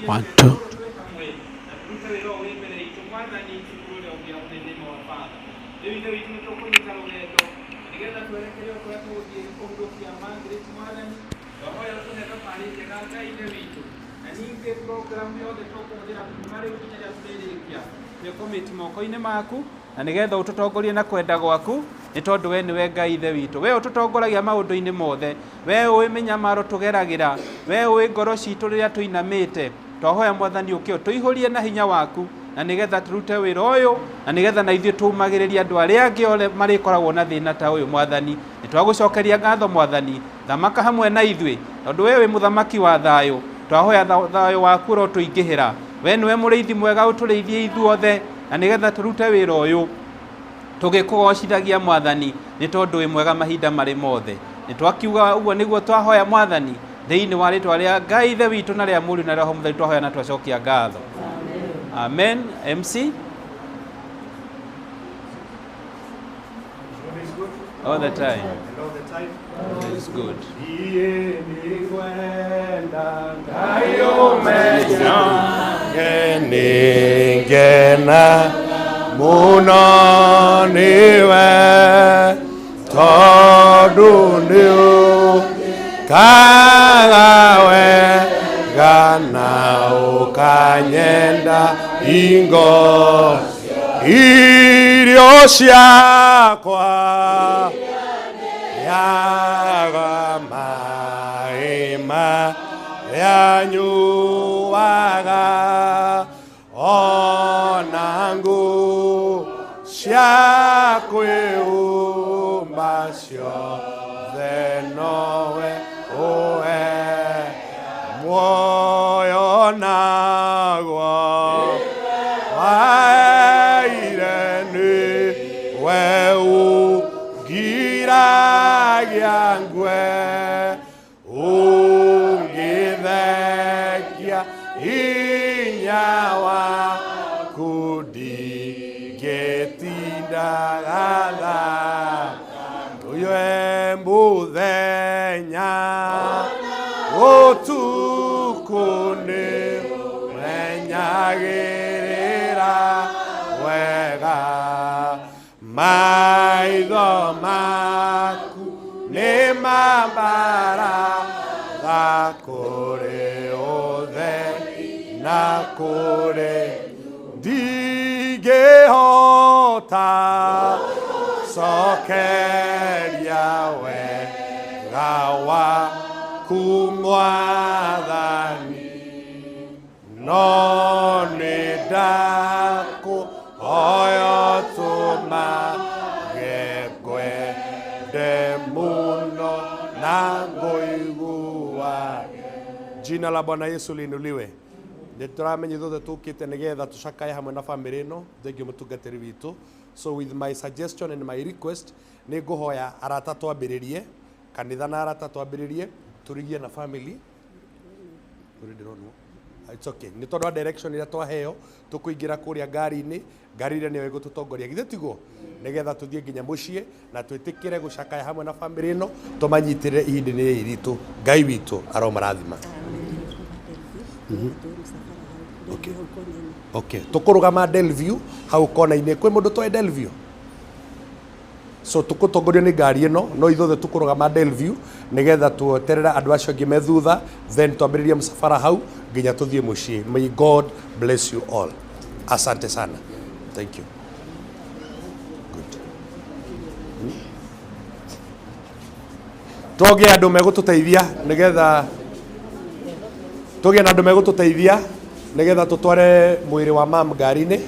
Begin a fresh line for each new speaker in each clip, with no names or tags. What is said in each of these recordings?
One, two.
Tũrute wĩra ũyũ wĩ mbere itũ Mwathani, cukuru ũrĩa ũngĩahũthĩrire nĩ wa Father. Rĩu Ithe witũ nĩ tũkũnyita rũgendo nĩgetha twerekere o kũrĩa tũgũthiĩ kũhurũkia Margaret. Mwathani, twahoya ũtũhe thabarĩ njega, Ngai Ithe witũ, na ningĩ program yothe tũkũhũthĩra kuma rĩu nginya rĩrĩa tũrĩrĩkia twĩkũmĩti moko-inĩ maku, na nĩgetha ũtũtongorie na kwenda gwaku, nĩ tondũ we nĩwe Ngai Ithe witũ. We ũtũtongoragia maũndũ-inĩ mothe, we ũĩ mĩnyamaro tũgeragĩra, we ũĩ ngoro citũ rĩrĩa tũinamĩte. Twahoya Mwathani ũke ũtũihũrie na hinya waku, na nĩgetha tũrute wĩra ũyũ, na nĩgetha na ithuĩ tũmagĩrĩrie andũ arĩa angĩ othe marĩkoragwo na thĩna ta ũyũ. Mwathani, nĩ twagũcokeria ngatho. Mwathani, thamaka hamwe na ithuĩ, tondũ we wĩ mũthamaki wa thayũ. Twahoya thayũ waku ũrotũingĩhĩra. We nĩwe mũrĩithi mwega, ũtũrĩithie ithuothe, na nĩgetha tũrute wĩra ũyũ tũgĩkũgocithagia, Mwathani, nĩ tondũ wĩ mwega mahinda marĩ mothe. Nĩ twakiuga ũguo nĩguo twahoya, Mwathani, thĩinĩ wa rĩtwa rĩa Ngai Ithe witũ na rĩa Mũriũ na Roho Mũtheru twahoya na twacokia ngatho. Amen. MC.
God is good.
All the time.
And all the time.
God is good.
Niĩ nĩngwenda Ngai ũmenya
Nĩngena mũno nĩwe tondũ nĩũkaga wega na ũkanyenda ingo irio ciakwa yaga maĩ marĩa nyuaga ona ngũ cia kwĩhumba ciothe nowe ũhe muoyo naguo waheire nĩwe ũngiragia ngue ũngĩthengia hinya waku ndingĩtindaga ũyũ mũthenya ũtukũ nĩ menyagĩrĩra wega maitho maku nĩ mambaraga kũrĩ ũtheri na kũrĩ ndingĩhota cokeria wega waku, Mwathani, no nĩ ndakũhoya tũmage ngwende mũno na ngũigua.
Jina la Bwana Yesu liinuliwe. Nĩ tũramenya ithuothe tũkĩte nĩgetha tũcakaye hamwe na famĩlĩ ĩno. Thengiũ mũtungatĩri witũ. So with my suggestion and my request, nĩ ngũhoya arata twambĩrĩrie kanitha na arata twambĩrĩrie tũrigie na family kũrĩ ndĩronwo. It's okay, nĩ tondũ wa direction ĩrĩa twaheo tũkũingĩra kũrĩa ngari-inĩ, ngari ĩrĩa nĩyo ĩgũtũtongoria, githĩ tiguo, nĩgetha tũthiĩ nginya mũciĩ na twĩtĩkĩre gũcakaya hamwe na famĩlĩ ĩno, tũmanyitĩrĩre ihinda-inĩ rĩrĩ iritũ. Ngai witũ aromarathima. Okay, tũkũrũgama Delview hau kona-inĩ. Kwĩ mũndũ toĩ Delview? So tũkũtongorio nĩ ngari ĩno, no ithuothe tũkũrũgama Delview nĩgetha tuoterera andũ acio angĩ me thutha, then twambĩrĩrie mũcabara hau nginya tũthiĩ mũciĩ. May God bless you all. Asante sana, thank you. Good. Tũgĩe andũ megũtũteithia nĩgetha tũgĩe na andũ megũtũteithia nĩgetha tũtware mwĩrĩ wa mam ngari-inĩ.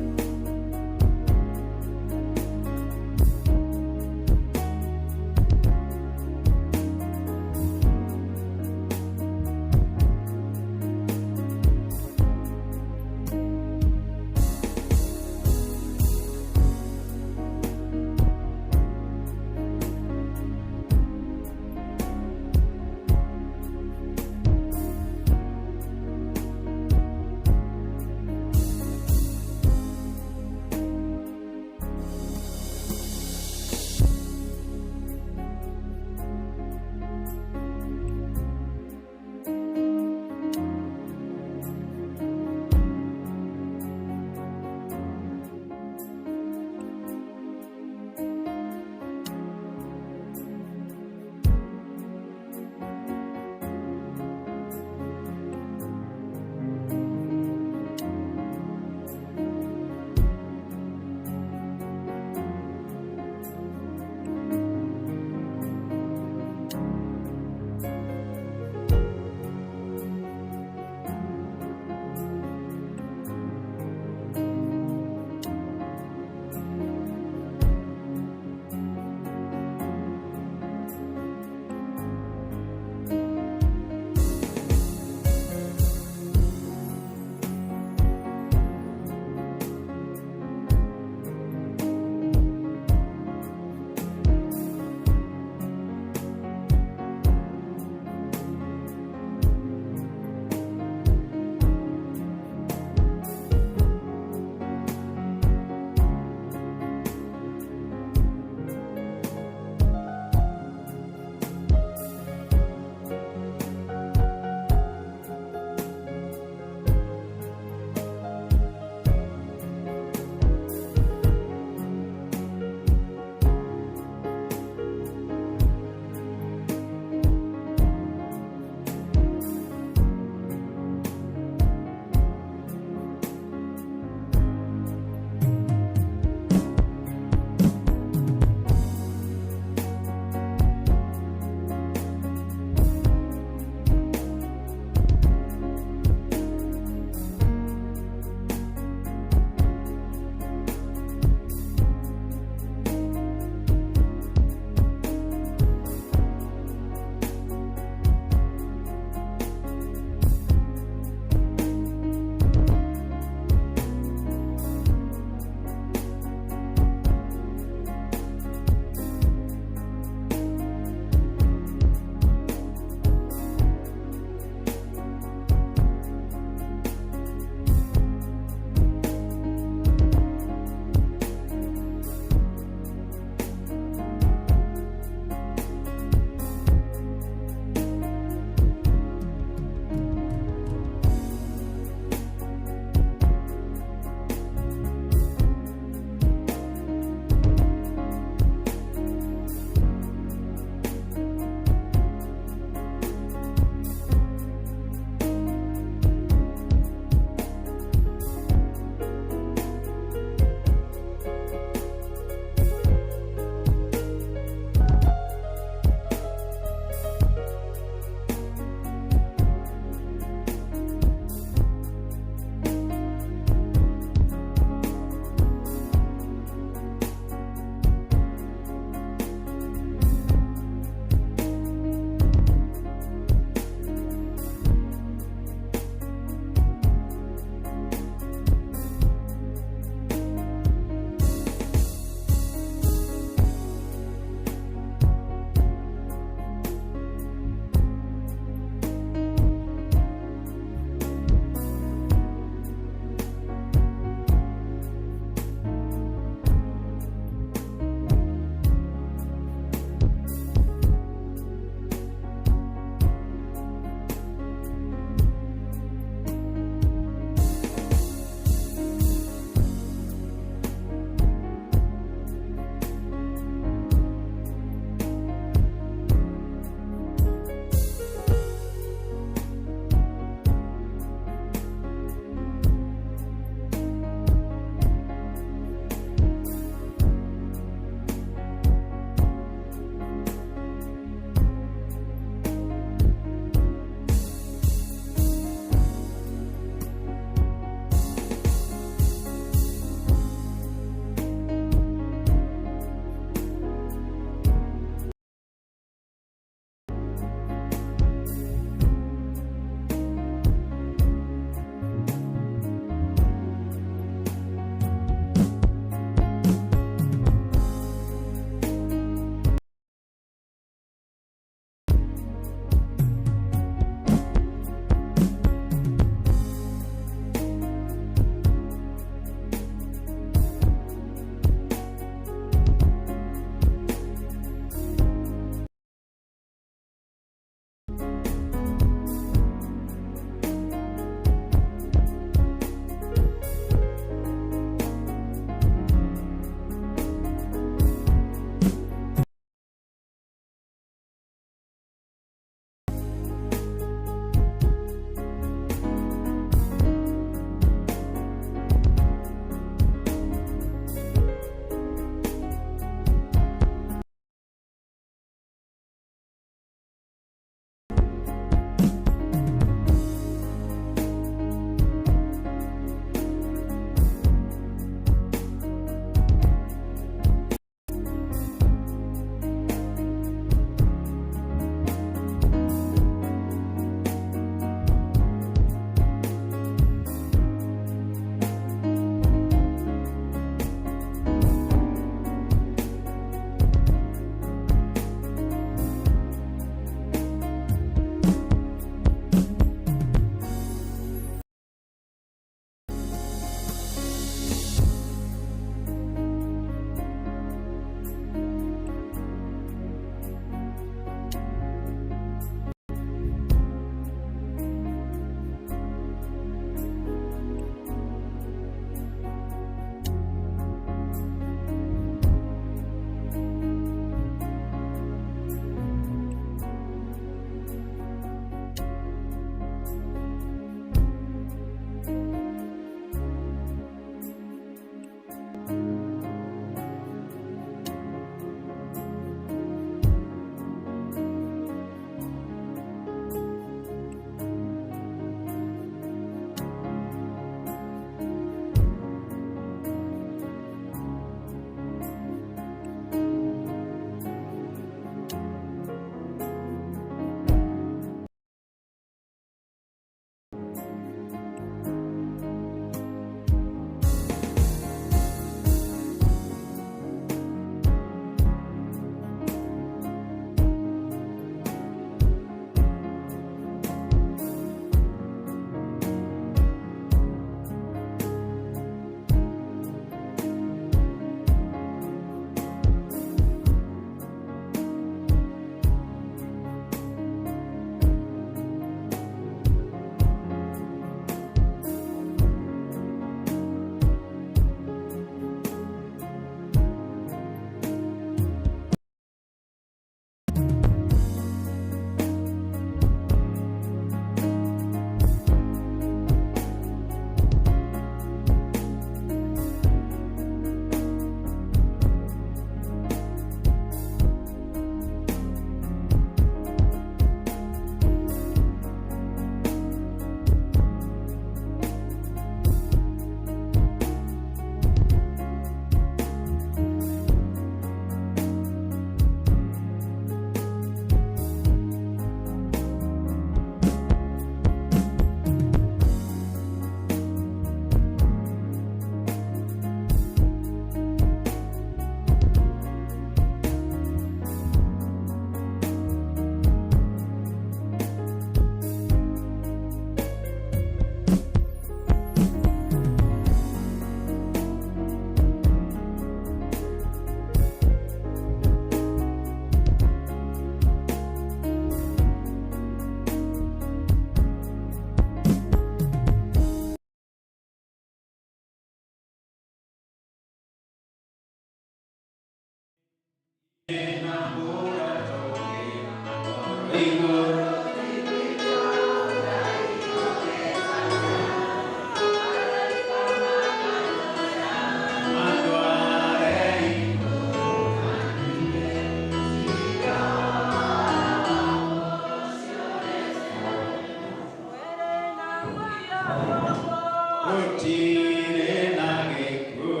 Gũtirĩ na gĩkuũ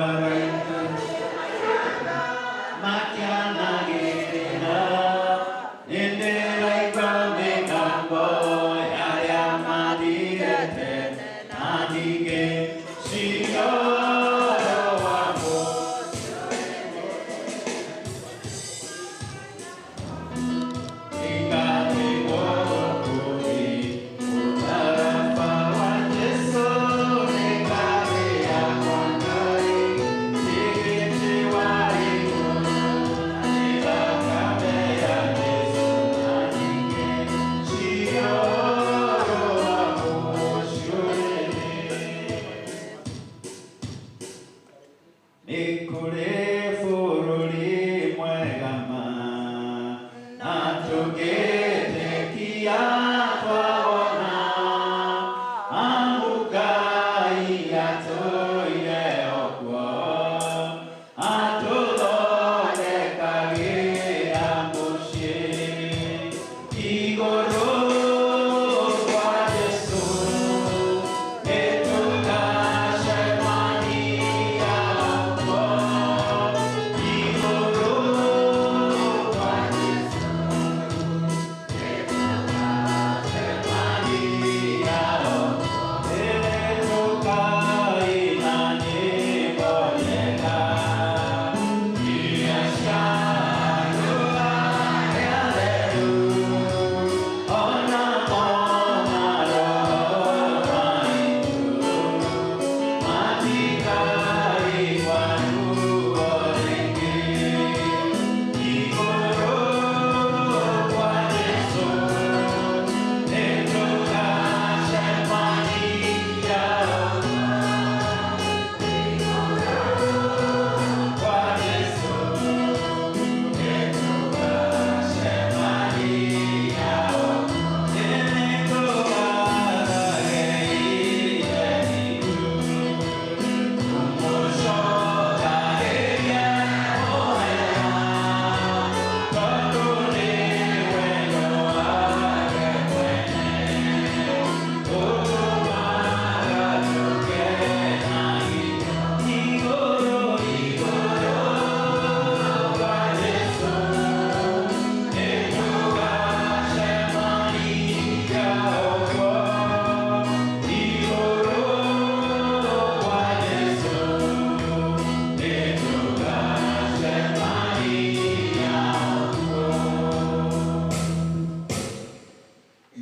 araika makĩanagĩrĩra, nĩndĩraigua mĩgambo ya arĩa mathire tene na ningĩciria ũhoro wa Nĩ kũrĩ bũrũri mwega ma, na tũngĩtĩkia twawona, amu Ngai atũire o kuo, atũthondekagĩra mũciĩ. Igũrũ kwa Jesũ, nĩtũgacemania kuo. Igũrũ kwa Jesũ, nĩtũgacemania kuo. Nĩtũkaina nyĩmbo njega, iria cia andũ arĩa atheru. Ona maroho maitũ matikaigua ruo rĩngĩ. Igũrũ kwa Jesũ, nĩtũgacemania kwa Jesũ, nĩtũgacemania.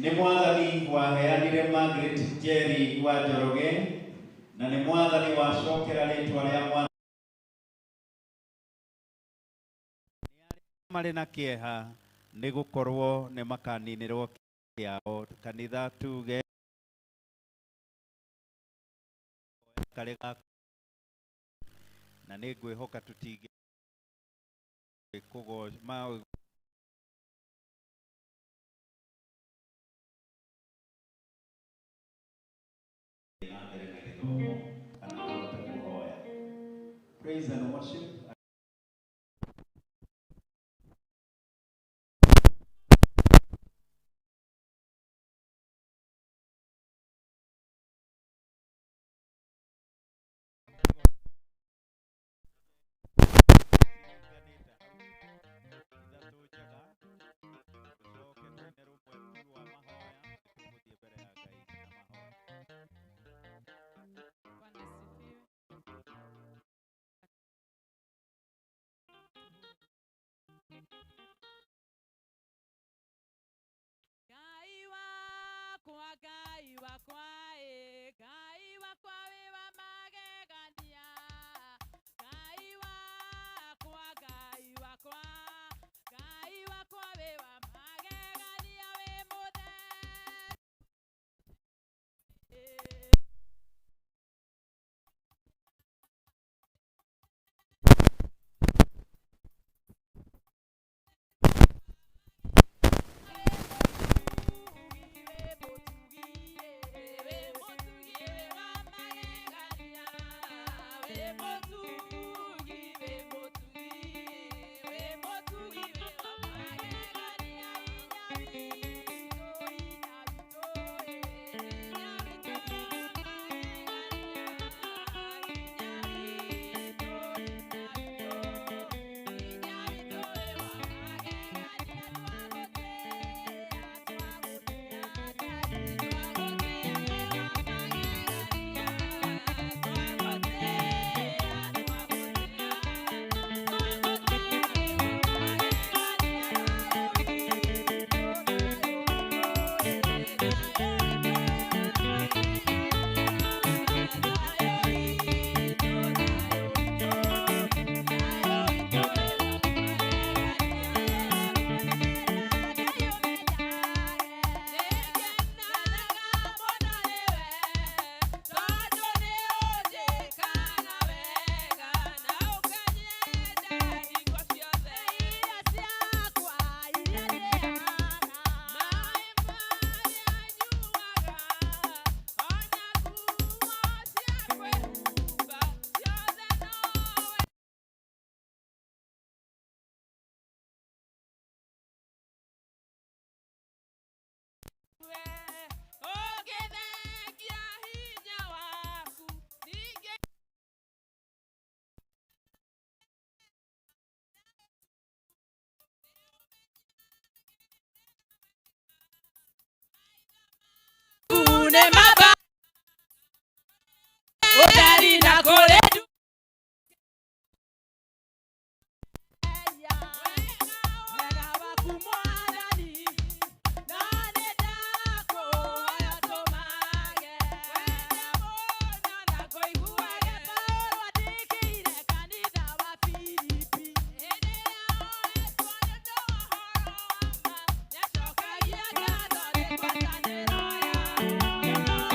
Nĩ mwathani waheanire Margaret Njeri wa Njoroge na nĩ mwathani wacokera rĩtwa rĩa mwathani marĩ na kĩeha nĩ gũkorwo nĩ makaninĩrwo kĩao. Kanitha tuge karĩ ga na nĩ ngwĩhoka tũtingĩ kũgo ma na mbere na gĩthomo kana kũhota kũhoya. Praise and worship. Ithatũ njega, tũcoke tũine rũmwe rwa mahoya, tũgũthiĩ mbere ya Ngai na mahoya.
Bwana asifiwe. Ngai wakwa, Ngai wakwa, ĩ, Ngai wakwa wĩ wa magegania. Ngai wakwa, Ngai wakwa, Ngai wakwa wĩ wa magegania, wĩ mũtheru. nĩ maba ũtheri na kũrĩ ndu Wega waku Mwathani, na nĩ ndakũhoya tũmage. Na kũiguage Paũlũ andĩkĩire kanitha wa Filipi. Hĩndĩ ĩrĩa oetwo nĩ ũndũ wa ũhoro wa ma, nĩacokagia ngatho nĩ ngwatanĩro yao.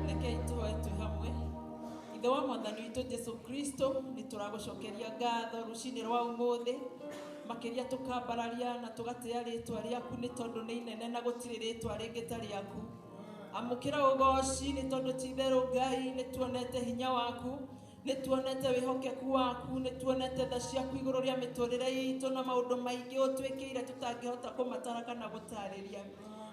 Rekei tũhoe twĩ hamwe. Ithe wa Mwathani witũ Jesu Kristo, nĩ tũragũcokeria ngatho rũcinĩ rwa ũmũthĩ, makĩria tũkambararia na tũgatĩa rĩtwa rĩaku nĩ tondũ nĩ inene na gũtirĩ rĩtwa rĩngĩ ta rĩaku. Amũkĩra ũgoci nĩ tondũ ti itherũ Ngai nĩ tuonete hinya waku, nĩ tuonete wĩhokeku waku, nĩ tuonete tha ciaku igũrũ rĩa mĩtũrĩre itũ na maũndũ maingĩ ũtwĩkĩire tũtangĩhota kũmatara kana gũtarĩria.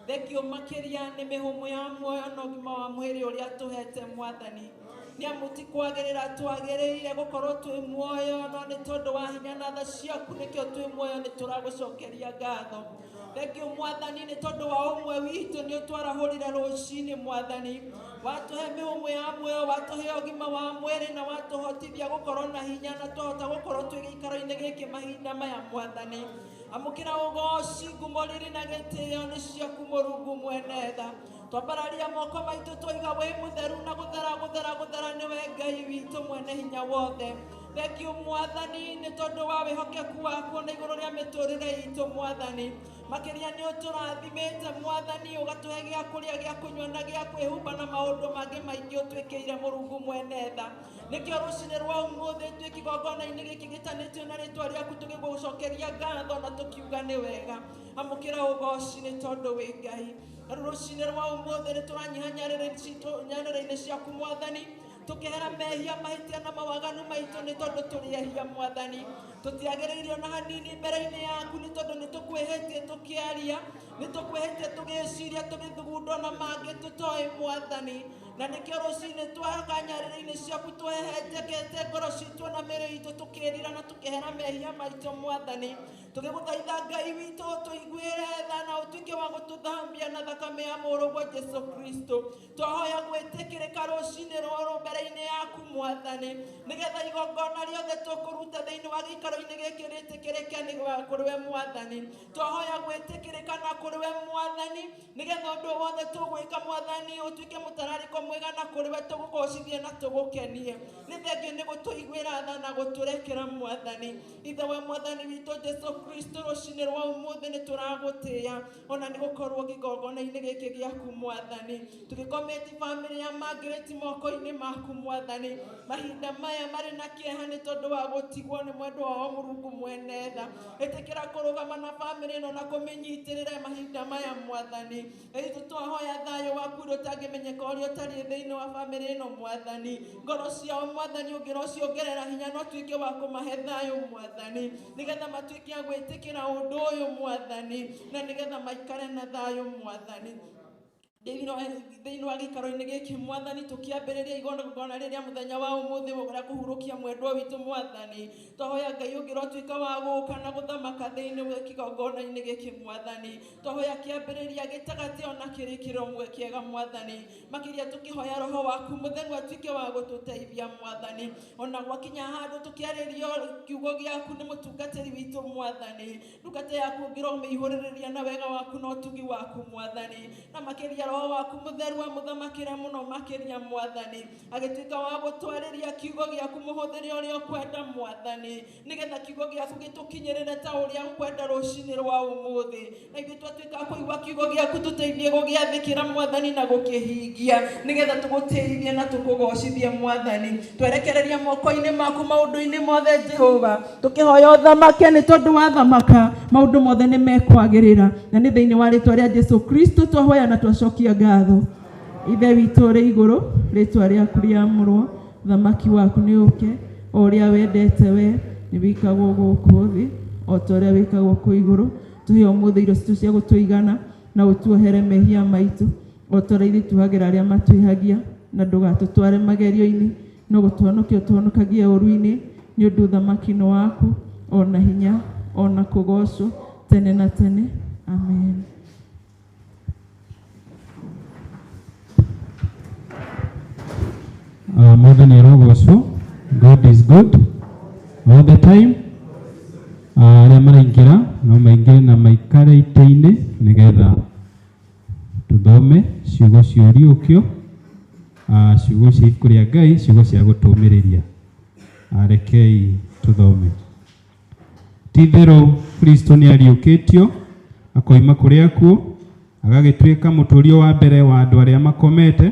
Thengio makĩria nĩ mĩhũmũ ya muoyo na ũgima wa mwĩrĩ ũrĩa tũhete Mwathani. Nĩ amu ti kwagĩrĩra twagĩrĩire gũkorwo twĩ muoyo, no nĩ tondũ wa hinya na tha ciaku nĩkĩo twĩ muoyo, nĩ tũragũcokeria ngatho. Thengio Mwathani nĩ tondũ wa ũmwe witũ nĩ ũtwarahũrire rũcinĩ Mwathani, watũhe mĩhũmũ ya muoyo, watũhe ũgima wa mwĩrĩ na watũhotithia gũkorwo na hinya na twahota gũkorwo twĩ gĩikaro-inĩ gĩkĩ mahinda maya Mwathani. Amũkĩra ũgoci, ngumo, riri na gĩtĩo nĩ ciaku Mũrungu mwene tha. Twambararia moko maitũ twaiga wĩ mũtheru na gũthera gũthera gũthera nĩwe Ngai witũ mwene hinya wothe. Thengio Mwathani nĩ tondũ wa wĩhokeku waku na igũrũ rĩa mĩtũrĩre itũ Mwathani. Makĩria nĩ ũtũrathimĩte Mwathani, ũgatũhe gĩa kũrĩa, gĩa kũnyua na gĩa kwĩhumba na maũndũ mangĩ maingĩ ũtwĩkĩire Mũrungu mwene tha. Nĩkĩo rũcinĩ rwa ũmũthĩ twĩ kĩgongona-inĩ gĩkĩ gĩtanĩtio na rĩtwa rĩaku tũgĩgũcokeria ngatho na tũkiuga nĩ wega. Amũkĩra ũgoci nĩ tondũ wĩ Ngai. Na rĩu rũcinĩ rwa ũmũthĩ nĩ tũranyiha nyarĩrĩ-inĩ ciaku Mwathani, tũkehera mehia, mahĩtia na mawaganu maitũ nĩ tondũ tũrĩ ehia Mwathani. Tũtiagĩrĩirio na hanini mbere-inĩ yaku nĩ tondũ nĩ tũkwĩhĩtie tũkĩaria, nĩ tũkwĩhĩtie tũgĩciria, tũgĩthugundwo na mangĩ tũtoĩ Mwathani. Na nĩkĩo rũcinĩ twaga nyarĩrĩ-inĩ ciaku tũhehenjekete ngoro citũ na mĩĩrĩ itũ tũkĩrira na tũkĩhera mehia maitũ Mwathani. Tũgĩgũthaitha Ngai witũ tũiguĩre tha na ũtuĩke wa gũtũthambia na thakame ya mũrũguo Jesu Kristo. Twahoya gwĩtĩkĩrĩka rũcinĩ rũrũ mbere-inĩ yaku Mwathani, nĩgetha igongona rĩothe tũkũruta thĩinĩ wa gĩikaro-inĩ gĩkĩ rĩtĩkĩrĩke nĩ kũrĩ we Mwathani. Twahoya gwĩtĩkĩrĩka na kũrĩ we Mwathani, nĩgetha ũndũ wothe tũgwĩka Mwathani ũtuĩke mũtararĩko mwega na kũrĩ we tũgũgocithie na tũgũkenie. Nĩ thengio nĩ gũtũiguĩra tha na gũtũrekera Mwathani. Ithe wa Mwathani witũ Jesu Kristo, rũcinĩ rwa ũmũthĩ nĩ tũragũtĩĩa ona nĩ gũkorwo kĩgongona-inĩ gĩkĩ gĩaku Mwathani. Tũgĩkometi bamĩrĩ ya Margaret moko-inĩ maku Mwathani. Mahinda maya marĩ na kĩeha nĩ tondũ wa gũtigwo nĩ mwendwa wao Mũrungu mwene tha. Ĩtĩkĩra kũrũgama na bamĩrĩ ĩno na kũmĩnyitĩrĩra mahinda maya Mwathani. Itũ twahoya thayũ waku ũrĩa ũtangĩmenyeka ũrĩa ũtariĩ thĩinĩ wa bamĩrĩ ĩno Mwathani. Ngoro ciao Mwathani ũngĩrociongerera hinya no tuĩke wa kũmahe thayũ Mwathani, nĩgetha matuĩke a gwĩtĩkĩra ũndũ ũyũ Mwathani, na nĩgetha maikare na thayũ Mwathani. Thĩinĩ wa gĩikaro-inĩ gĩkĩ Mwathani, tũkĩambĩrĩria igongona rĩrĩa mũthenya wa ũmũthĩ ũrĩa kũhurũkia mwendwa witũ Mwathani. Twahoya Ngai ũngĩrotuĩka wa gũka na gũthamaka thĩinĩ wa kĩgongona-inĩ gĩkĩ Mwathani. Twahoya kĩambĩrĩria, gĩtagatĩ ona kĩrĩkĩro kĩega Mwathani. Makĩria tũkĩhoya Roho waku Mũtheru atuĩke wa gũtũteithia Mwathani. Ona gwakinya handũ tũkĩarĩrio kiugo gĩaku nĩ mũtungatĩri witũ Mwathani, ndungata yaku ũngĩromĩihũrĩrĩria na wega waku na ũtugi waku Mwathani, na makĩria Roho waku Mũtheru amũthamakĩre mũno makĩria Mwathani, agĩtuĩka wa gũtwarĩria kiugo gĩaku mũhũthĩre ũrĩa ũkwenda Mwathani, nĩgetha kiugo gĩaku gĩtũkinyĩrĩre ta ũrĩa ũkwenda rũcinĩ rwa ũmũthĩ. Na ithuĩ twatuĩka a kũigua kiugo gĩaku tũteithie gũgĩathĩkĩra Mwathani na gũkĩhingia, nĩgetha tũgũtĩithie na tũkũgocithie Mwathani. Twerekereria moko-inĩ maku maũndũ-inĩ mothe Jehova, tũkĩhoya ũthamake nĩ tondũ wathamaka maũndũ mothe nĩ mekwagĩrĩra. Na nĩ thĩinĩ wa rĩtwa rĩa Jesu Kristo twahoya na twacokia ngatho. Ithe witũ ũrĩ igũrũ, rĩtwa rĩaku rĩamũrwo, ũthamaki waku nĩ ũke, o ũrĩa wendete we nĩ wĩkagwo gũkũ thĩ o ta ũrĩa wĩkagwo kũu igũrũ. Tũhe ũmũthĩ irio citũ cia gũtũigana, na ũtuohere mehia maitũ o ta ũrĩa ithuĩ tuohagĩra arĩa matwĩhagia, na ndũgatũtware magerio-inĩ, no gũtũhonokia ũtũhonokagie ũũru-inĩ, nĩ ũndũ ũthamaki nĩ waku, o na hinya, o na kũgoocwo tene na tene. Amen.
Mwathani arogocwo. God is good all the time. Arĩa maraingĩra no maingĩre na maikare itĩ-inĩ nĩgetha tũthome ciugo cia ũriũkio, ciugo cia ibuku rĩa Ngai, ciugo cia gũtũũmĩrĩria. Rekei tũthome. Ti-itherũ Kristo nĩariũkĩtio akoima kũrĩ akuũ, agagĩtuĩka mũtũũrio wa mbere wa andũ arĩa makomete.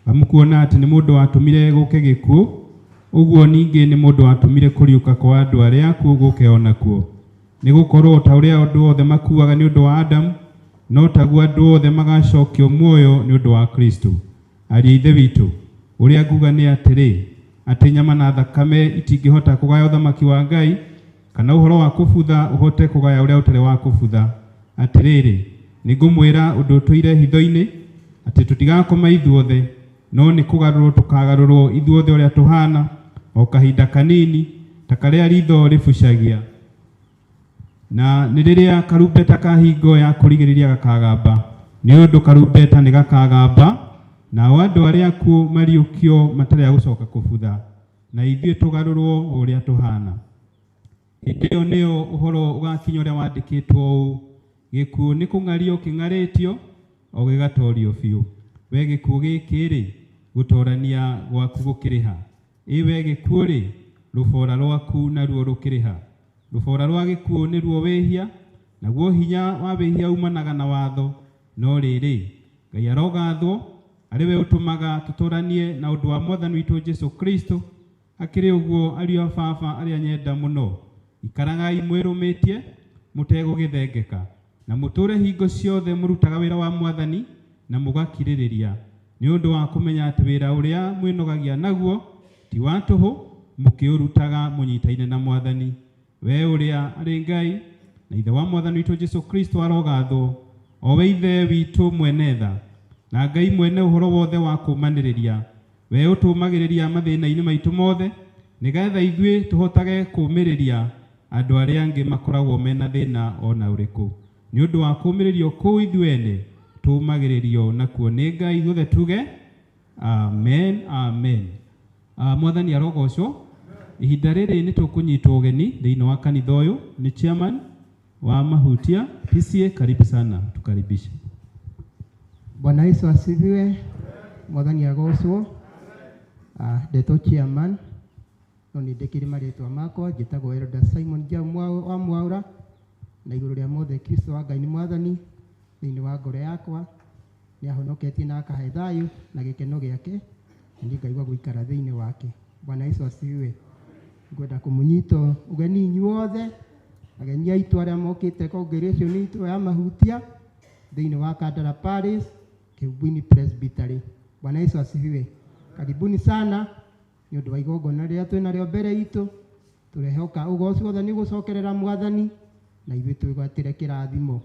Amu kuona atĩ nĩ mũndũ watũmire gũke gĩkuũ, ũguo ningĩ nĩ mũndũ watũmire kũriũka kwa andũ arĩa akuũ gũke o nakuo. Nĩ gũkorwo ta ũrĩa andũ othe makuaga nĩ ũndũ wa Adamu, no taguo andũ othe magacokio muoyo nĩ ũndũ wa Kristo. Ariũ a Ithe witũ, ũrĩa nguga nĩ atĩrĩ, atĩ nyama na thakame itingĩhota kũgaya ũthamaki wa Ngai, kana ũhoro wa kũbutha ũhote kũgaya ũrĩa ũtarĩ wa kũbutha. Atĩrĩrĩ, nĩngũmwĩra ũndũ ũtũire hitho-inĩ, atĩ tũtigakoma ithuothe, no nĩ kũgarũrwo tũkagarũrwo ithuothe ũrĩa tũhana, o kahinda kanini, ta karĩa ritho rĩbucagia. Na nĩ rĩrĩa karumbeta ka hingo ya kũrigĩrĩria gakagamba, nĩ ũndũ karumbeta nĩ gakagamba, nao andũ arĩa akuũ mariũkio matarĩ a gũcoka kũbutha, na ithuĩ tũgarũrwo o ũrĩa tũhana. Hĩndĩ ĩyo nĩyo ũhoro ũgakinya ũrĩa wandĩkĩtwo ũũ, gĩkuũ nĩ kũng'ario kĩng'arĩtio, o gĩgatorio biũ. We gĩkuũ gĩkĩ-rĩ, gũtorania gwaku gũkĩrĩ ha? Ĩ we gĩkuũ-rĩ, rũbora rwaku naruo rũkĩrĩ ha? Rũbora rwa gĩkuũ nĩruo wĩhia, naguo hinya wa wĩhia umanaga na watho. No rĩrĩ, Ngai arogathwo, arĩ we ũtũmaga tũtũranie na ũndũ wa Mwathani witũ Jesũ Kristo. Hakĩrĩ ũguo, ariũ a baba arĩa nyenda mũno, ikaragai mwĩrũmĩtie mũtegũgĩthengeka, na mũtũũre hingo ciothe mũrutaga wĩra wa Mwathani na mũgakirĩrĩria, nĩ ũndũ wa kũmenya atĩ wĩra ũrĩa mwĩnogagia naguo ti wa tũhũ, mũkĩũrutaga mũnyitaine na Mwathani. We ũrĩa arĩ Ngai na Ithe wa Mwathani witũ Jesũ Kristo arogathwo, o we Ithe witũ mwene tha, na Ngai mwene ũhoro wothe wa kũũmanĩrĩria, we ũtũũmagĩrĩria mathĩna-inĩ maitũ mothe, nĩgetha ithuĩ tũhotage kũũmĩrĩria andũ arĩa angĩ makoragwo mena thĩna o na ũrĩkũ. Nĩ ũndũ wa kũũmĩrĩrio kũu ithuĩ ene tũũmagĩrĩrio nakuo nĩ Ngai. Ithuothe tuge amen, amen. Mwathani arogocwo. Ihinda rĩrĩ nĩ tũkũnyitwo ũgeni thĩinĩ wa kanitha ũyũ nĩ chairman wa Mahutia PCA. Karibu sana, tukaribishe.
Bwana Yesu asifiwe. Mwathani agocwo. Ndetwo chairman, no nĩ ndĩkĩrĩ marĩtwa makwa, njĩtagwo Elder Simon Njau wa Mwaura, na igũrũ rĩa mothe Kristo wa Ngai nĩ Mwathani thĩinĩ wa ngoro yakwa, nĩ ahonoketie na akahe thayũ na gĩkeno gĩake, na niĩ ngaigua gũikara thĩinĩ wake. Bwana Yesu asifiwe. Ngwenda kũmũnyita ũgeni inyuothe, ageni aitũ arĩa mokĩte congregation itũ ya Mahutia thĩinĩ wa Kandara Parish, Kĩhumbu-inĩ Presbytery. Bwana Yesu asifiwe. Karibuni sana nĩ ũndũ wa igongona rĩrĩa twĩ narĩo mbere itũ. Tũrehoka ũgoci wothe nĩ ũgũcokerera Mwathani, na ithuĩ twĩgwatĩre kĩrathimo.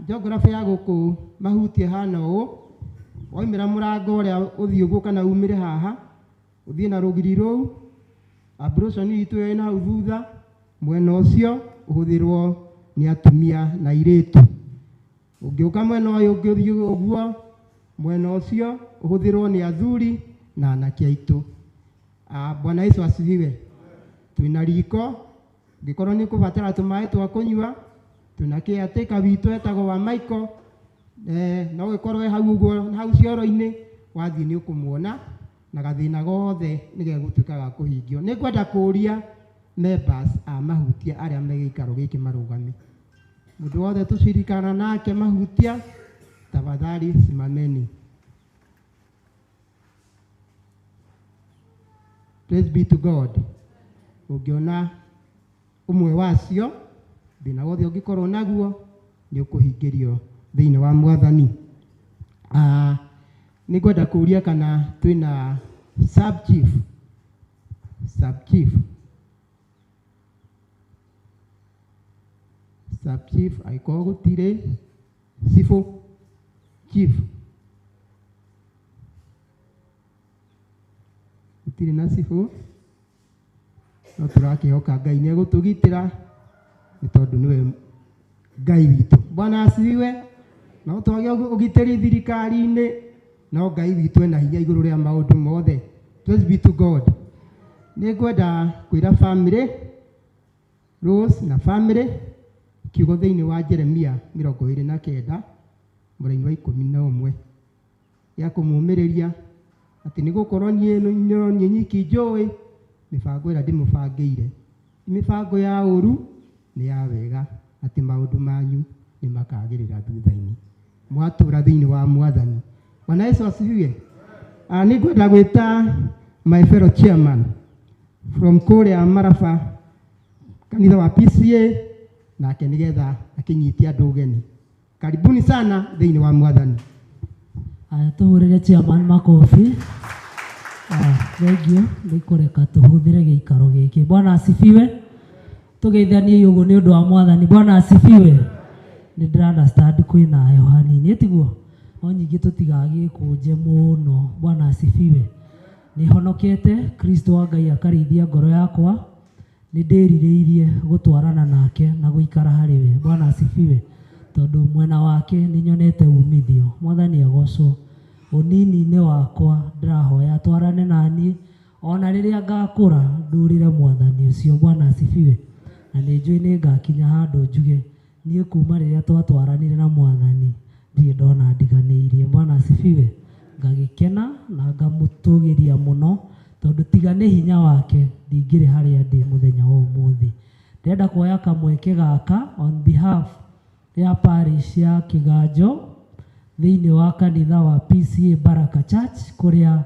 Geography ya gũkũ Mahutia hana ũũ, waumĩra mũrango ũrĩa ũthiĩ ũguo kana umĩre haha, ũthiĩ na rũgiri rũu, ablution itũ ĩna hau thutha, mwena ũcio ũhũthĩrwo nĩ atumia na airĩtu. Ũngĩũka mwena ũyũ ũngĩ ũthiĩ ũguo, mwena ũcio ũhũthĩrwo nĩ athuri na anake aitũ. Bwana Yesu asifiwe. Twĩna riko, ũngĩkorwo nĩ ũkũbatara tũmaĩ twa kũnyua, twĩna caretaker witũ etagwo wa Michael, no gĩkorwo e hau ũguo hau cioro-inĩ, wathiĩ nĩ ũkũmuona na gathĩna gothe nĩ gegũtuĩka ga kũhingio. Nĩ ngwenda kũũria members a Mahutia arĩa me gĩikaro gĩkĩ marũgame. Mũndũ wothe tũcirikana nake Mahutia, tafadhali simameni. Praise be to God. Ũngĩona ũmwe wacio, thĩna wothe ũngĩkorwo naguo nĩ ũkũhingĩrio thĩinĩ wa Mwathani. Nĩ ngwenda kũũria kana twĩna sub chief. Sub chief. Sub chief angĩkorwo gũtirĩ, cibũ, chief gũtirĩ na cibũ, no tũrakĩhoka Ngai nĩ egũtũgitĩra nĩ tondũ nĩwe Ngai witũ. Bwana asifiwe. No twage ũgitĩri thirikari-inĩ, no Ngai witũ ena hinya igũrũ rĩa maũndũ mothe. Praise be to God. Nĩ ngwenda kwĩra family Rose na family kiugo thĩinĩ wa Jeremia 29 mũraini wa 11 gĩa kũmũmĩrĩria atĩ nĩ gũkorwo niĩ no niĩ nyiki njũĩ mĩbango ĩrĩa ndĩmũbangĩire, ti mĩbango ya ũru, nĩ ya wega, atĩ maũndũ manyu nĩ makagĩrĩra thutha-inĩ mwatũra thĩinĩ wa Mwathani. Bwana Yesu asifiwe. Nĩ ngwenda gwĩta my fellow chairman from kũrĩa Maraba, kanitha wa PCA, nake nĩgetha akĩnyitie andũ ũgeni. Karibuni sana thĩinĩ wa Mwathani.
Aya, tũhũrĩre chairman makobi. Thengiũ nĩ kũreka tũhũthĩre gĩikaro gĩkĩ. Bwana asifiwe. Tũgeithanie ũguo nĩ ũndũ wa Mwathani. Bwana asifiwe. Nĩ ndĩra understand kwĩna heho hanini, ĩtiguo? No nyingĩ tũtigagĩkũnje mũno. Bwana asifiwe. Nĩ honokete, Kristo wa Ngai akarĩithia ngoro yakwa, nĩ ndĩrirĩirie gũtwarana nake na gũikara harĩ we. Bwana asifiwe. Tondũ mwena wake nĩ nyonete umithio. Mwathani agocwo. Ũnini-inĩ wakwa ndĩrahoya atwarane na niĩ, ona rĩrĩa ngakũra ndũrĩre Mwathani ũcio. Bwana asifiwe. Na nĩ njũĩ nĩ ngakinya handũ njuge niĩ kuma rĩrĩa twatwaranire na Mwathani ndirĩ ndona ndiganĩirie. Bwana asifiwe. Ngagĩkena na ngamũtũgĩria mũno tondũ tiga nĩ hinya wake ndingĩrĩ harĩa ndĩ mũthenya wa ũmũthĩ. Ndĩrenda kuoya kamweke gaka on behalf ya parish ya Kĩganjo thĩinĩ wa kanitha wa PCA Baraka Church kũrĩa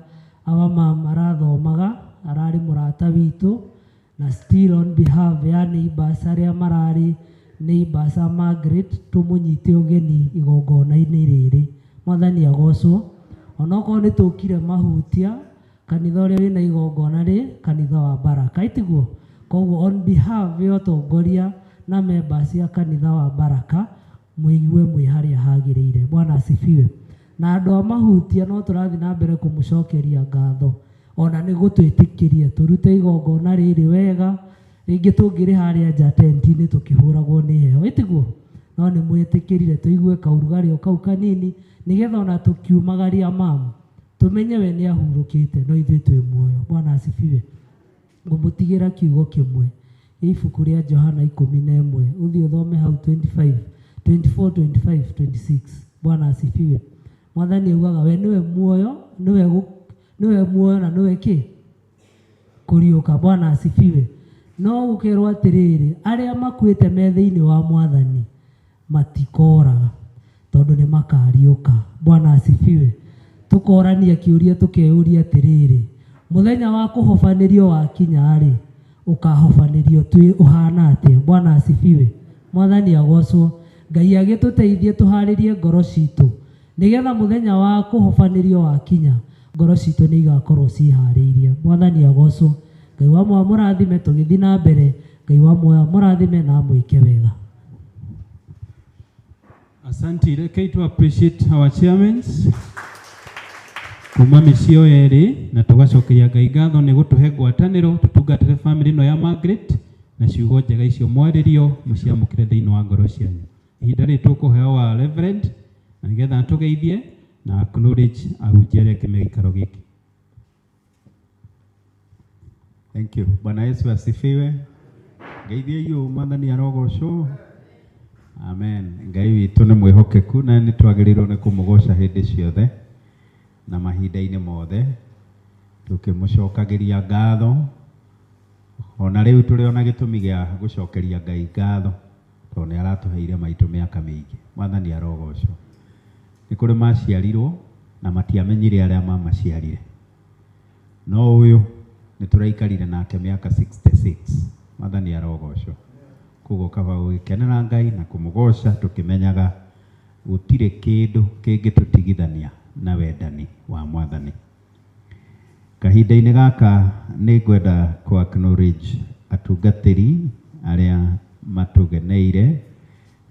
our mom arathomaga, ararĩ mũrata witũ, na still on behalf ya neighbors arĩa mararĩ neighbors a Margaret, tũmũnyite ũgeni igongona-inĩ rĩrĩ. Mwathani agocwo. Onokorwo nĩ tũkire mahutia kanitha ũrĩa wĩna igongona rĩ kanitha wa Baraka, ĩtiguo? Koguo on behalf ya ũtongoria na members ya kanitha wa Baraka, mũigue mwĩ harĩa hagĩrĩire. Bwana asifiwe. Na andũ a mahutia no tũrathiĩ na mbere kũmũcokeria ngatho ona nĩ gũtwĩtĩkĩria tũrute igongona rĩrĩ wega. Rĩngĩ tũngĩrĩ harĩa nja tent-inĩ tũkĩhũragwo nĩ heho, ĩtiguo? No nĩ mwĩtĩkĩrire tũigue kaũrugarĩ o kau kanini nĩgetha ona tũkiumagaria mamu tũmenye we nĩ ahurũkĩte no ithuĩ twĩ muoyo. Bwana asifiwe. Ngũmũtigĩra kiugo kĩmwe gĩa ibuku rĩa Johana 11, ũthiĩ ũthome hau 25, 24, 25, 26. Bwana asifiwe. Mwathani augaga we nĩwe muoyo, nĩwe muoyo na nĩwe kĩ? Kũriũka. Bwana asifiwe. No gũkerwo atĩrĩrĩ, arĩa makuĩte me thĩinĩ wa Mwathani matikoraga tondũ nĩ makariũka. Bwana asifiwe. Tũkorania kĩũria tũkeyũria atĩrĩrĩ, mũthenya wa kũhobanĩrio wakinya rĩ, ũkahobanĩrio twĩ ũhana atĩa? Bwana asifiwe. Mwathani agocwo. Ngai agĩtũteithie tũharĩrie ngoro citũ nĩgetha mũthenya wa kũhobanĩrio wakinya ngoro citũ nĩ igakorwo ciharĩirie. Mwathani agocwo. Ngai wa muoyo mũrathime tũgĩthiĩ na mbere. Ngai wa muoyo mũrathime na amwĩke wega.
Asante. Reke to appreciate our chairmen kuma mĩciĩ ĩyo yerĩ, na tũgacokeria Ngai ngatho nĩ gũtũhe ngwatanĩro tũtungatĩre family ĩno ya Margaret na ciugo njega icio mwarĩrio mũciamũkĩre thĩinĩ wa ngoro cianyu. Ihinda rĩrĩ tũkũheo wa Reverend na nĩgetha atũgeithie na acknowledge ahunjia arĩa angĩ me gĩikaro gĩkĩ.
Thank you. Bwana Yesu asifiwe. Ngeithie ũũ, Mwathani arogocwo. Amen. Ngai witũ nĩ mwĩhokeku na nĩ twagĩrĩirwo nĩ kũmũgoca hĩndĩ ciothe na mahinda-inĩ mothe tũkĩmũcokagĩria ngatho. Ona rĩu tũrĩ ona gĩtũmi gĩa gũcokeria Ngai ngatho tondũ nĩ aratũheire maitũ mĩaka mĩingĩ. Mwathani arogocwo. Nĩ kũrĩ maciarirwo na matiamenyire arĩa mamaciarire, no ũyũ nĩ tũraikarire nake mĩaka 66. Mwathani arogocwo. Koguo kaba gũgĩkenera Ngai na kũmũgoca tũkĩmenyaga gũtirĩ kĩndũ kĩngĩtũtigithania na wendani wa Mwathani. Kahinda-inĩ gaka nĩ ngwenda kũ acknowledge atungatĩri arĩa matũgeneire.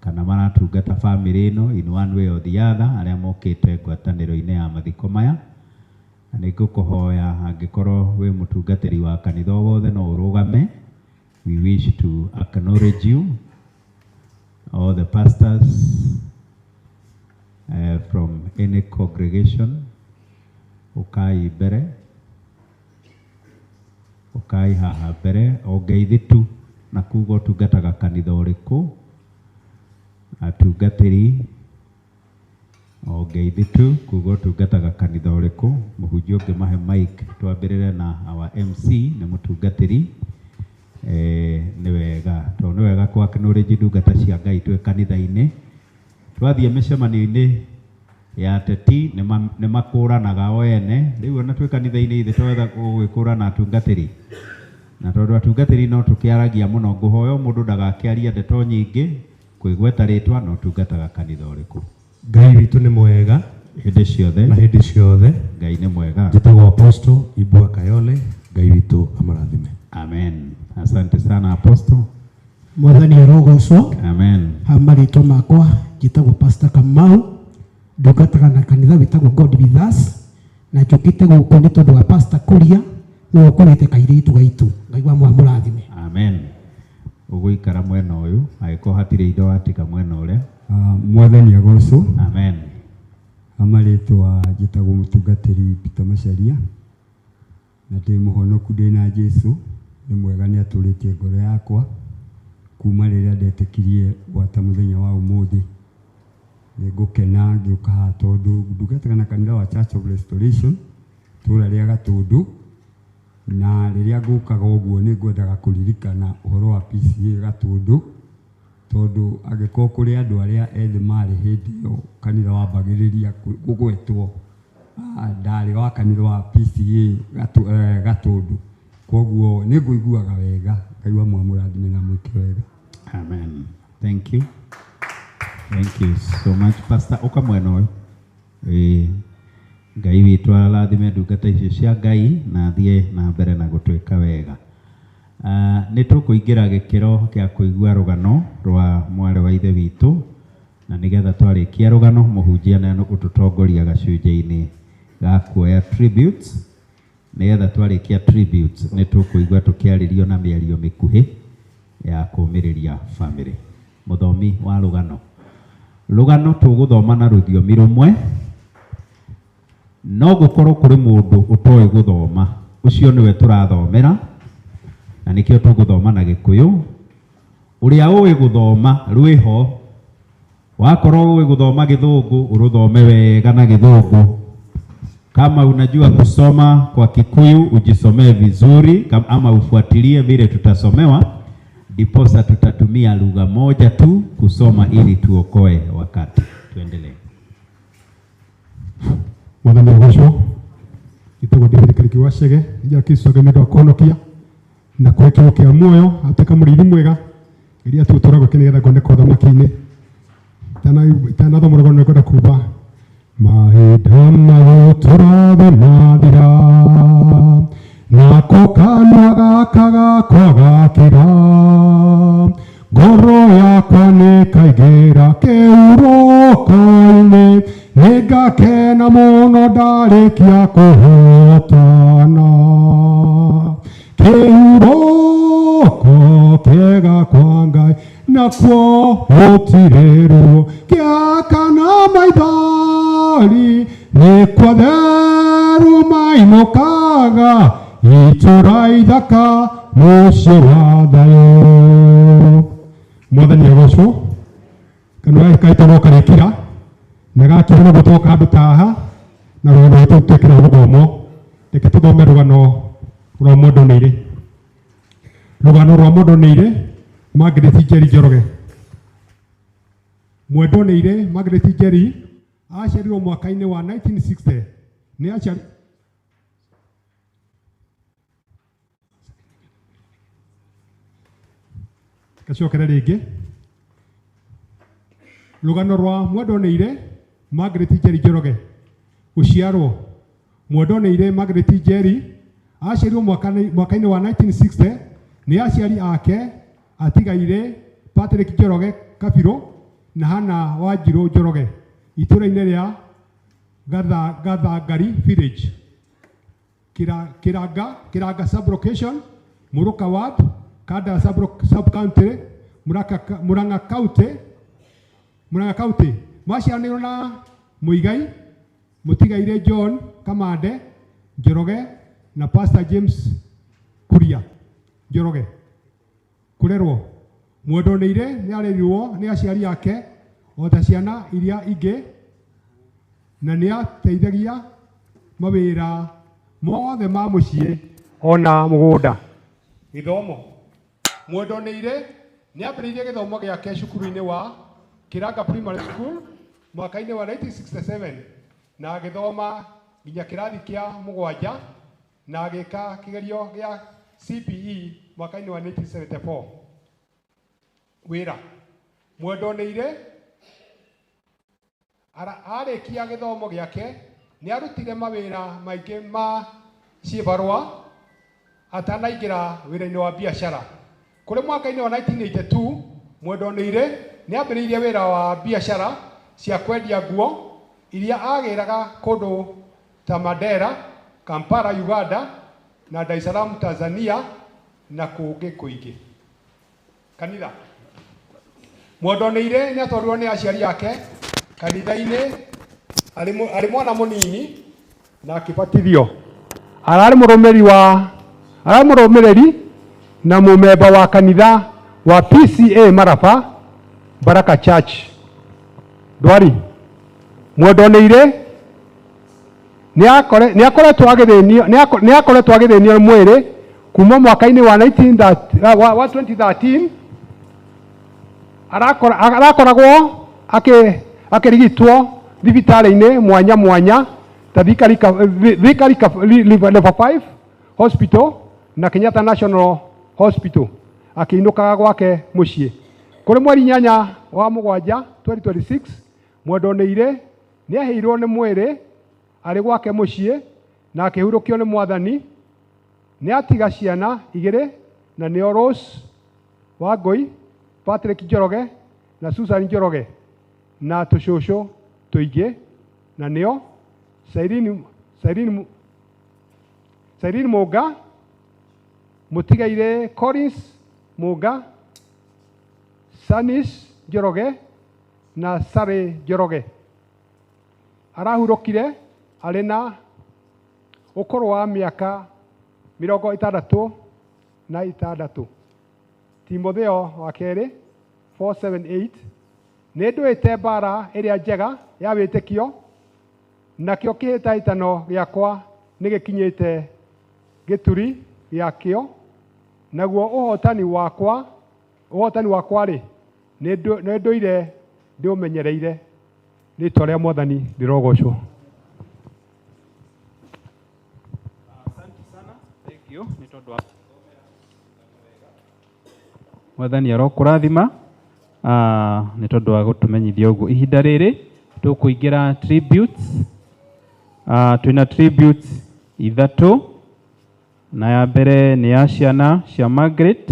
Kana maratungata family ĩno in one way or the other, arĩa mokĩte ngwatanĩro-inĩ ya mathiko maya. Na nĩ ngũkũhoya angĩkorwo wĩ mũtungatĩri wa kanitha o wothe no ũrũgame. We wish to acknowledge you, all the pastors from any congregation. Ũkai mbere, ũkai haha mbere, o ngeithi tu na kuga ũtungataga kanitha ũrĩkũ, atungatĩri o ngeithi tu kuga ũtungataga kanitha ũrĩkũ. Mũhunjia ũngĩmahe mic, twambĩrĩre na our MC nĩ mũtungatĩri. Nĩ wega tondũ nĩ wega kũ acknowledge ndungata cia Ngai twĩ kanitha-inĩ. Twathiĩ mĩcemanio-inĩ ya ateti nĩ makũranaga o ene. Rĩu ona twĩ kanitha-inĩ ithe twetha gũgĩkũrana atungatĩri, na tondũ atungatĩri no tũkĩaragia mũno, ngũhoya o mũndũ ndagakĩarie ndeto nyingĩ kwĩgweta rĩtwa na ũtungataga kanitha ũrĩkũ.
Ngai witũ nĩ mwega
hĩndĩ ciothe
na hĩndĩ ciothe.
Ngai nĩ mwega.
Njĩtagwo Apostle Ibua Kayole. Ngai witũ amarathime.
Amen. Asante sana, Apostle.
Mwathani arogocwo.
Amen.
Ha marĩtwa makwa njĩtagwo Pastor Kamau, ndungataga na kanitha wĩtagwo God with Us, na njũkĩte gũkũ nĩ tondũ wa Pastor Kuria, nĩwe ũkũrĩte kairĩtu gaitũ. Ngai wa mũrathime.
Amen. Ũgũikara mwena ũyũ angĩkorwo hatirĩ indo watiga mwena ũrĩa.
Mwathani agocwo.
Amen.
Amarĩtwa njĩtagwo mũtungatĩri Peter Macharia, na ndĩ mũhonoku, ndĩ na Jesu. Nĩ mwega, nĩ atũrĩtie ngoro yakwa kuma rĩrĩa ndetĩkirie gwata mũthenya wa ũmũthĩ. Nĩ ngũkena ngĩũka haha tondũ ndungataga na kanitha wa Church of Restoration, itũũra rĩa Gatũndũ, na rĩrĩa ngũkaga ũguo nĩ ngwendaga kũririkana ũhoro wa PCA Gatũndũ, tondũ angĩkorwo kũrĩ andũ arĩa ethĩ marĩ hĩndĩ ĩyo kanitha wambagĩrĩria kũgwetwo, ndarĩ wa kanitha wa PCA Gatũndũ. Koguo nĩ ngũiguaga wega. Ngai wa mwamũrathime na mwĩke wega.
Amen. Thank you. Thank you so much, Pastor. Ũka mwena ũyũ. Ĩĩ. Ngai witũ arathime ndungata icio cia Ngai na athiĩ na mbere na gũtwĩka wega. Nĩ tũkũingĩra gĩkĩro kĩa kũigua rũgano rwa mwarĩ wa ithe witũ, na nĩgetha twarĩkia rũgano mũhunjia nĩ ũtũtongoria gacunjĩ-inĩ ga kuoya tributes. Nĩgetha twarĩkia tributes nĩ tũkũigua tũkĩarĩrio na mĩario mĩkuhĩ ya kũũmĩrĩria family. Mũthomi wa rũgano. Rũgano tũgũthoma na rũthiomi rũmwe, no gũkorwo kũrĩ mũndũ ũtoĩ gũthoma, ũcio nĩwe tũrathomera, na nĩkĩo tũgũthoma na Gĩkũyũ. Ũrĩa ũĩ gũthoma rwĩho, wakorwo ũĩ gũthoma Gĩthũngũ ũrũthome wega na Gĩthũngũ. Kama unajua kusoma kwa Kikuyu ujisomee vizuri, ama ufuatilie vile tutasomewa, ndiposa tutatumia lugha moja tu kusoma ili tuokoe wakati. Tuendelee.
Mwathani agocwo. Njĩtagwo David Kariki wa Chege, nja Kristo Ngai nĩ ũndũ wa kũhonokia na kũhe kiugo kĩa muoyo, atuĩka mũrĩithi mwega iria tũtũragwo nĩgetha ngoneka ũthamaki-inĩ. Itanathoma rũgano nĩngwenda kuga mahinda magũtũrathe mathira, nako kanua gaka gakwa gakĩra, ngoro yakwa nĩkaingĩra kĩhurũko-inĩ, nĩngakena mũno ndarĩkia kũhotana. Kĩhurũko kĩega kwa Ngai nakuo gũtirĩ ruo, kĩakana maithori nĩ kwa theru mainũkaga, itũũra ithaka mũciĩ wa thayũ. Mwathani agocwo. Kanua gaka no karĩkira na gakira nĩguo twoka handũ ta haha na rũgano rwitũ rũtuĩke rwa gũthomwo. Reke tũthome rũgano rwa Mwendonĩire. Rũgano rwa Mwendonĩire Margaret Njeri Njoroge. Mwendonĩire Margaret Njeri aciarirwo mwaka-inĩ wa 1960. Nĩ aciari gacokere rĩngĩ. Rũgano rwa Mwendonĩire Margaret Njeri Njoroge. Gũciarwo Mwendonĩire Margaret Njeri aciarirwo mwaka-inĩ wa 1960 nĩ aciari ake atigaire Patrick Njoroge Kabirũ Na Hana Wanjirũ Njoroge itũra-inĩ rĩa Gathangari village, Kiranga sub-location, Muruka ward, Kandara sub county, Murang'a county, Murang'a county. Maciaranĩirwo na Muigai Mũtigaire John Kamande Njoroge na Pastor James Kuria Njoroge. Kũrerwo Mwendonĩire nĩ arerirwo nĩ aciari ake o ta ciana iria ingĩ, na nĩ ateithagia mawĩra mothe ma mũciĩ ona mũgũnda. Gĩthomo. Mwendonĩire nĩ ambĩrĩirie gĩthomo gĩake cukuru-inĩ wa Kiranga Primary School mwaka-inĩ wa 1967 na agĩthoma nginya kĩrathi kĩa mũgwanja na agĩka kĩgerio gĩa CPE mwaka-inĩ wa 1974. Wĩra. Mwendonĩire arĩkia gĩthomo gĩake nĩ arutire mawĩra maingĩ ma ciĩbarũa atanaingĩra wĩra-inĩ wa biacara. Kũrĩ mwaka-inĩ wa 1982 Mwendonĩire nĩ ambĩrĩirie wĩra wa biacara cia kwendia nguo iria agĩraga kũndũ ta Mandera, Kampala Uganda na Dar es Salaam Tanzania na kũngĩ kũingĩ. Kanitha. Mwendonĩire nĩ atwarirwo nĩ aciari ake kanitha-inĩ arĩ mwana mũnini na akĩbatithio. Ararĩ mũrũmĩrĩri na mũmemba wa kanitha wa PCA Maraba Baraka Church. Ndwari. Mwendonĩire nĩ akoretwo agĩthĩnio mwĩrĩ kuma mwaka-inĩ wa 2013. Arakoragwo akĩrigitwo thibitarĩ-inĩ mwanya mwanya ta Thika Level 5 Hospital na Kenyatta National Hospital akĩinũkaga gwake mũciĩ. Kũrĩ mweri 8 wa mũgwanja 2026 Mwendonĩire nĩ aheirwo nĩ mwĩrĩ arĩ gwake mũciĩ na akĩhurũkio nĩ Mwathani. Nĩ atiga ciana igĩrĩ na nĩo Rose Wangũi, Patrick Njoroge na Susan Njoroge na tũcũcũ tũingĩ na nĩo Cyrene Mũnga, Mũtigaire Collins Mũnga, Sanis Njoroge na Sally Njoroge. Arahurũkire arĩ na ũkũrũ wa mĩaka 66. Timotheo wa kerĩ 4:7-8. Nĩ ndũĩte mbara ĩrĩa njega ya wĩtĩkio, nakĩo kĩhĩtahĩtano gĩakwa nĩ gĩkinyĩte gĩturi gĩakĩo, naguo ũhotani wakwa rĩ nĩ ndũire ndĩũmenyereire. Rĩĩtwa rĩa Mwathani rĩrogocwo.
Asante sana. Thank you. Nĩ tondũ wa Mwathani arokũrathima nĩ tondũ wa gũtũmenyithia ũguo. Ihinda rĩrĩ tũkũingĩra tributes. Twĩna tributes ithatũ, na ya mbere nĩ ya ciana cia Margaret,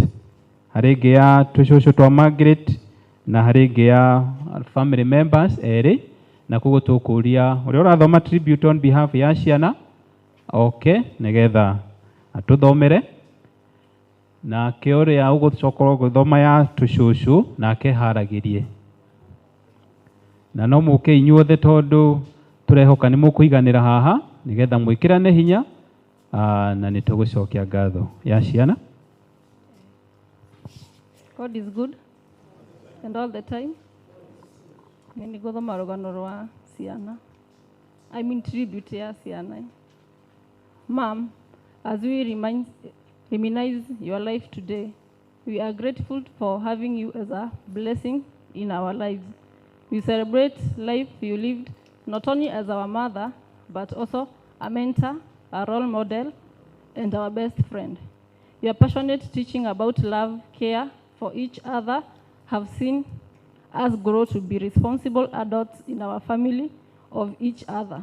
harĩ ĩngĩ ya tũcũcũ twa Margaret, na harĩ ĩngĩ ya family members erĩ. Na koguo tũkũria ũrĩa ũrathoma tribute on behalf ya ciana oke nĩgetha atũthomere, nake ũrĩa ũgũcoka gũthoma ya tũcũcũ nake haragĩrie. Na no mũke inyuothe tondũ tũrehoka nĩ mũkũiganĩra haha nĩgetha mwĩkĩrane hinya, na nĩ tũgũcokia ngatho ya ciana.
God is good and all the time. Nĩ ngũthoma rũgano rwa ciana. I mean tribute ya ciana. Mom, as we reminisce your life today, we are grateful for having you as a blessing in our lives. We celebrate life you lived not only as our mother, but also a mentor, a role model, and our best friend. Your passionate teaching about love, care for each other have seen us grow to be responsible adults in our family of each other.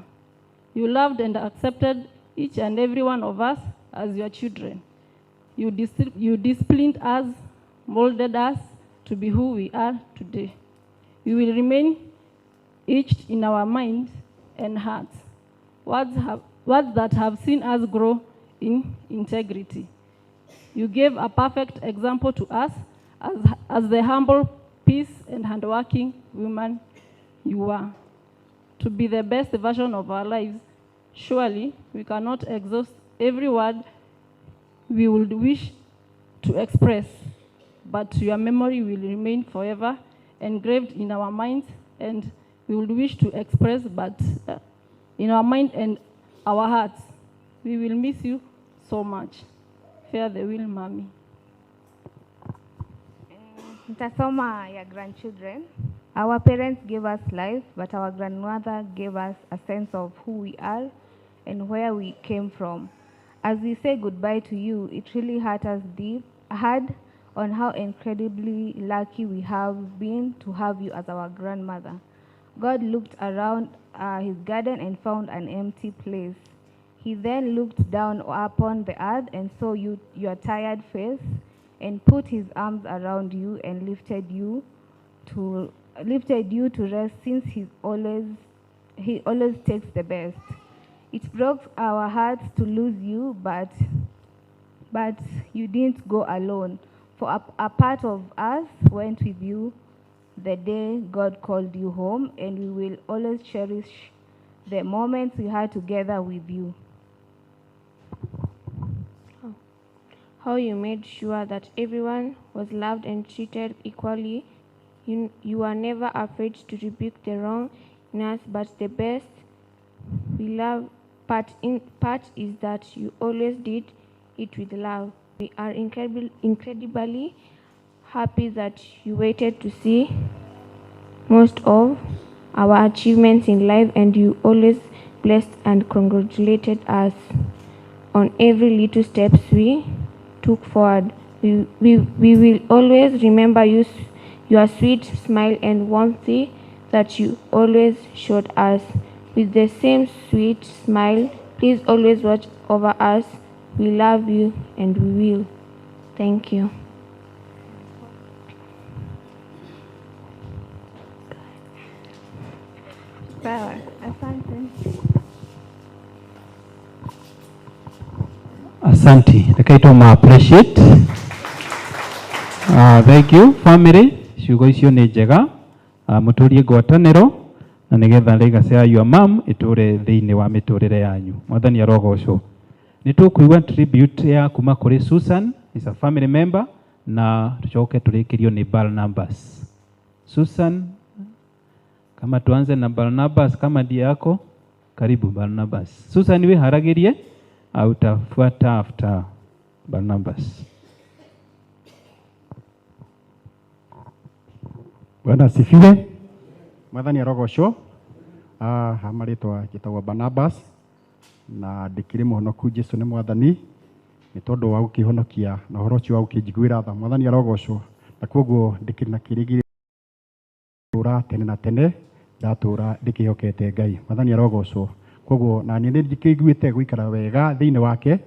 You loved and accepted each and every one of us as your children. You disciplined us, molded us to be who we are today. You will remain etched in our minds and hearts. Words that have seen us grow in integrity. You gave a perfect example to us as the humble, peace, and hardworking woman you are. To be the best version of our lives, surely we cannot exhaust every word we would wish to express, but your memory will remain forever engraved in our minds, and we would wish to express, but in our mind and our hearts. We will miss you so much. Fare the will, Mommy.
Nitasoma ya grandchildren. Our parents gave us life, but our grandmother gave us a sense of who we are and where we came from. As we say goodbye to you, it really hurt us deep, hard on how incredibly lucky we have been to have you as our grandmother. God looked around his garden and found an empty place. He then looked down upon the earth and saw you, your tired face, and put his arms around you and lifted you to rest, since he always takes the best. It broke our hearts to lose you, but you didn't go alone. For a part of us went with you the day God called you home, and we will always cherish the moments we had together with you.
How you made sure that everyone was loved and treated equally. You were never afraid to rebuke the wrong in us, but the best we love part is that you always did it with love. We are incredibly happy that you waited to see most of our achievements in life, and you always blessed and congratulated us on every little steps we took forward. We will always remember you, your sweet smile and warmth that you always showed us. With the same sweet smile, please always watch over us. We love you and we will. Thank you.
Sawa, asante.
Asante. Reke ma appreciate. Thank you family. Ciugo icio nĩ njega. Mũtũrie ngwatanĩro na nĩgetha legacy ya your mom ĩtũre thĩinĩ wa mĩtũrĩre yanyu. Mwathani arogocwo. Nĩ tũkũigua tribute ya kuma kũrĩ Susan, is a family member, na tucoke tũrĩkĩrio nĩ Barnabas. Susan, kama tuanze na Barnabas kama ndiye yako, karibu Barnabas. Susan wĩharagĩrie, utafuata after Barnabas.
Bwana asifiwe. Mwathani arogocwo. Marĩtwa njĩtagwo Barnabas na ndĩkĩrĩ mũhonoku. Jesu nĩ mwathani nĩ tondũ wa gũkĩhonokia na ũhoro ũcio wa gũkĩnjiguĩra tha. Mwathani arogocwo. Na kwoguo ndĩkĩrĩ na kĩrĩgĩrĩro tene na tene, ndatũra ndĩkĩhokete Ngai. Mwathani arogocwo. Kwoguo na niĩ nĩndĩkĩiguĩte gũikara wega thĩinĩ wake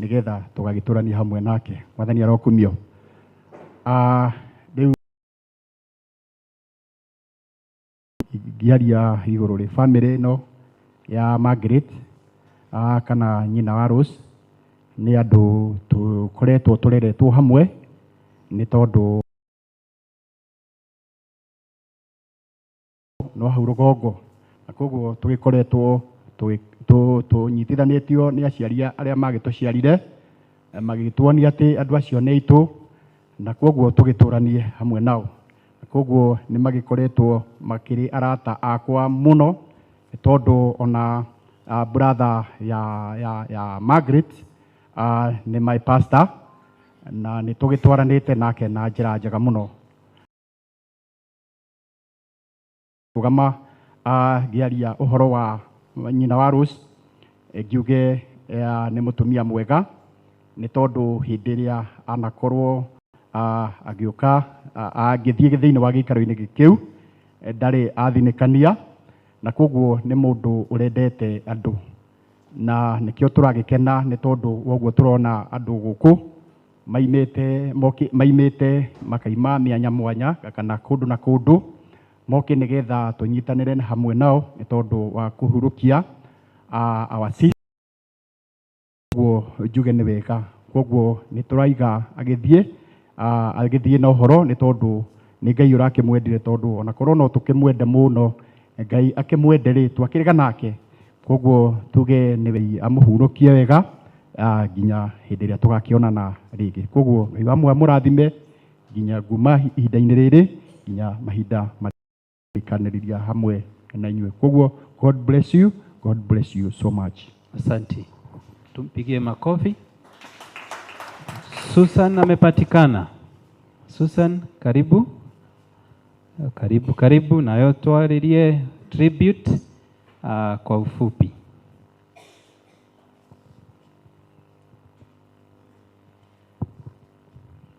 nĩgetha tũgagĩtũrania hamwe nake. Mwathani arokumio. Rĩu ngĩaria igũrũ rĩ family ĩno ya Margaret kana nyina wa Rose nĩ andũ tũkoretwo tũreretwo hamwe nĩ tondũ no hau rũgongo, na koguo tũgĩkoretwo tũnyitithanĩtio nĩ aciari arĩa magĩtũciarire, magĩtuonia atĩ andũ acio nĩ aitũ, na koguo tũgĩtũranie hamwe nao. Koguo nĩ magĩkoretwo makĩrĩ arata akwa mũno tondũ ona brother ya Margaret nĩ my pastor, na nĩ tũgĩtwaranĩte nake na njĩra njega mũno. Rũgama ngĩaria ũhoro wa nyina wa Rose, ngiuge nĩ mũtumia mwega nĩ tondũ hĩndĩ ĩrĩa anakorwo agĩũka agĩthiĩ thĩinĩ wa gĩikaro-inĩ kĩu ndarĩ athinĩkania, na koguo nĩ mũndũ ũrendete andũ, na nĩkĩo tũragĩkena nĩ tondũ woguo tũrona andũ gũkũ maimĩte makaima mĩanya mwanya kana kũndũ na kũndũ Moke nĩgetha tũnyitanĩre hamwe nao nĩ tondũ wa kũhurũkia our sister. Koguo njuge nĩ wega, koguo nĩ tũraiga agĩthiĩ agĩthiĩ na ũhoro, nĩ tondũ nĩ Ngai ũrakĩmwendire, tondũ ona korwo no tũkĩmwende mũno, Ngai akĩmwende rĩ, twakĩrega nake. Koguo tuge nĩ amũhurũkie wega nginya hĩndĩ ĩrĩa tũgakĩonana rĩngĩ. Koguo Ngai wa amũrathime nginya nguma ihinda-inĩ rĩrĩ nginya mahinda marĩkanĩrĩria hamwe na inyuĩ. Koguo God bless you, God bless you so much.
Asante, tumpigie makofi. Susan amepatikana. Susan, karibu karibu karibu, nayo twaririe tribute kwa ufupi.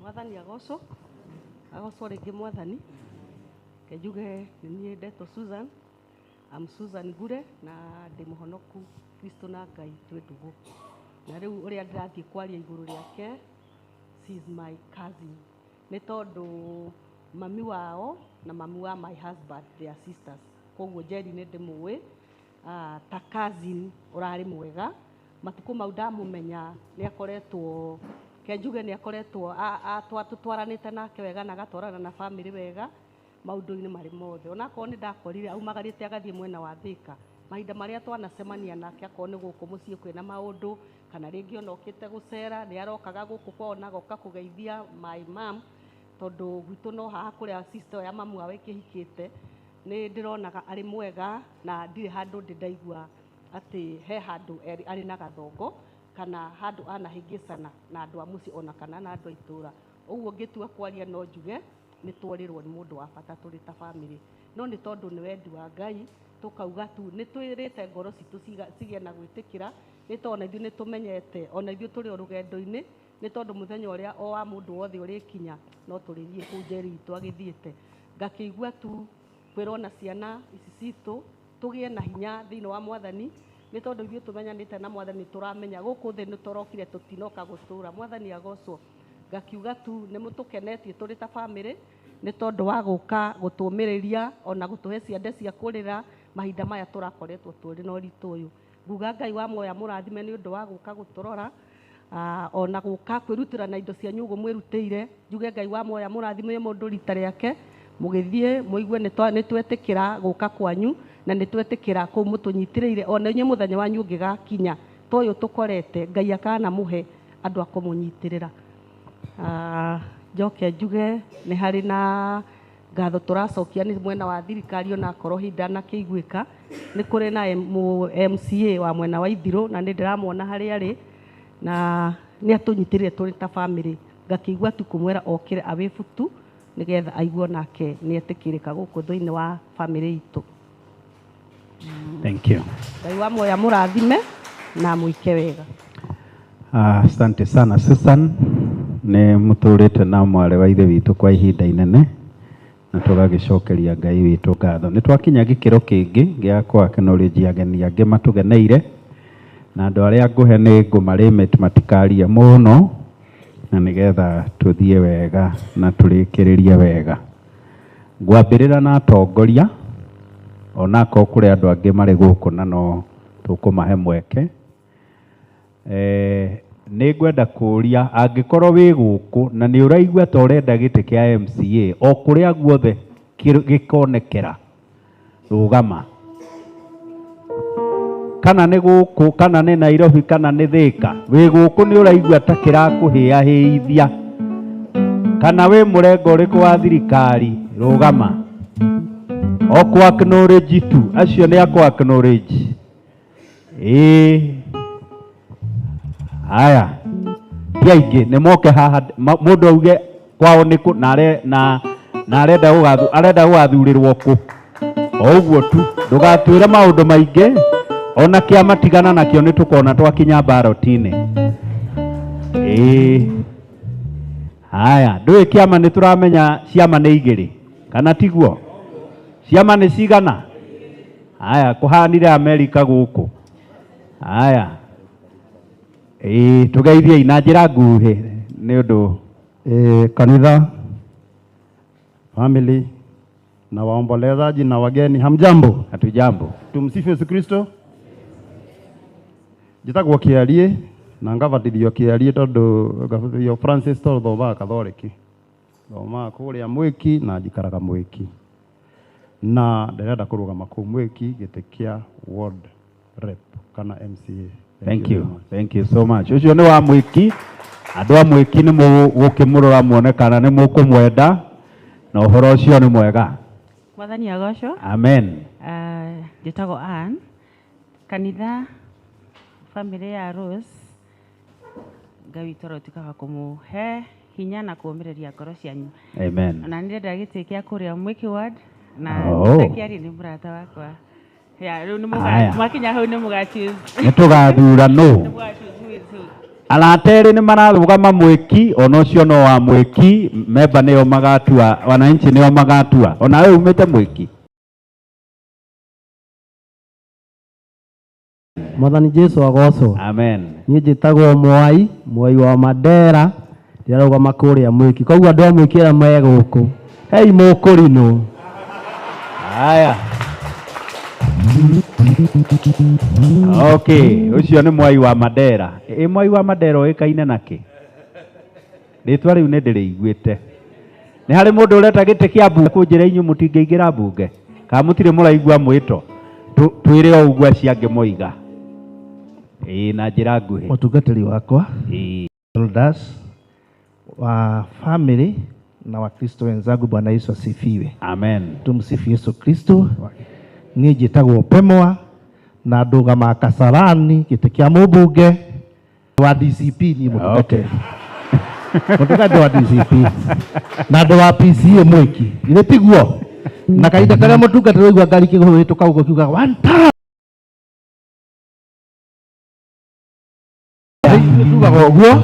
Mwathani agocwo, agocwo rĩngĩ Mwathani. Ke njuge nĩ niĩ ndetwo Susan. Am Susan Ngure na ndĩ mũhonoku Kristo na Ngai twĩ ndũgũ. Na rĩu ũrĩa ndĩrathiĩ kwaria igũrũ rĩake, she is my cousin, nĩ tondũ mami wao na mami wa my husband, they are sisters. Koguo Njeri nĩ ndĩmũĩ ta cousin ũrarĩ mwega. Matukũ mau ndamũmenya nĩ akoretwo, ke njuge nĩ akoretwo tũtwaranĩte nake wega na agatwarana na family wega maũndũ-inĩ marĩ mothe. Onakorwo nĩ ndakorire aumagarĩte agathiĩ mwena wa Thĩka, mahinda marĩa twanacemania nake, akorwo nĩ gũkũ mũciĩ kwĩna maũndũ kana rĩngĩ ona okĩte gũcera, nĩ arokaga gũkũ kwao na agoka kũgeithia my mom, tondũ gwitũ no haha kũrĩa sister ya mamu wao ĩkĩhikĩte. Nĩ ndĩronaga arĩ mwega na ndirĩ handũ ndĩ ndaigua atĩ he handũ arĩ na gathongo kana handũ anahĩngĩcana na andũ a mũciĩ ona kana na andũ a itũũra. Ũguo ngĩtua kwaria no njuge nĩ tworĩrwo nĩ mũndũ wa bata tũrĩ ta family, no nĩ tondũ nĩ wendi wa Ngai, tũkauga tu nĩ twĩrĩte ngoro citũ cigĩe na gwĩtĩkĩra, nĩ tondũ ona ithuĩ nĩ tũmenyete ona ithuĩ tũrĩ o rũgendo-inĩ, nĩ tondũ mũthenya ũrĩa o wa mũndũ wothe ũrĩkinya no tũrĩthiĩ kũu Njeri witũ agĩthiĩte. Ngakĩigua tu kwĩrwo na ciana ici citũ tũgĩe na hinya thĩinĩ wa Mwathani, nĩ tondũ ithuĩ tũmenyanĩte na Mwathani, tũramenya gũkũ thĩ nĩ tũrokire, tũtinoka gũtũra. Mwathani agocwo. Ngakiuga tu nĩ mũtũkenetie tũrĩ ta family, nĩ tondũ wa gũka gũtũmĩrĩria ona gũtũhe ciande cia kũrĩra mahinda maya tũrakoretwo tũrĩ na ũritũ ũyũ. Nguga Ngai wa muoyo amũrathime nĩ ũndũ wa gũka gũtũrora, ona gũka kwĩrutĩra na indo cianyu ũguo mwĩrutĩire. Njuge Ngai wa muoyo amũrathime mũndũ rita rĩake, mũgĩthiĩ mũigue nĩ twetĩkĩra gũka kwanyu na nĩ twetĩkĩra kũu mũtũnyitĩrĩire. Ona inyuĩ mũthenya wanyu ũngĩgakinya ta ũyũ tũkorete, Ngai akanamũhe andũ a kũmũnyitĩrĩra. Njoke njuge nĩ harĩ na ngatho tũracokia nĩ mwena wa thirikari, ona akorwo hihi ndanakĩiguĩka, nĩ kũrĩ na MCA wa mwena wa Ithirũ na nĩ ndĩramuona harĩa arĩ na nĩ atũnyitĩrĩire tũrĩ ta family. Ngakĩigua tu kũmwĩra okĩre awĩbutu nĩgetha aigue onake nĩ etĩkĩrĩka gũkũ thĩinĩ wa family itũ.
Thank you.
Ngai wa muoyo amũrathime na amwĩke wega.
Asante sana Susan, nĩ mũtũrĩte na mwarĩ wa ithe witũ kwa ihinda inene na tũgagĩcokeria Ngai witũ ngatho. Nĩ twakinya gĩkĩro kĩngĩ gĩa kũ acknowledge ageni angĩ matũgeneire, na andũ arĩa ngũhe nĩ ngũmalimit matikarie mũno, na nĩgetha tũthiĩ wega na tũrĩkĩrĩrie wega. Ngwambĩrĩra na atongoria, onakorwo kũrĩ andũ angĩ marĩ gũkũ na no tũkũmahe mweke. Nĩ ngwenda kũũria angĩkorwo wĩ gũkũ na nĩ ũraigua ta ũrenda gĩtĩ kĩa MCA o kũrĩa guothe gĩkonekera, rũgama. Kana nĩ gũkũ, kana nĩ Nairobi, kana nĩ Thĩka, wĩ gũkũ nĩ ũraigua ta kĩrakũhĩahĩithia, kana wĩ mũrengo ũrĩkũ wa thirikari, rũgama. O kũ acknowledge tu, acio nĩ akũ acknowledge. Ĩĩ. Haya, ti aingĩ nĩ moke haha, mũndũ auge kwao nĩ kũ na arenda gũgathurĩrwo kũ. O ũguo tu, ndũgatwĩre maũndũ maingĩ, ona kĩama tigana nakĩo, nĩ tũkona twakinya ballot-inĩ. Ĩĩ. Haya, ndũĩ kĩama nĩ tũramenya ciama nĩ igĩrĩ, kana tiguo? Ciama nĩ cigana? Haya, kũhanire Amerika gũkũ. Haya. Ĩĩ, tũgeithiei na njĩra nguhĩ nĩ ũndũ.
Kanitha, family, na waombolezaji na wageni, hamjambo?
Hatujambo.
Tumsifu Yesu Kristo. Njĩtagwo Kĩarie na ngabatithio Kĩarie tondũ ngabatithio Francis tondũ thomaga Katholiki, thomaga kũrĩa Mwĩki na njikaraga Mwĩki, na ndĩrenda kũrũgama kũu Mwĩki gĩtĩ kĩa ward rep kana MCA.
Thank you. Thank you so much. Ũcio nĩ wa Mwĩki. Andũ a Mwĩki nĩ mũgũkĩmũrora muone kana nĩ mũkũmwenda na ũhoro ũcio nĩ mwega.
Mwathani agocwo.
Amen.
Njĩtagwo Ann. Kanitha family ya Rose, Ngai witũ arotuĩka wa kũmũhe hinya na kũũmĩrĩria ngoro cianyu.
Amen.
Ona nĩ ndĩrenda gĩtĩ kĩa kũrĩa Mwĩki ward na
Oh.
Kĩarie nĩ mũrata wakwa. Ya, rĩu nĩ
Aya.
mwakinya hau nĩ mũga choose.
Nĩ tũgathura nũ.
Nĩ mũga choose who is who.
Arata erĩ nĩ mararũgama Mwĩki, ona ũcio no wa Mwĩki, memba nĩo magatua, wananchi nĩo magatua. Ona we umĩte Mwĩki.
Mwathani Jesu agocwo.
Amen.
Niĩ njĩtagwo Mwai, Mwai wa Mandera, ndĩrarũgama kũrĩa Mwĩki. Koguo andũ a Mwĩki arĩa me gũkũ, hei mũkũrinũ.
Haya. Okay, ũcio nĩ Mwai wa Mandera. Ĩ Mwai wa Mandera ũĩkaine na kĩ? Rĩtwa rĩu nĩ ndĩrĩiguĩte. Nĩ harĩ mũndũ ũreta gĩtĩ kĩa mbunge kũnjĩra inyuĩ mũtingĩingĩra mbunge? Kana mũtirĩ mũraigua mwĩto? Twĩre o ũguo acio angĩ moiga. Ĩĩ na njĩra nguhĩ.
Mũtungatĩri wakwa,
Ĩĩ.
elders wa family na Wakristo wenzangu, Bwana Yesu asifiwe.
Amen.
Tumsifu Yesu Kristo. Niĩ njĩtagwo Pemwa na ndũgamaga Kasarani gĩtĩ kĩa mũmbunge wa DCP. Niĩ mũtungatĩri, mũtungatĩri wa DCP na andũ wa PCA Mwĩki, githĩ tiguo? Na kahinda karĩa mũtungatĩri waigua ngari kĩhũrĩtũka ũguo kiugaga one time, tugaga ũguo.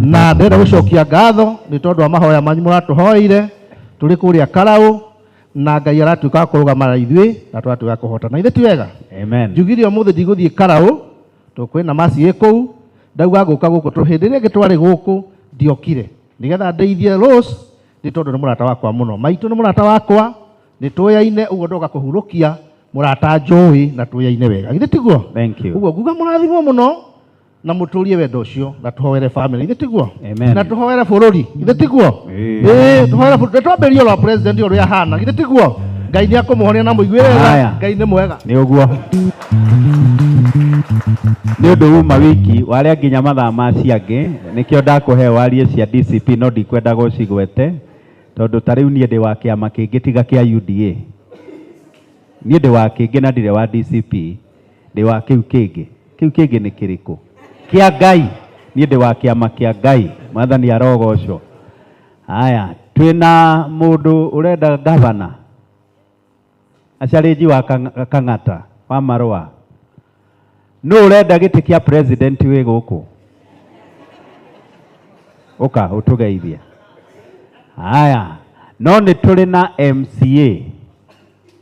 Na ndĩrenda gũcokia ngatho nĩ tondũ wa mahoya manyu mũratũhoeire tũrĩ kũrĩa Karaũ, na Ngai aratuĩka wa kũrũgama na ithuĩ na tũratuĩka kũhotana. Ithe ti wega?
Amen.
Njugire ũmũthĩ ndigũthiĩ Karaũ tondũ kwĩna maci ĩ kũu, ndauga ngũka gũkũ tondũ hĩndĩ ĩrĩa ĩngĩ twarĩ gũkũ ndiokire nĩgetha ndeithie Rose, nĩ tondũ nĩ mũrata wakwa mũno. Maitũ nĩ mũrata wakwa, nĩ tũyaine ũguo, ndoka kũhurũkia mũrata njũĩ na tũyaine wega. Githĩ tiguo?
Thank you.
Ũguo nguga mũrathimwo mũno na mũtũrie wendo ũcio na tũhoere family. Githĩ tiguo?
Amen.
Na tũhoere bũrũri. Githĩ tiguo? Ĩĩ, tũhoere bũrũri. Twambĩrĩrie ũrĩa president ũrĩa ahana. Githĩ tiguo? Ngai nĩ akũmũhonia na mũiguĩre tha.
Haya.
Ngai nĩ mwega.
Nĩ ũguo. Nĩ ũndũ uma wiki warĩa nginya mathaa ma ciangĩ, nĩkĩo ndakũhe warie cia DCP no ndikwenda gũcigwete tondũ ta rĩu niĩ ndĩ wa kĩama kĩngĩ tiga kĩa UDA. Niĩ ndĩ wa kĩngĩ na ndirĩ wa DCP, ndĩ wa kĩu kĩngĩ. Kĩu kĩngĩ nĩ kĩrĩkũ? Kĩa Ngai. Niĩ ndĩ wa kĩama kĩa Ngai. Mwathani arogocwo. Haya, twĩna mũndũ ũrenda gavana acarĩnji wa Kang'ata wa marũa. Nũ ũrenda gĩtĩ kĩa president wĩ gũkũ? Ũka ũtũgeithie. Haya, no nĩ tũrĩ na MCA.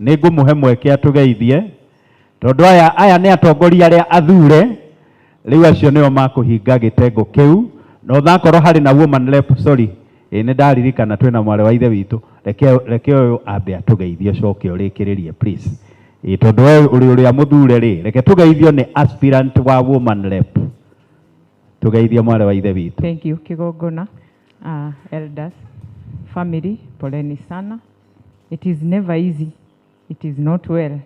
Nĩ ngũmũhe mweke atũgeithie tondũ aya nĩ atongoria arĩa athure, rĩu acio nĩo makũhinga gĩtengo kĩu. Na onakorwo harĩ na woman rep, sorry, ĩ nĩ ndaririkana twĩna mwarĩ wa ithe witũ, reke ũyũ ambe atũgeithie ũcoke ũrĩkĩrĩrie please. Ĩ tondũ we ũrĩ ũrĩa mũthure rĩ, reke tũgeithio nĩ aspirant wa woman rep. Tũgeithie mwarĩ wa ithe witũ.
Thank you Kigongona. Elders, family, poleni sana. It is never easy. It is not well.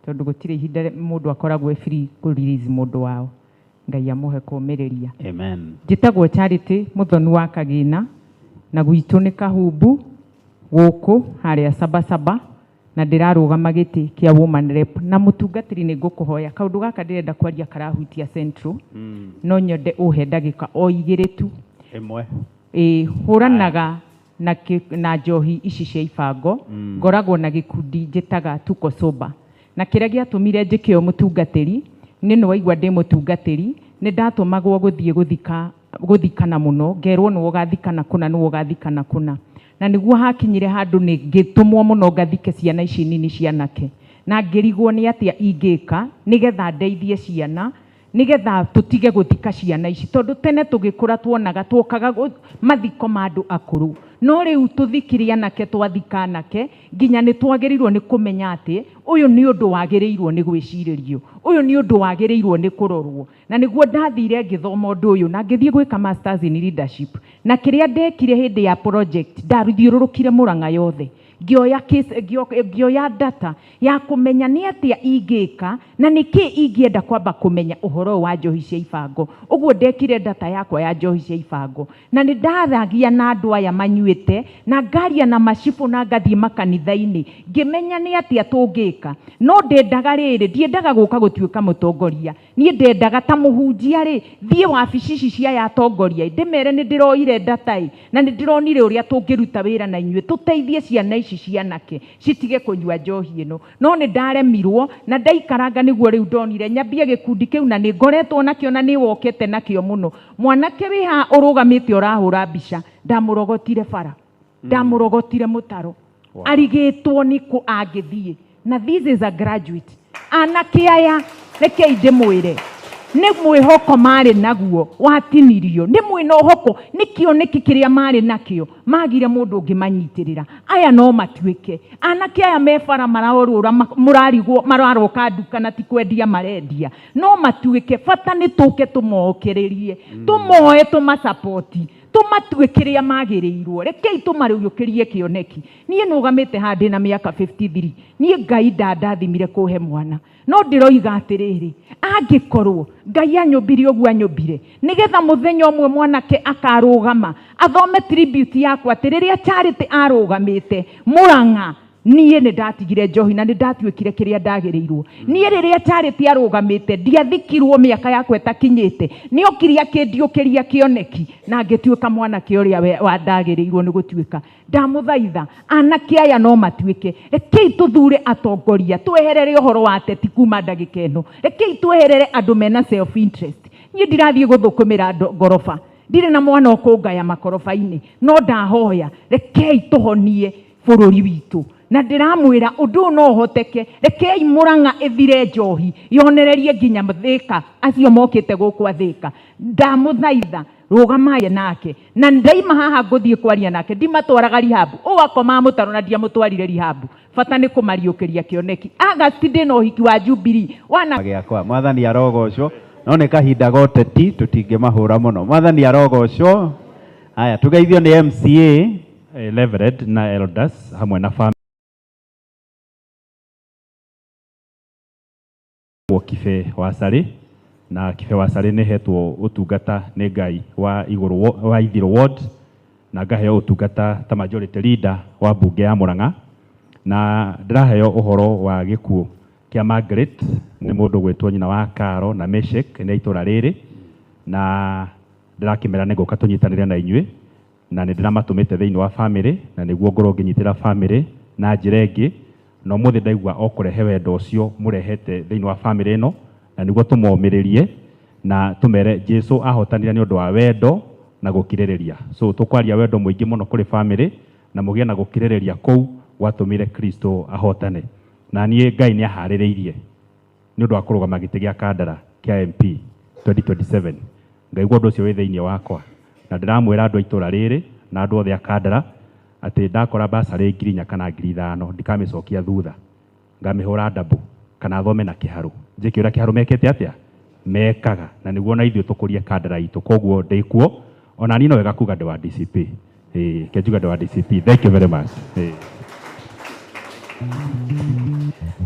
Tondũ gũtirĩ ihinda mũndũ akoragwo e free kũ release mũndũ wao. Ngai amũhe kũũmĩrĩria.
Amen.
Njĩtagwo Charity Mũthoni wa Kagĩna, na gwitũ nĩ Kahumbu gũkũ harĩa Sabasaba, na ndĩrarũgama gĩtĩ kĩa woman rep. Na mũtungatĩri nĩ ngũkũhoya kaũndũ gaka ndĩrenda kwaria karahutia Central, no nyende ũhe ndagĩka o igĩrĩ tu.
Ĩmwe.
Ĩ, hũranaga na njohi ici cia ibango. Ngoragwo na gĩkundi njĩtaga Tuko Sober, na kĩrĩa gĩatũmire njĩke ũũ mũtungatĩri, nĩ nĩwaigua ndĩ mũtungatĩri, nĩ ndatũmagwo gũthiĩ gũthikana mũno, ngerwo nĩwe ũgathikana kũna, nĩwe ũgathikana kũna. Na nĩguo hakinyire handũ nĩ ngĩtũmwo mũno ngathike ciana ici nini cianake, na ngĩrigwo nĩ atĩa ingĩka nĩgetha ndeithie ciana, nĩgetha tũtige gũthika ciana ici, tondũ tene tũgĩkũra tuonaga twokaga mathiko ma andũ akũrũ, No rĩu tũthikire anake, twathika anake, nginya nĩ twagĩrĩirwo nĩ kũmenya atĩ ũyũ nĩ ũndũ wagĩrĩirwo nĩ gwĩcirĩrio, ũyũ nĩ ũndũ wagĩrĩirwo nĩ kũrorwo. Na nĩguo ndathire ngĩthoma ũndũ ũyũ na ngĩthiĩ gwĩka masters in leadership. Na kĩrĩa ndekire hĩndĩ ya project, ndathiũrũrũkire Mũrang'a yothe, ngĩoya case, ngĩoya data ya kũmenya nĩ atĩa ingĩka na nĩkĩ ingĩenda kwamba kũmenya ũhoro ũyũ wa njohi cia ibango. Ũguo ndekire data yakwa ya njohi cia ibango, na nĩ ndaragia na andũ aya manyuĩte, na ngaria na macibũ, na ngathiĩ makanitha-inĩ ngĩmenya nĩ atĩa tũngĩka. No ndendaga rĩrĩ, ndiendaga gũka gũtuĩka mũtongoria. Niĩ ndendaga ta mũhunjia rĩ, thiĩ wabici ici cia ya atongoria, ndĩmere nĩ ndĩroire data ĩ, na nĩ ndĩronire ũrĩa tũngĩruta wĩra na inyuĩ tũteithie ciana ici cianake citige kũnyua njohi ĩno. No nĩ ndaremirwo na ndaikaranga, nĩguo rĩu ndonire nyambie gĩkundi kĩu, na nĩ ngoretwo nakĩo na nĩ wokete nakĩo mũno. Mwanake wĩ haha ũrũgamĩte ũrahũra mbica, ndamũrogotire bara, ndamũrogotire mũtaro. Arigĩtwo nĩ kũ angĩthiĩ, na this is a graduate. Anake aya, rekei ndĩmwĩre, nĩ mwĩhoko marĩ naguo watinirio, nĩ mwĩnohoko, nĩ kĩoneki kĩrĩa marĩ nakĩo, magire mũndũ ũngĩmanyitĩrĩra. Aya no matuĩke anake aya me bara marorũra, mũrarigwo mararoka nduka na ti kwendia marendia, no matuĩke. Bata nĩ tũke tũmokĩrĩrie, tũmoe, tũmasapoti, tũmatue kĩrĩa magĩrĩirwo. Rekei tũmarũyũkĩrie kĩoneki. Niĩ nũgamĩte haha ndĩna mĩaka 53. Niĩ Ngai ndandathimire kũhe mwana, no ndĩroiga atĩrĩrĩ, angĩkorwo Ngai anyũmbire ũguo anyũmbire nĩgetha mũthenya ũmwe mwanake akarũgama athome tribute yakwa, atĩ rĩrĩa Charity arũgamĩte Mũrang'a, niĩ nĩ ndatigire njohi na nĩ ndatuĩkire kĩrĩa ndagĩrĩirwo. Niĩ rĩrĩa Charity arũgamĩte, ndiathikirwo mĩaka yakwa ĩtakinyĩte, nĩ okire akĩndiũkĩria kĩoneki na ngĩtuĩka mwanake ũrĩa wa ndagĩrĩirwo nĩ gũtuĩka. Ndamũthaitha, anake aya no matuĩke. Rekei tũthure atongoria, tweherere ũhoro wa ateti kuma ndagĩka ĩno. Rekei tweherere andũ mena self interest. Niĩ ndirathiĩ gũthũkũmĩra ngoroba, ndirĩ na mwana ũkũngaya makoroba-inĩ, no ndahoya rekei tũhonie bũrũri witũ. Na ndĩramwĩra ũndũ ũyũ no ũhoteke. Rekei Mũrang'a ĩthire njohi, yonererie nginya Thĩka, acio mokĩte gũkũ a Thĩka. Ndamũthaitha, rũgamai nake, na ndaima haha ngũthiĩ kwaria nake. Ndimatwaraga rehab, ũũ akomaga mũtaro na ndiamũtwarire rehab. Bata nĩ kũmariũkĩria kĩoneki. August ndĩna ũhiki wa Jubilee wana
gĩakwa. Mwathani arogocwo. No nĩ kahinda goteti, tũtingĩmahũra mũno. Mwathani arogocwo. Haya, tũgeithio nĩ MCA.
Reverend na elders hamwe na family Kibe wa Sarĩ, na Kibe wa Sarĩ nĩ hetwo ũtungata nĩ Ngai wa igũrũ wa Ithiro ward, na ngaheo ũtungata ta majority leader wa mbunge ya Murang'a. Na ndĩraheo ũhoro wa gĩkuũ kĩa Margaret, nĩ mũndũ gwĩtwo nyina wa Karo na Meshek, nĩ itũra rĩrĩ, na ndĩrakĩmera nĩ ngũka tũnyitanĩre na inyuĩ, na nĩ ndĩramatũmĩte thĩinĩ wa family, na nĩguo ngorwo ngĩnyitĩra family na njĩra ĩngĩ. Na ũmũthĩ ndaigua o kũrehe wendo ũcio mũrehete thĩinĩ wa family ĩno, na nĩguo tũmomĩrĩrie na tũmere Jesu ahotanire nĩ ũndũ wa wendo na gũkirĩrĩria. So tũkwaria wendo mũingĩ mũno kũrĩ family, na mũgĩe na gũkirĩrĩria kũu gwatũmire Kristo ahotane. Na niĩ Ngai nĩ aharĩrĩirie nĩ ũndũ wa kũrũgama gĩtĩ gĩa Kandara kĩa MP 2027. Ngaigua ũndũ ũcio wĩ thĩinĩ wakwa, na ndĩramwĩra andũ a itũra rĩrĩ na andũ othe a Kandara atĩ ndakora basarĩ 4,000 kana 5,000, ndikamĩcokia thutha, ngamĩhũra ndabũ kana thome na kĩharũ, njĩke ũrĩa kĩharũ mekĩte atĩa mekaga, na nĩguo na ithuĩ tũkũrie Kandara itũ. Koguo ndĩkuo ona niĩ no wega kuga ndĩ wa DCP. Ĩĩ, kenjuga ndĩ wa DCP. Thank you very much. Ĩĩ.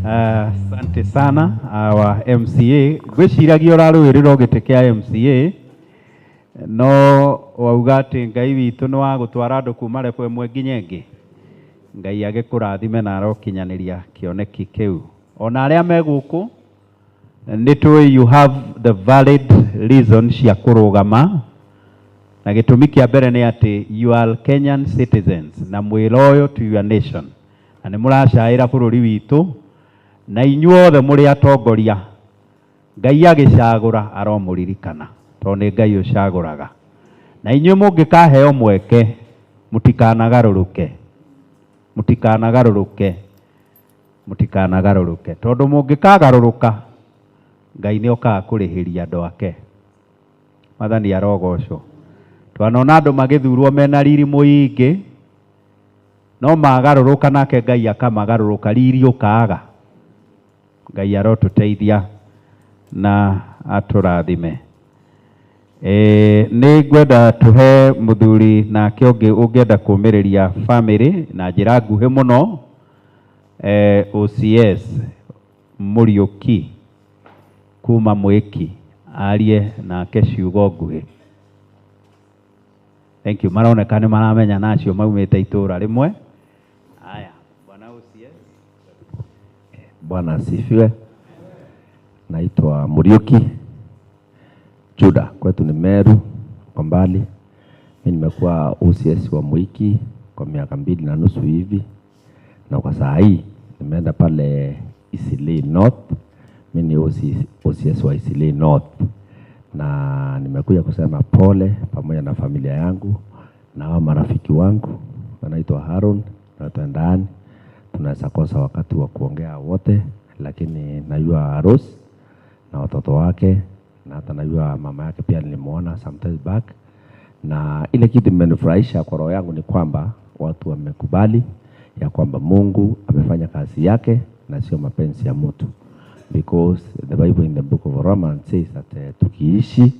Asante sana our MCA. Ngwĩciragia ũrarũĩrĩra o gĩtĩ kĩa MCA, no wauga atĩ Ngai witũ nĩ wa gũtwara andũ kuma level ĩmwe nginya ĩngĩ. Ngai agĩkũrathime na arokinyanĩria kĩoneki kĩu. Ona arĩa me gũkũ nĩ tũĩ you have the valid reason cia kũrũgama, na gĩtũmi kĩa mbere nĩ atĩ you are Kenyan citizens na mwĩ loyal to your nation, na nĩ mũracaĩra bũrũri witũ, na inyuothe mũrĩ atongoria. Ngai agĩcagũra aromũririkana, tondũ nĩ Ngai ũcagũraga. Na inyuĩ mũngĩkaheo mweke, mũtikanagarũrũke, mũtikanagarũrũke, mũtikanagarũrũke, tondũ mũngĩkagarũrũka, Ngai nĩ okaga kũrĩhĩria andũ ake. Mwathani arogocwo. Twanona andũ magĩthurwo mena riri mũingĩ. No magarũrũka nake Ngai akamagarũrũka, riri ũkaaga. Ngai arotũteithia na atũrathime. Nĩ ngwenda tũhe mũthuri nake ũngĩ ũngĩenda kũmĩrĩria famĩlĩ na njĩra nguhĩ mũno, OCS Mũriũki kuma Mwĩki arie nake ciugo nguhĩ. Thank you. Maroneka nĩ maramenya na acio maumĩte itũra rĩmwe. Haya, bwana OCS.
Bwana asifiwe. Naitwa Muriuki Juda, kwetu ni Meru kwa mbali. Mimi nimekuwa OCS wa Mwiki kwa miaka 2.5 hivi, na kwa saa hii nimeenda pale Eastleigh North. Mimi ni OCS wa Eastleigh North, na nimekuja kusema pole pamoja na familia yangu na hao marafiki wangu wanaitwa Haron na Ndani. Tunaweza kosa wakati wa kuongea wote, lakini najua Rose na watoto wake, na hata najua mama yake pia nilimuona sometimes back. Na ile kitu imenifurahisha kwa roho yangu ni kwamba watu wamekubali ya kwamba Mungu amefanya kazi yake na sio mapenzi ya mtu, because the Bible in the book of Romans says that tukiishi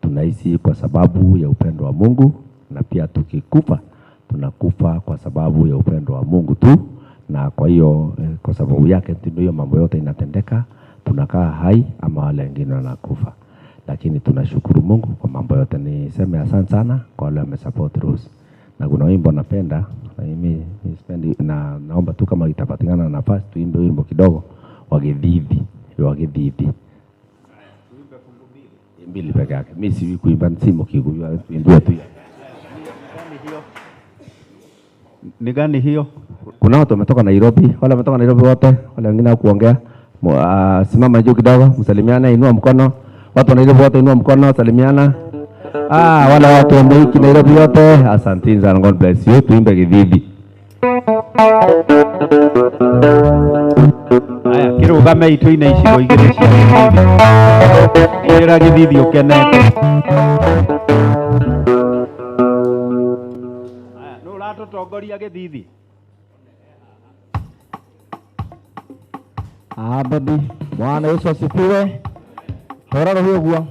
tunaishi kwa sababu ya upendo wa Mungu, na pia tukikufa tunakufa kwa sababu ya upendo wa Mungu tu. Na kwa hiyo kwa sababu yake ndio hiyo mambo yote inatendeka, tunakaa hai ama wale wengine wanakufa, lakini tunashukuru Mungu kwa mambo yote. Niseme asante sana kwa wale wamesupport Rose. Na kuna wimbo napenda na mimi sipendi, na naomba tu kama itapatikana nafasi tuimbe wimbo kidogo wa Githithi, wa Githithi. Mbili peke yake. Mimi sijui kuimba, si Kikuyu, tuimbe tu.
Ni gani hiyo?
Kuna watu wametoka Nairobi, wale wametoka Nairobi wote, wale wengine hawakuongea. Simama juu kidogo, msalimiane, inua mkono. Watu wa Nairobi wote inua mkono, salimiana. Wale watu wa Mwiki Nairobi wote, asanteni sana, God bless you. Tuimbe Githithi.
Haya, kirugame ituine icigo igĩrĩ cia Githithi. Ĩra Githithi ũkenete. Haya, nũ ũratũtongoria Githithi?
Abadi, Bwana Yesu asifiwe. Hora roho ũguo.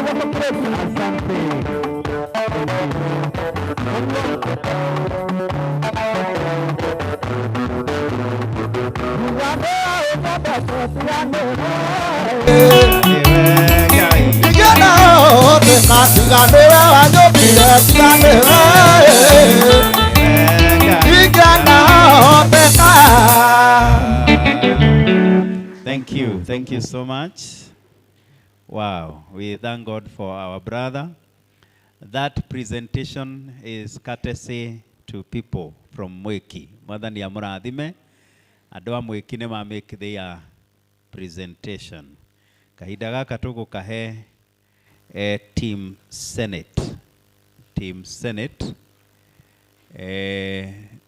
Asante. Thank you. Thank you so much. Wow. We thank God for our brother. That presentation is courtesy to people from Mwiki. Mwathani amurathime. Andũ a Mwiki nĩ ma make their presentation. Kahinda gaka tũgũkahe Team Senate. Team Senate.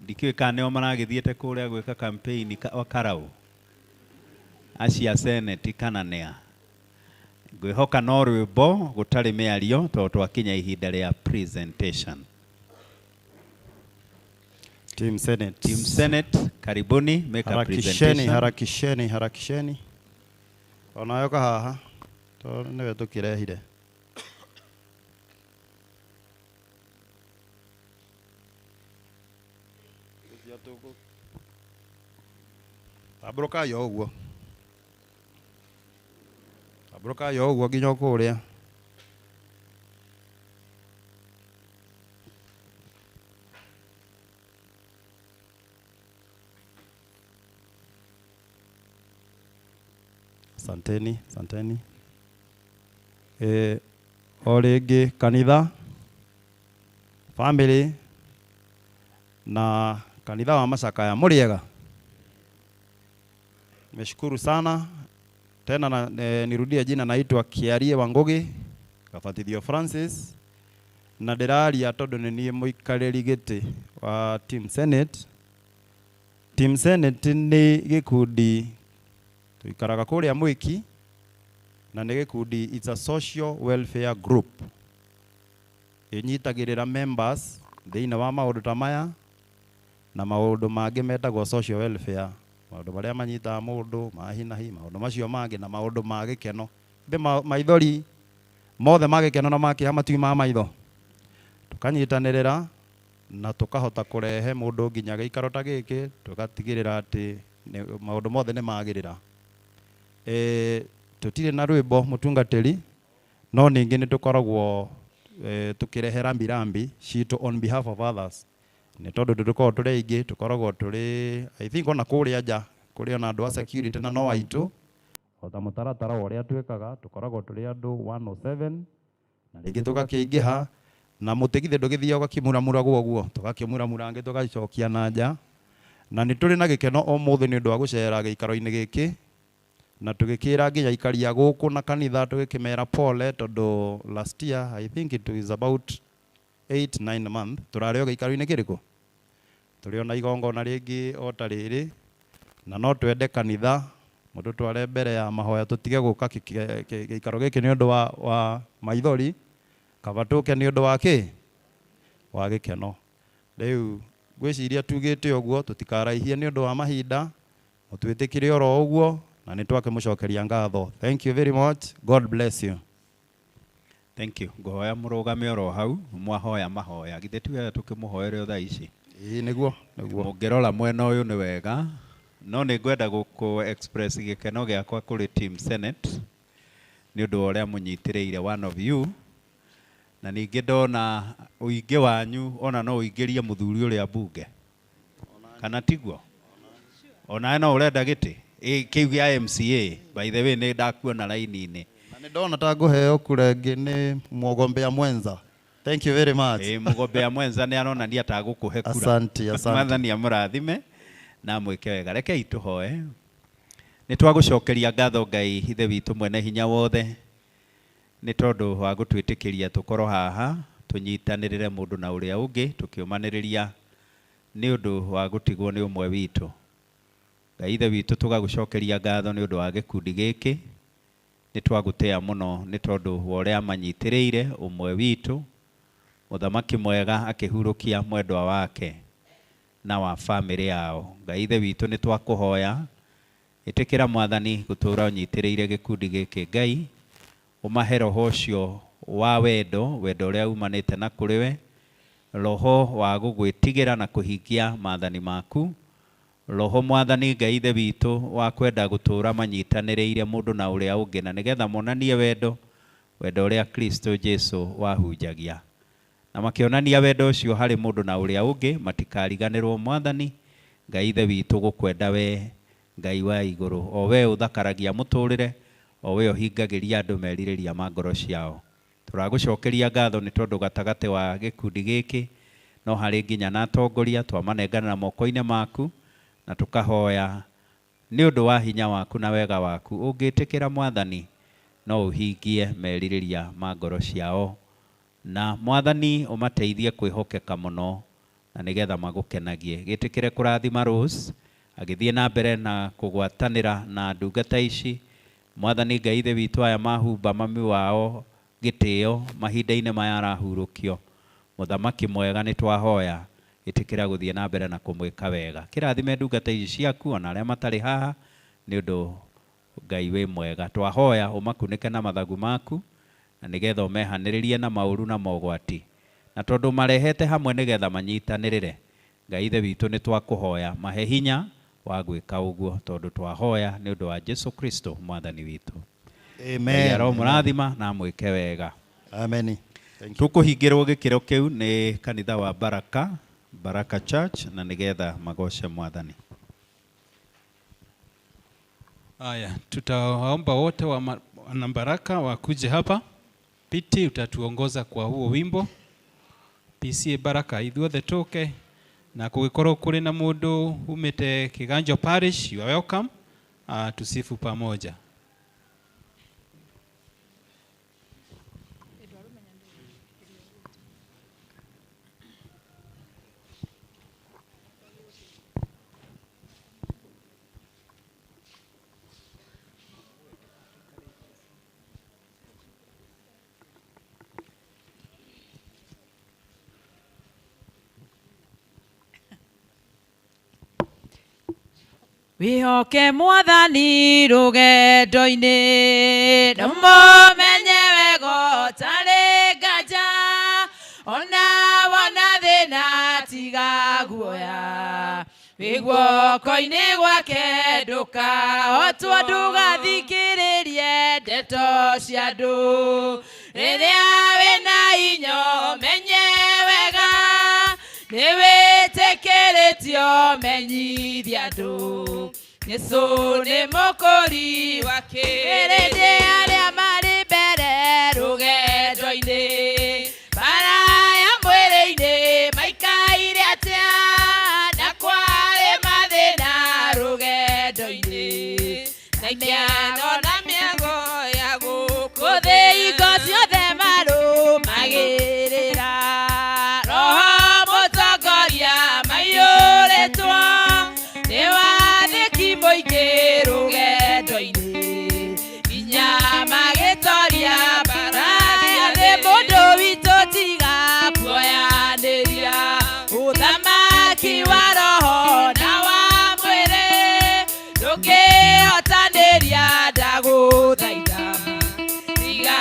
Ndikĩũĩ kana nĩo maragĩthiĩte kũrĩa gwĩka campaign wa Karau. Acia Senate kana nĩa. Ngwĩhoka no rwĩmbo gũtarĩ mĩario tondũ twakinya ihinda rĩa presentation.
Team Senate.
Team Senate, karibuni, make a presentation.
Harakisheni, harakisheni. Onayo kahaha. Tondũ nĩwe tũkĩrehire. Tambũrũkai o ũguo. Tambũrũkai o ũguo nginya kũrĩa. Asanteni, asanteni. O rĩngĩ kanitha, family na kanitha wa Macakaya mũrĩega. Nimeshukuru sana tena na, nirudie jina, naitwa Kiarie Wangugi Gabatithio Francis na ndĩraria tondũ nĩ niĩ mũikarĩri gĩtĩ wa Team Senate. Team Senate nĩ gĩkundi tuikaraga kũrĩa Mwiki na nĩ gĩkundi, it's a social welfare group ĩnyitagĩrĩra members thĩinĩ wa maũndũ ta maya na maũndũ mangĩ metagwo social welfare, maũndũ marĩa manyitaga mũndũ ma hi na hi, maũndũ macio mangĩ na maũndũ ma gĩkeno. Thĩ maithori mothe ma gĩkeno na ma kĩeha matiumaga maitho. Tũkanyitanĩrĩra na tũkahota kũrehe mũndũ nginya gĩikaro ta gĩkĩ, tũgatigĩrĩra atĩ maũndũ mothe nĩ magĩrĩra. Tũtirĩ na rwĩmbo mũtungatĩri, no ningĩ nĩ tũkoragwo tũkĩrehe rambirambi citũ on behalf of others. Nĩ tondũ tũkoragwo tũrĩ aingĩ, tũkoragwo tũrĩ I think ona kũrĩa nja kũrĩ ona andũ a security na no aitũ. O ta mũtaratara wa ũrĩa twĩkaga, tũkoragwo tũrĩ andũ 107 na rĩngĩ tũgakĩingĩha na mũtĩ githĩ ndũgĩthiaga ũgakĩmuramuragwo ũguo, tũgakĩmuramura angĩ tũgacokia na nja. Na nĩ tũrĩ na gĩkeno ũmũthĩ nĩ ũndũ wa gũcera gĩikaro-inĩ gĩkĩ na tũgĩkĩra nginya aikari a gũkũ na kanitha tũgĩkĩmera pole tondũ last year I think it was about 8-9 months tũrarĩ o gĩikaro-inĩ kĩrĩkũ, tũrĩ ona igongona rĩngĩ o ta rĩrĩ, na no twende kanitha mũtũtware mbere ya mahoya tũtige gũka gĩikaro gĩkĩ nĩ ũndũ wa maithori, kaba tũke nĩ ũndũ wa kĩ wa gĩkeno. Rĩu ngwĩciria tugĩte ũguo tũtikaraihie nĩ ũndũ wa mahinda, mũtwĩtĩkĩre oro ũguo na nĩ twakĩmũcokeria ngatho. Thank you very much. God bless you.
Thank you. Ngũhoya mũrũgame oro hau mwahoya mahoya githĩ ti wega tũkĩmũhoere o thaa ici?
Ĩĩ nĩguo, nĩguo.
Mũngĩrora mwena ũyũ nĩ wega, no nĩ ngwenda gũkũ express gĩkeno gĩakwa kũrĩ Team Senate nĩ ũndũ wa ũrĩa mũnyitĩrĩire one of you, na ningĩ ndona ũingĩ wanyu ona no ũingĩrie mũthuri ũrĩa mbunge, kana tiguo? Onawe no ũrenda gĩtĩ kĩu gĩa MCA, by the way nĩ ndakuona raini-inĩ.
Na nĩ ndona ta ngũheo kura ĩngĩ nĩ mũgombea mwenza. Thank you very much.
Mũgombea mwenza nĩ aronania ta gũkũhe kura.
Asante, asante.
Mwathani amũrathime na amwĩke wega. Rekei tũhoe. Nĩ twagũcokeria ngatho Ngai Ithe witũ mwene hinya wothe nĩ tondũ wa gũtwĩtĩkĩria tũkorwo haha tũnyitanĩrĩre mũndũ na ũrĩa ũngĩ tũkĩũmanĩrĩria nĩ ũndũ wa gũtigwo nĩ ũmwe witũ. Ngai Ithe witũ tũgagũcokeria ngatho nĩ ũndũ wa gĩkundi gĩkĩ, nĩ twagũtĩa mũno nĩ tondũ wa ũrĩa manyitĩrĩire ũmwe witũ, mũthamaki mwega akĩhurũkia mwendwa wake na wa bamĩrĩ yao. Ngai Ithe witũ nĩ twakũhoya ĩtĩkĩra Mwathani gũtũũra ũnyitĩrĩire gĩkundi gĩkĩ. Ngai ũmahe roho ũcio wa wendo, wendo ũrĩa umanĩte na kũrĩ we, roho wa gũgwĩtigĩra na kũhingia maathani maku, roho mwathani Ngai Ithe witũ wa kwenda gũtũũra manyitanĩrĩire mũndũ na ũrĩa ũngĩ, na nĩgetha monanie wendo, wendo ũrĩa Kristo Jesu wahunjagia, na makĩonania wendo ũcio harĩ mũndũ na ũrĩa ũngĩ, matikariganĩrwo mwathani Ngai Ithe witũ gũkwenda we Ngai wa igũrũ, o we ũthakaragia mũtũrĩre, o we ũhingagĩria andũ merirĩria ma ngoro ciao. Tũragũcokeria ngatho nĩ tondũ gatagatĩ wa gĩkundi gĩkĩ no harĩ nginya na atongoria, twamanenganĩra moko-inĩ maku, na tũkahoya nĩ ũndũ wa hinya waku na wega waku, ũngĩtĩkĩra mwathani no ũhingie merirĩria ma ngoro ciao, na mwathani ũmateithie kwĩhokeka mũno na nĩgetha magũkenagie. Gĩtĩkĩre kũrathima Rose agĩthiĩ na mbere na kũgwatanĩra na ndungata ici. Mwathani Ngai Ithe witũ, aya mahumba mami wao gĩtĩo mahinda-inĩ maya arahurũkio, mũthamaki mwega nĩ twahoya ĩtĩkĩra gũthiĩ na mbere na kũmwĩka wega. Kĩrathime ndungata ici ciaku ona arĩa matarĩ haha, nĩ ũndũ Ngai wĩ mwega. Twahoya ũmakunĩke na mathagu maku, na nĩgetha ũmehanĩrĩrie na maũru na mogwati, na tondũ marehete hamwe nĩgetha manyitanĩrĩre, Ngai Ithe witũ nĩ twakũhoya mahe hinya wa gwĩka ũguo, tondũ twahoya nĩ ũndũ wa Jesu Kristo mwathani witũ.
Amen.
Ngai aromũrathima na amwĩke wega.
Amen.
Tũkũhingĩrwo gĩkĩro kĩu nĩ kanitha wa Baraka, Baraka Church, na nĩgetha magoce mwathani.
Haya, tutawaomba wote wa wanabaraka wakuje hapa. Piti utatuongoza kwa huo wimbo. PCA Baraka ithuothe tũke, na kũgĩkorwo kũrĩ na mũndũ umĩte Kiganjo Parish, you are welcome. Tusifu pamoja.
Wĩhoke mwathani rũgendo-inĩ, ndũmũmenye wega ũtarĩ nganja, ona wona thĩna tiga guoya, wĩ guoko-inĩ gwake ndũkahotwo, ndũgathikĩrĩrie ndeto cia andũ, rĩrĩa wĩna hinya ũmenye wega, nĩ wĩtĩkĩrĩtio menyithia andũ, Jesũ nĩ mũkũri wa kĩrĩndĩ, arĩa marĩ mbere rũgendo-inĩ, bara ya mwĩrĩ-inĩ maikaire atĩa, na kwarĩ mathĩna rũgendo-inĩ, na ikeno na mĩago ya gũkũ thĩ, hingo ciothe marũmagĩrĩra roho mũtongoria maiyũrĩtwo nĩ wathĩki mũingĩ rũgendo-inĩ, nginya magĩtoria mbara ya thĩ. Mũndũ witũ tiga kuoyanĩria ũthamaki wa roho na wa mwĩrĩ, ndũngĩhotanĩria ndagũthaitha, tiga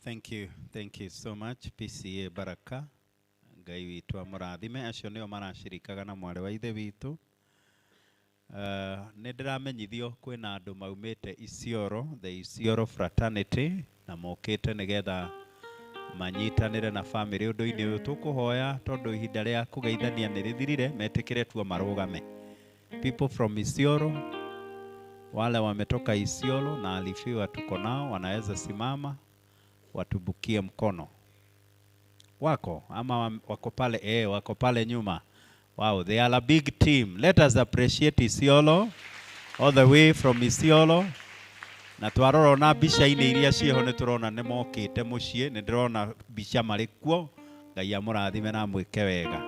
Thank you, thank you so much PCA Baraka. Ngai witũ amũrathime. Acio nĩo maracirikaga na mwarĩ wa ithe witũ. Nĩ ndĩramenyithio kwĩna andũ maumĩte Isiolo, the Isiolo fraternity, na mokĩte nĩgetha manyitanĩre na family ũndũ-inĩ ũyũ. Tũkũhoya tondũ ihinda rĩa kũgeithania nĩ rĩthirire, metĩkĩre tuo marũgame. People from Isiolo, wale wametoka Isiolo na alifiwa tuko nao, wanaweza simama watubukie mkono wako ama wako pale, wako pale nyuma. Wow, they are a big team. Let us appreciate Isiolo all the way from Isiolo. Na twarora ona mbica-inĩ iria ciĩho nĩ tũrona nĩ mokĩte mũciĩ, nĩ ndĩrona mbica marĩ kuo. Ngai amũrathime na amwĩke wega.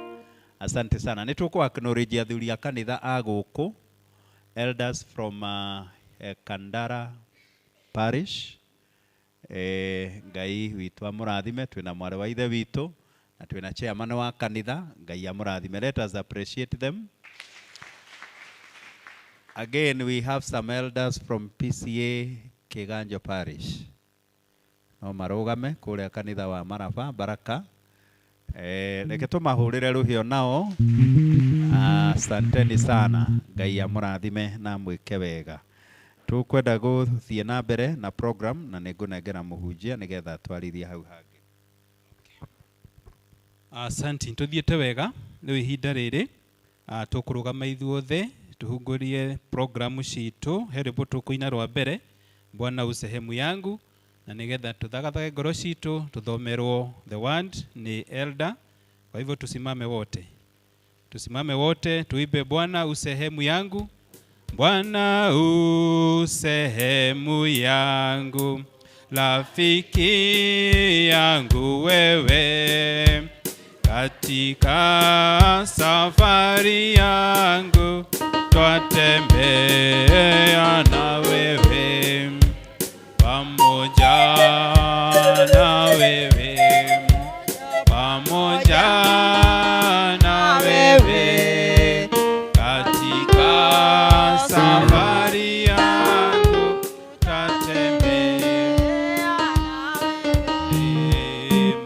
Asante sana. Nĩ tũkũ acknowledge athuri a kanitha a gũkũ, elders from Kandara Parish. Ngai witũ amũrathime. Twĩna mwarĩ wa ithe witũ na twĩna chairman wa kanitha. Ngai amũrathime. Let us appreciate them. Again, we have some elders from PCA Kiganjo Parish. No marũgame kũrĩa kanitha wa Maraba Baraka. Reke tũmahũrĩre rũhĩo nao. Asanteni sana. Ngai amũrathime na amwĩke wega. Tũkwenda gũthiĩ na mbere na program na nĩngũnengera mũhunjia nĩgetha twarithie hau hangĩ.
Asanti, tuthiĩte wega rĩu ihinda rĩrĩ, tũkũrũgama ithuothe tũhungũrie programu citũ. He rwĩmbo tũkũina rwa mbere, Bwana u sehemu yangu, na nĩgetha tũthagathage ngoro citũ tũthomerwo the word nĩ elder. Kwa hivyo tusimame wote, tusimame wote tuimbe Bwana u sehemu yangu. Bwana u sehemu yangu, rafiki yangu wewe, katika safari yangu twatembea na wewe, pamoja na wewe, pamoja na wewe, katika safari yangu tatembea.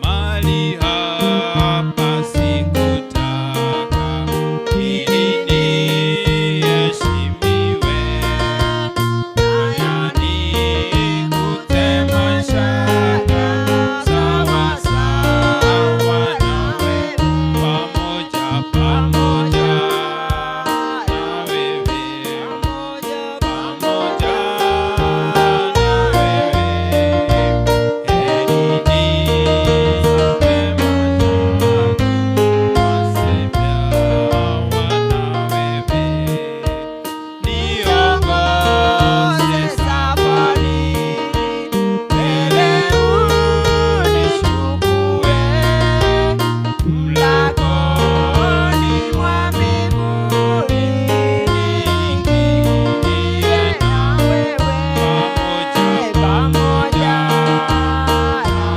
Mali hapa sikutaka ili niheshimiwe, nikute mashaka, sawa sawa nawe, pamoja pamoja na wewe, pamoja na wewe, heri nipe niongoze safari mbele, unichukue mlangoni mwa mbinguni, niingie na wewe, pamoja na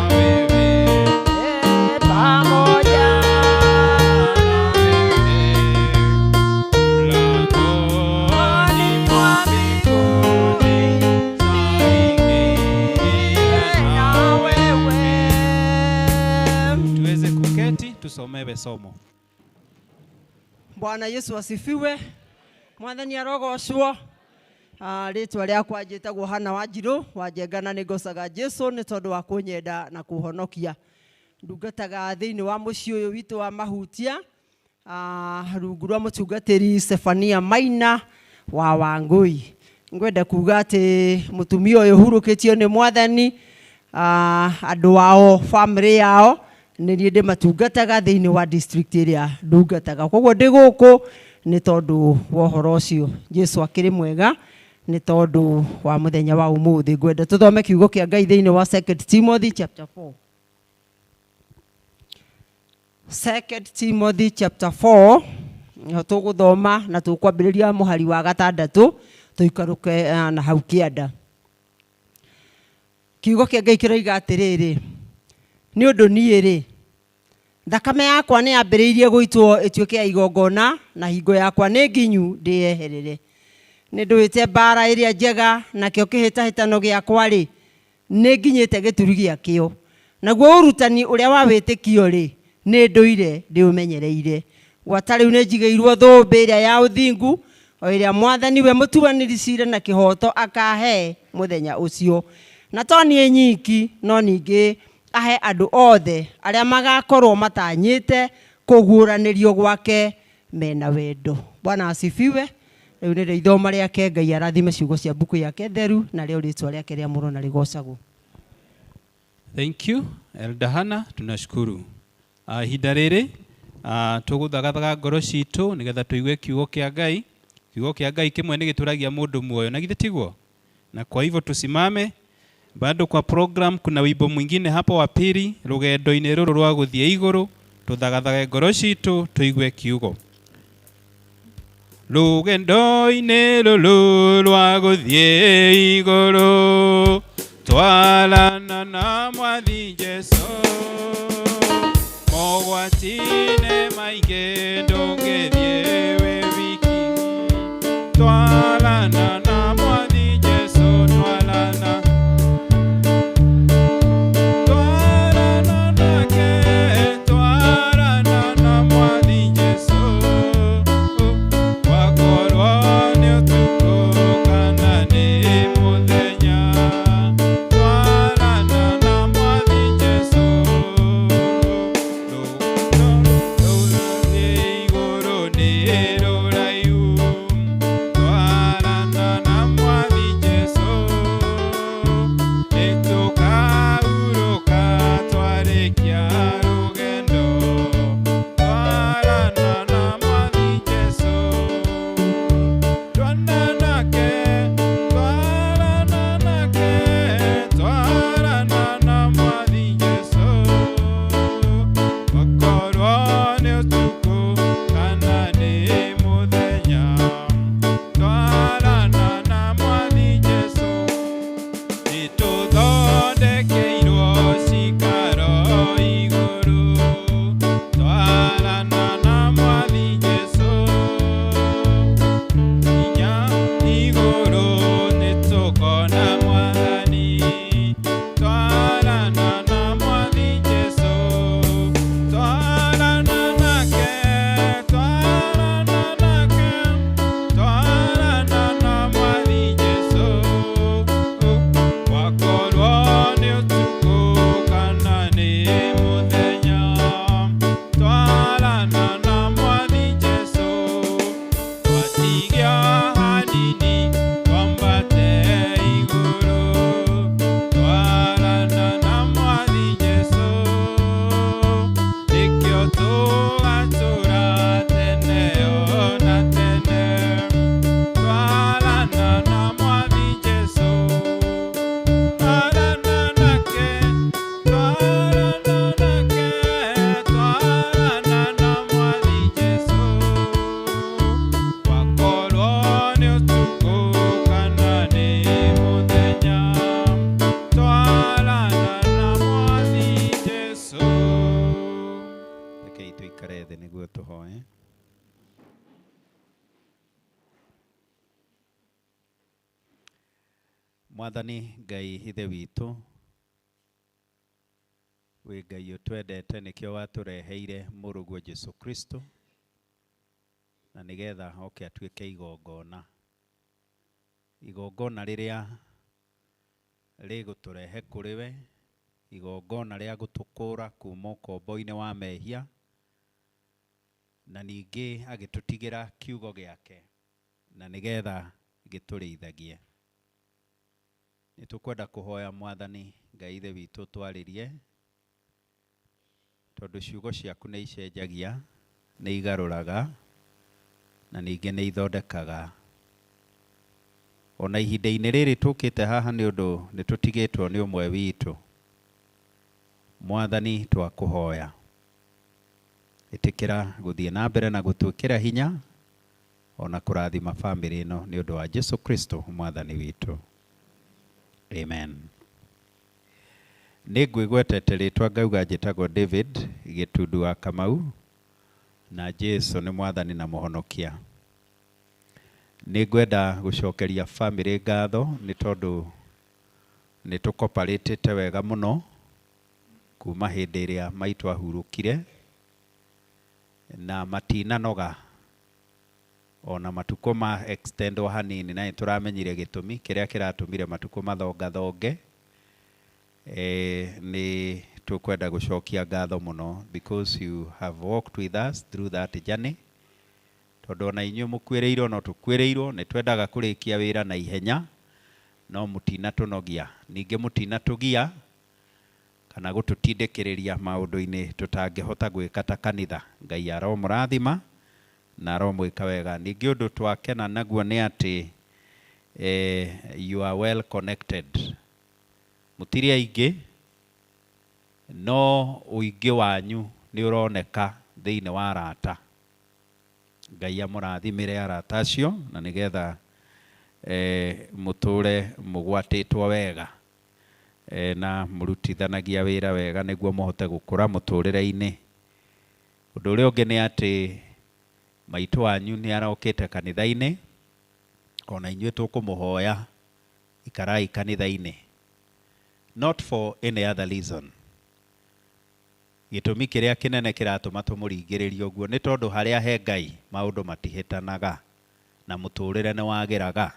wewe, pamoja na wewe, mlangoni mwa mbinguni, niingie na wewe. Tuweze kuketi tusomewe somo.
Bwana Yesu asifiwe. Mwathani arogocwo. Rĩtwa rĩakwa njĩtagwo Hana Wanjirũ Wanjenga na nĩngocaga Jesu nĩ tondũ wa kũnyenda na kũhonokia. Ndungataga thĩinĩ wa mũciĩ ũyũ witũ wa Mahutia, rungu rwa mũtungatĩri Stefania Maina wa Wangũi. Ngwenda kuga atĩ mũtumia ũyũ hurũkĩtio nĩ Mwathani, andũ ao, family yao, nĩ niĩ ndĩmatungataga thĩinĩ wa district ĩrĩa ndungataga. Koguo ndĩ gũkũ nĩ tondũ wa ũhoro ũcio. Jesu akĩrĩ mwega nĩ tondũ wa mũthenya wa ũmũthĩ. Ngwenda tũthome kiugo kĩa Ngai thĩinĩ wa 2 Timothy chapter 4. 2 Timothy chapter 4 nĩho tũgũthoma na tũkwambĩrĩria mũhari wa gatandatũ tũikarũke na hau kĩanda. Kiugo kĩa Ngai kĩroiga atĩrĩrĩ, nĩ ũndũ niĩ rĩ, thakame yakwa nĩ yambĩrĩirie gũitwo ĩtuĩke ya igongona na hingo yakwa nĩ nginyu ndĩyeherere. Nĩ ndũĩte mbara ĩrĩa njega, nakĩo kĩhĩtahĩtano gĩakwa rĩ, nĩ nginyĩte gĩturi gĩakĩo. Naguo ũrutani ũrĩa wa wĩtĩkio rĩ, nĩ ndũire ndĩũmenyereire. Gwata rĩu nĩ njigĩirwo thũmbĩ ĩrĩa ya ũthingu, o ĩrĩa Mwathani we mũtuanĩri ciira na kĩhooto akahe mũthenya ũcio. Na to niĩ nyiki, no ningĩ ahe andũ othe arĩa magakorwo matanyĩte kũguũranĩrio gwake mena wendo. Bwana asifiwe. Rĩu nĩrĩo ithoma rĩake. Ngai arathime ciugo cia mbuku yake theru, narĩo rĩtwa rĩake rĩamũrwo na rĩgocagwo.
Thank you, Elder Hannah, tunashukuru. Ihinda rĩrĩ tũgũthagathaga ngoro citũ nĩgetha tũigue kiugo kĩa Ngai. Kiugo kĩa Ngai kĩmwe nĩ gĩtũragia mũndũ muoyo, na githĩ tiguo? Na kwa hivyo tusimame. Bado kwa program kuna wimbo mwingine hapo wa pili, rũgendo-inĩ rũrũ rwa gũthiĩ igũrũ, tũthagathage ngoro citũ tũigue kiugo. Rũgendo-inĩ rũrũ rwa gũthiĩ igũrũ, twarana na Mwathi Jesũ, mogwati-inĩ maingĩ ndũngĩthiĩ wĩ wiki, twarana na Mwathi Jesũ, twarana twarana nake, twarana na Mwathi Jesũ, wakorwo nĩ ũtukũ kana nĩ mũthenya, twarana na Mwathi Jesũ, rũthiĩ igũrũ nĩ rũraihu, twarana na Mwathi Jesũ, nĩtũkahurũka twarĩkia rũgendo, twarana na Mwathi Jesũ, twana nake, twarana nake, twarana na Mwathi Jesũ, wakorwo nĩ ũtukũ kana nĩ mũthenya, twarana na Mwathi Jesũ, nĩtũthondekeirwo cikaro igũrũ, twarana na Mwathi Jesũ, nginya igũrũ nĩtũkona Mwathani, twarana na Mwathi Jesũ, twarana nake, twarana nake, twarana na Mwathi Jesũ, wakorwo nĩ ũtukũ kana nĩ mũthenya, twarana na Mwathi Jesũ, twatigia hanini twambate igũrũ, twarana na Mwathi Jesũ, nĩkĩo tũgatũra tene ona tene, twarana na Mwathi Jesũ, twarana nake, twarana nake, twarana na Mwathi Jesũ, wakorwo nĩ ũtukũ kana nĩ mũthenya, twarana na Mwathi Jesũ.
Rekei tũikare thĩ nĩguo tũhoe. Mwathani Ngai Ithe witũ, wĩ Ngai ũtwendete nĩkĩo watũreheire mũrũguo Jesũ Kristo, na nĩgetha oke atuĩke igongona, igongona rĩrĩa rĩgũtũrehe kũrĩ we, igongona rĩa gũtũkũra kuma ũkombo-inĩ wa mehia, na ningĩ agĩtũtigĩra kiugo gĩake, na nĩgetha gĩtũrĩithagie. Nĩ tũkwenda kũhoya Mwathani Ngai Ithe witũ twarĩrie, tondũ ciugo ciaku nĩ icenjagia, nĩ igarũraga, na ningĩ nĩ ithondekaga. Ona ihinda-inĩ rĩrĩ tũkĩte haha nĩ ũndũ nĩ tũtigĩtwo nĩ ũmwe witũ. Mwathani twakũhoya, ĩtĩkĩra gũthiĩ na mbere na gũtwĩkĩra hinya, ona kũrathima bamĩrĩ ĩno nĩ ũndũ wa Jesũ Kristo Mwathani witũ. Amen. Nĩ ngwĩgwetete rĩtwa ngauga njĩtagwo David Gĩtundu wa Kamau, na Jesũ nĩ Mwathani na Mũhonokia. Nĩ ngwenda gũcokeria bamĩrĩ ngatho nĩ tondũ nĩ tũkoparĩtĩte wega mũno, Kuma hĩndĩ ĩrĩa maitũ ahurũkire na matinanoga ona matukũ ma extendwo hanini, na nĩtũramenyire gĩtũmi kĩrĩa kĩratũmire matukũ mathongathonge. Nĩ tũkwenda gũcokia ngatho mũno because you have walked with us through that journey, tondũ ona inyuĩ mũkuĩrĩirwo no tũkuĩrĩirwo, nĩ twendaga kũrĩkia wĩra na ihenya, no mũtinatũnogia, ningĩ mũtinatũgia kana gũtũtindĩkĩrĩria maũndũ-inĩ tũtangĩhota gwĩka ta kanitha. Ngai aromũrathima na aromwĩka wega. Ningĩ ũndũ twakena naguo nĩ atĩ you are well connected. Mũtirĩ aingĩ, no ũingĩ wanyu nĩ ũroneka thĩinĩ wa arata. Ngai amũrathimĩre arata acio na nĩgetha mũtũre mũgwatĩtwo wega na mũrutithanagia wĩra wega nĩguo mũhote gũkũra mũtũrĩre-inĩ. Ũndũ ũrĩa ũngĩ nĩ atĩ maitũ wanyu nĩ arokĩte kanitha-inĩ, ona inyuĩ tũkũmũhoya ikarai kanitha-inĩ, not for any other reason. Gĩtũmi kĩrĩa kĩnene kĩratũma tũmũringĩrĩrie ũguo nĩ tondũ harĩa he Ngai maũndũ matihĩtanaga na mũtũrĩre nĩ wagĩraga.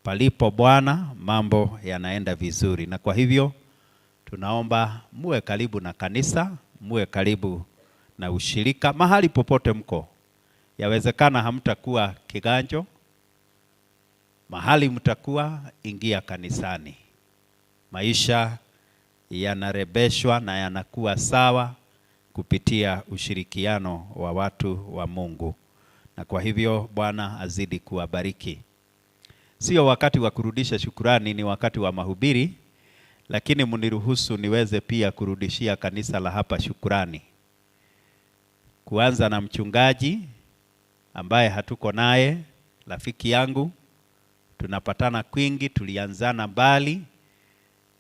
Palipo Bwana mambo yanaenda vizuri, na kwa hivyo tunaomba muwe karibu na kanisa, muwe karibu na ushirika mahali popote mko. Yawezekana hamtakuwa Kiganjo, mahali mtakuwa, ingia kanisani. Maisha yanarebeshwa na yanakuwa sawa kupitia ushirikiano wa watu wa Mungu. Na kwa hivyo Bwana azidi kuwabariki. Sio wakati wa kurudisha shukurani, ni wakati wa mahubiri, lakini mniruhusu niweze pia kurudishia kanisa la hapa shukurani. Kuanza na mchungaji ambaye hatuko naye, rafiki yangu, tunapatana kwingi, tulianzana mbali.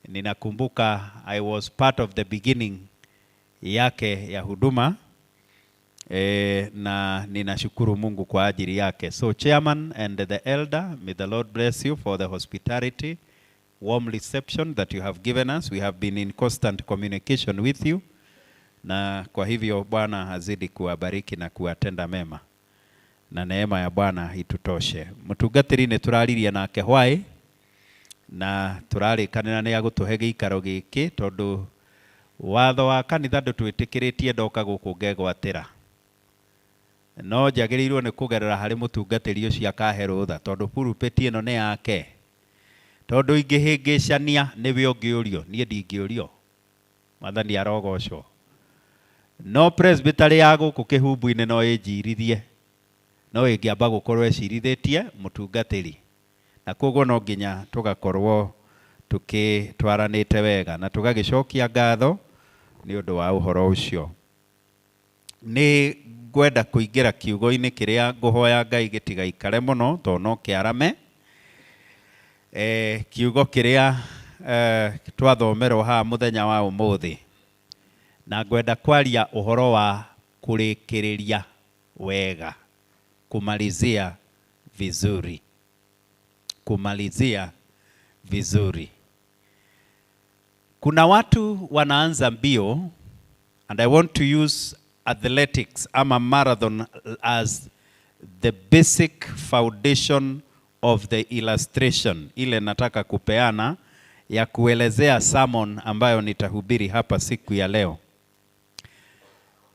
Ninakumbuka I was part of the beginning yake ya huduma, na ninashukuru Mungu kwa ajili yake. So chairman and the elder, may the Lord bless you for the hospitality, warm reception that you have given us. We have been in constant communication with you. Na kwa hivyo Bwana azidi kuwabariki na kuwatenda mema, na neema ya Bwana itutoshe. Mũtungatĩri nĩ tũraririe nake hwaĩ na tũrarĩkanĩra nĩ agũtũhe gĩikaro gĩkĩ, tondũ watho wa kanitha ndũtwĩtĩkĩrĩtie ndoka gũkũ ngegwatĩra, no njagĩrĩirwo nĩ kũgerera harĩ mũtungatĩri ũcio akahe rũtha, tondũ pulpit ĩno nĩ yake, tondũ ingĩhĩngĩcania nĩwe ũngĩũrio, niĩ ndingĩũrio. Mwathani arogocwo. No presbytery ya gũkũ kĩhumbu-inĩ no ĩnjirithie, no ĩngĩamba gũkorwo ĩcirithĩtie mũtungatĩri, na koguo no nginya tũgakorwo tũkĩtwaranĩte wega na tũgagĩcokia ngatho nĩ ũndũ wa ũhoro ũcio. Nĩ ngwenda kũingĩra kiugo-inĩ kĩrĩa ngũhoya Ngai gĩtigaikare mũno tondũ no kĩarame. Kiugo kĩrĩa twathomerwo haha mũthenya wa ũmũthĩ, na ngwenda kwaria ũhoro wa kũrĩkĩrĩria wega, kumalizia vizuri, kumalizia vizuri. Kuna watu wanaanza mbio, and I want to use athletics ama marathon as the basic foundation of the illustration ile nataka kupeana ya kuelezea sermon ambayo nitahubiri hapa siku ya leo.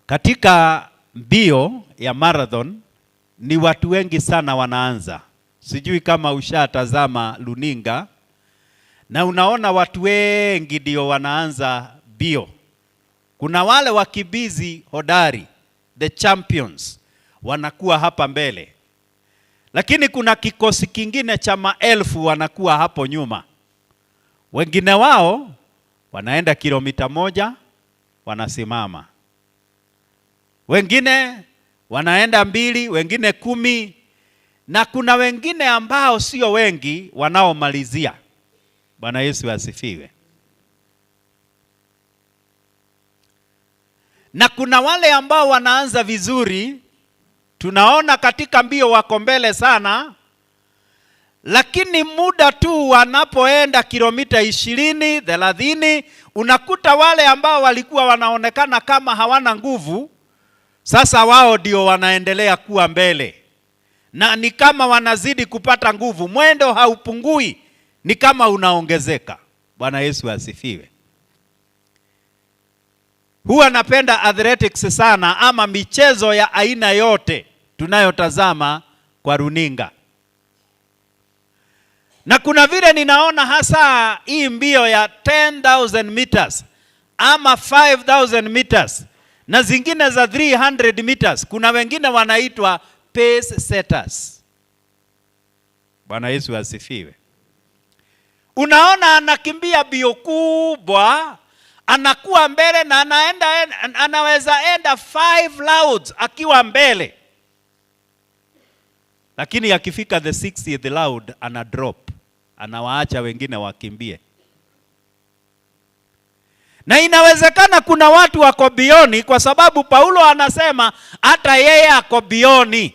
Katika mbio ya marathon ni watu wengi sana wanaanza. Sijui kama ushatazama luninga na unaona watu wengi ndio wanaanza mbio. Kuna wale wakimbizi hodari, the champions, wanakuwa hapa mbele. Lakini kuna kikosi kingine cha maelfu wanakuwa hapo nyuma. Wengine wao wanaenda kilomita 1 wanasimama. Wengine wanaenda 2, wengine 10, na kuna wengine ambao sio wengi wanaomalizia. Bwana Yesu asifiwe. Na kuna wale ambao wanaanza vizuri, tunaona katika mbio wako mbele sana, Lakini muda tu wanapoenda kilomita 20, 30, unakuta wale ambao walikuwa wanaonekana kama hawana nguvu, sasa wao ndio wanaendelea kuwa mbele, na ni kama wanazidi kupata nguvu, mwendo haupungui, ni kama unaongezeka. Bwana Yesu asifiwe. Huwa napenda athletics sana, ama michezo ya aina yote tunayotazama kwa runinga. Na kuna vile ninaona hasa hii mbio ya 10,000 meters ama 5,000 meters na zingine za 300 meters, kuna wengine wanaitwa pace setters. Bwana Yesu asifiwe. Unaona anakimbia mbio kubwa, anakuwa mbele na anaweza enda 5 rounds akiwa mbele, lakini akifika the 60th round ana drop, anawaacha wengine wakimbie. Na inawezekana kuna watu wako bioni, kwa sababu Paulo anasema hata yeye ako bioni,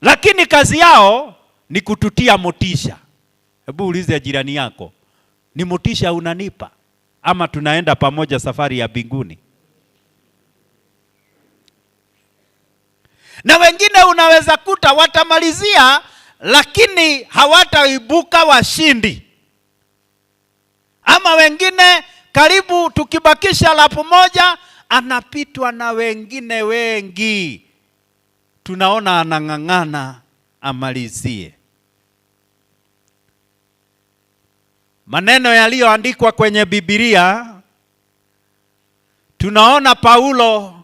lakini kazi yao ni kututia motisha. Hebu ulize jirani yako, ni motisha unanipa ama tunaenda pamoja safari ya mbinguni? Na wengine unaweza kuta watamalizia, lakini hawataibuka washindi. Ama wengine karibu tukibakisha lapu moja anapitwa na wengine wengi, tunaona anang'ang'ana amalizie. Maneno yaliyoandikwa kwenye Biblia, tunaona Paulo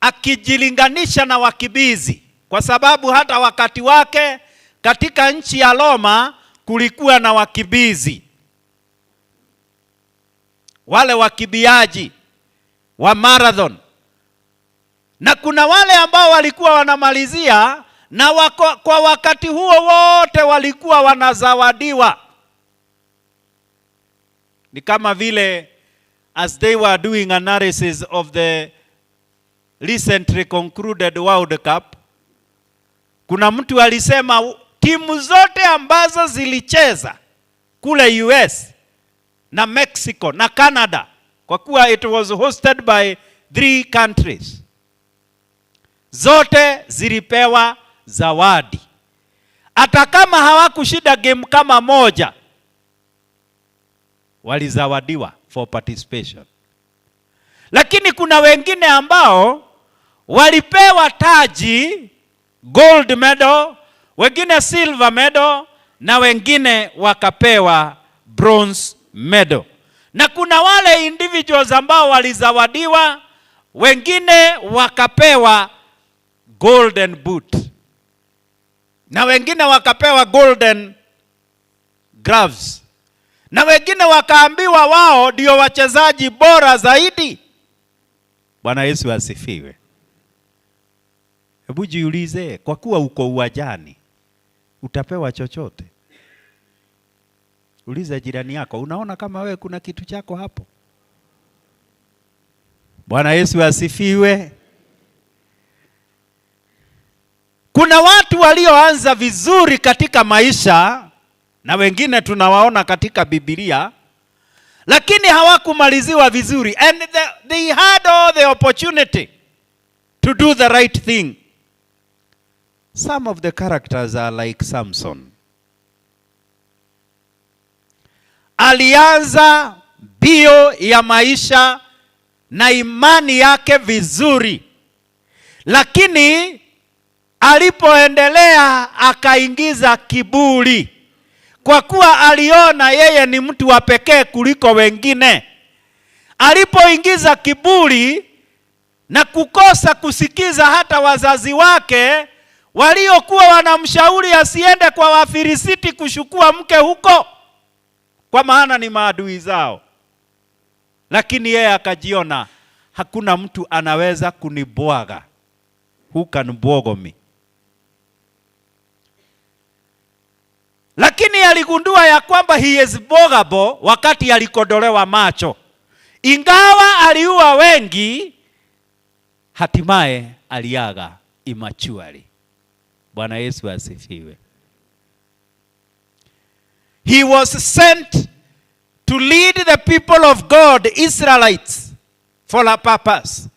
akijilinganisha na wakimbizi, kwa sababu hata wakati wake katika nchi ya Roma kulikuwa na wakimbizi, wale wakimbiaji wa marathon, na kuna wale ambao walikuwa wanamalizia na wako, kwa wakati huo wote walikuwa wanazawadiwa. Ni kama vile as they were doing analysis of the recently concluded World Cup, kuna mtu alisema timu zote ambazo zilicheza kule US na Mexico na Canada, kwa kuwa it was hosted by 3 countries, zote zilipewa zawadi. Hata kama hawakushinda game kama moja, walizawadiwa for participation. Lakini kuna wengine ambao walipewa taji, gold medal, wengine silver medal, na wengine wakapewa bronze medal. Na kuna wale individuals ambao walizawadiwa, wengine wakapewa golden boot, na wengine wakapewa golden gloves, na wengine wakaambiwa wao ndio wachezaji bora zaidi. Bwana Yesu asifiwe. Hebu jiulize, kwa kuwa uko uwanjani utapewa chochote? Uliza jirani yako, unaona kama wewe kuna kitu chako hapo? Bwana Yesu asifiwe. Kuna watu walioanza vizuri katika maisha na wengine tunawaona katika Biblia, lakini hawakumaliziwa vizuri, and they had all the opportunity to do the right thing. Some of the characters are like Samson. Alianza mbio ya maisha na imani yake vizuri, lakini alipoendelea akaingiza kiburi, kwa kuwa aliona yeye ni mtu wa pekee kuliko wengine. Alipoingiza kiburi na kukosa kusikiza hata wazazi wake waliokuwa wanamshauri asiende kwa Wafilisiti kuchukua mke huko, kwa maana ni maadui zao, lakini yeye akajiona hakuna mtu anaweza kunibwaga, who can bwogo me. Lakini aligundua ya kwamba he is bogable wakati alikodolewa macho. Ingawa aliua wengi, hatimaye aliaga immaturely. Bwana Yesu asifiwe. He was sent to lead the people of God, Israelites, for a purpose.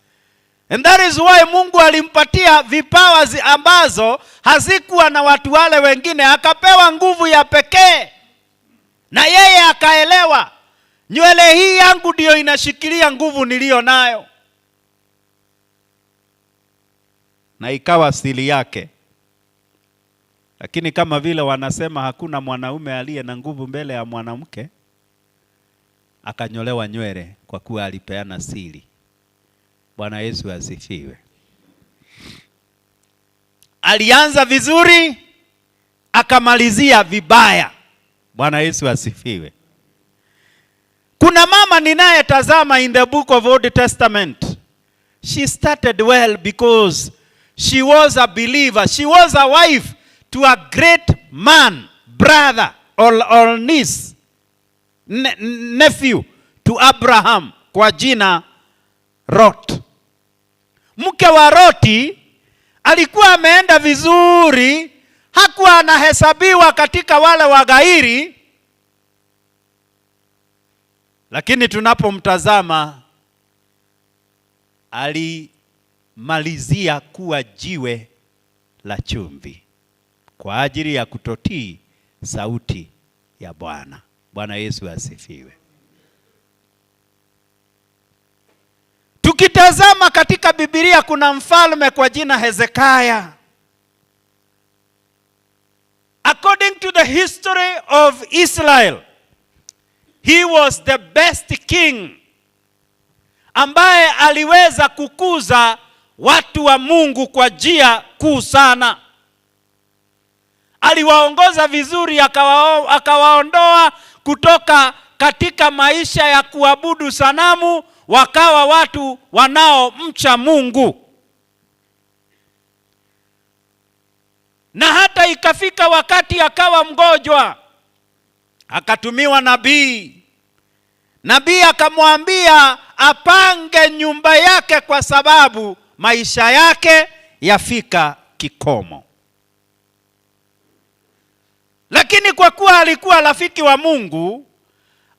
And that is why Mungu alimpatia vipawa ambazo hazikuwa na watu wale wengine, akapewa nguvu ya pekee. Na yeye akaelewa, nywele hii yangu ndiyo inashikilia nguvu niliyo nayo. Na ikawa siri yake. Lakini kama vile wanasema hakuna mwanaume aliye na nguvu mbele ya mwanamke, akanyolewa nywele kwa kuwa alipeana siri. Bwana Yesu asifiwe. Alianza vizuri, akamalizia vibaya. Bwana Yesu asifiwe. Kuna mama ninayetazama in the book of Old Testament. She started well because she was a believer. She was a wife to a great man, brother or niece, nephew to Abraham kwa jina Lot. Mke wa Loti alikuwa ameenda vizuri, hakuwa anahesabiwa katika wale waghairi, lakini tunapomtazama alimalizia kuwa jiwe la chumvi kwa ajili ya kutotii sauti ya Bwana. Bwana Yesu asifiwe. Tukitazama katika Biblia kuna mfalme kwa jina Hezekia. According to the history of Israel, he was the best king ambaye aliweza kukuza watu wa Mungu kwa njia kuu sana. Aliwaongoza vizuri, akawaondoa kutoka katika maisha ya kuabudu sanamu, wakawa watu wanaomcha Mungu. Na hata ikafika wakati akawa mgonjwa, akatumiwa nabii. Nabii akamwambia apange nyumba yake kwa sababu maisha yake yafika kikomo. Lakini kwa kuwa alikuwa rafiki wa Mungu,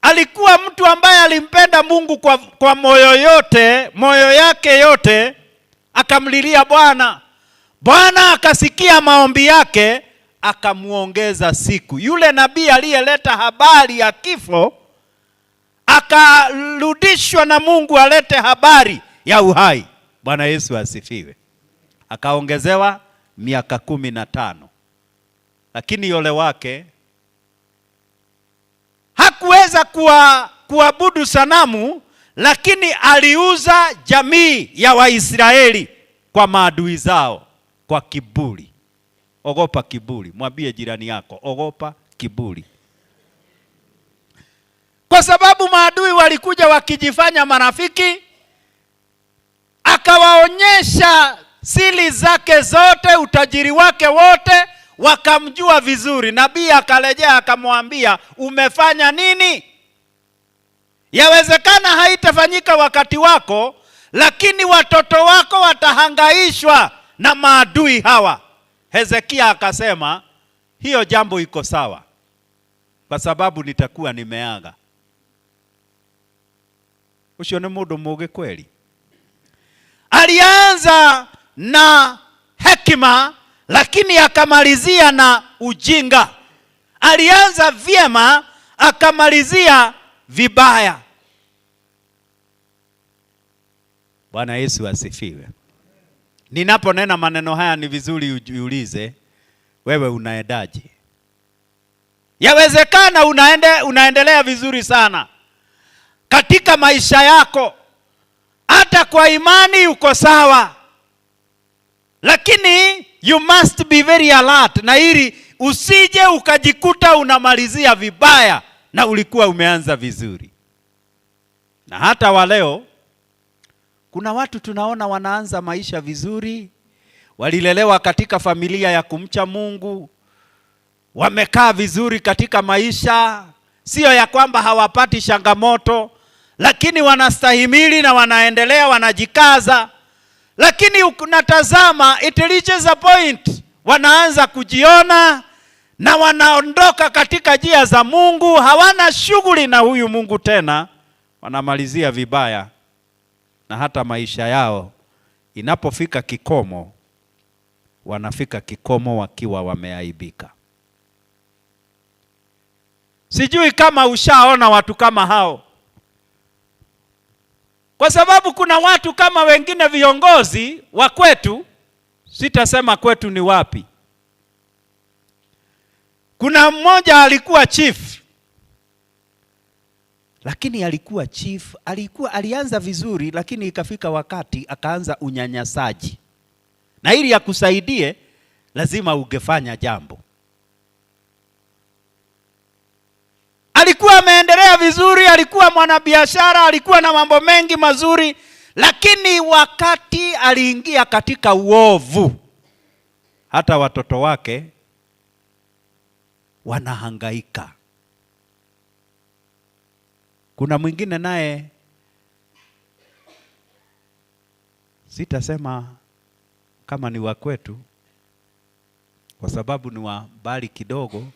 alikuwa mtu ambaye alimpenda Mungu kwa moyo yote, moyo yake yote, akamlilia Bwana. Bwana akasikia maombi yake, akamuongeza siku. Yule nabii aliyeleta habari ya kifo akarudishwa na Mungu alete habari ya uhai. Bwana Yesu asifiwe. Akaongezewa miaka 15. Lakini yole wake hakuweza kuabudu sanamu, lakini aliuza jamii ya Waisraeli kwa maadui zao kwa kiburi. Ogopa kiburi. Mwambie jirani yako, ogopa kiburi. Kwa sababu maadui walikuja wakijifanya marafiki, akawaonyesha siri zake zote, utajiri wake wote, wakamjua vizuri. Nabii akarejea akamwambia, umefanya nini? Yawezekana haitafanyika wakati wako, lakini watoto wako watahangaishwa na maadui hawa. Hezekia akasema, hiyo jambo iko sawa, kwa sababu nitakuwa nimeaga. Ucio ni mundu mugi kweli. Alianza na hekima, lakini akamalizia na ujinga. Alianza vyema, akamalizia vibaya. Bwana Yesu asifiwe. Ninaponena maneno haya ni vizuri ujiulize, wewe unaendaje? Yawezekana unaendelea vizuri sana katika maisha yako, hata kwa imani uko sawa, lakini you must be very alert, na ili usije ukajikuta unamalizia vibaya na ulikuwa umeanza vizuri. Na hata wa leo kuna watu tunaona wanaanza maisha vizuri, walilelewa katika familia ya kumcha Mungu, wamekaa vizuri katika maisha, sio ya kwamba hawapati changamoto, lakini wanastahimili na wanaendelea, wanajikaza. Lakini unatazama, it reaches a point Wanaanza kujiona na wanaondoka katika njia za Mungu, hawana shughuli na huyu Mungu tena, wanamalizia vibaya, na hata maisha yao inapofika kikomo, wanafika kikomo wakiwa wameaibika. Sijui kama ushaona watu kama hao, kwa sababu kuna watu kama wengine viongozi wa kwetu, sitasema kwetu ni wapi. Kuna mmoja alikuwa chief, lakini alikuwa chief, alianza vizuri, lakini ikafika wakati akaanza unyanyasaji, na ili akusaidie lazima ungefanya jambo. Alikuwa ameendelea vizuri, alikuwa mwanabiashara, alikuwa na mambo mengi mazuri, lakini wakati aliingia katika uovu, hata watoto wake wanahangaika. Kuna mwingine naye, sitasema kama ni wa kwetu kwa sababu ni wa mbali kidogo,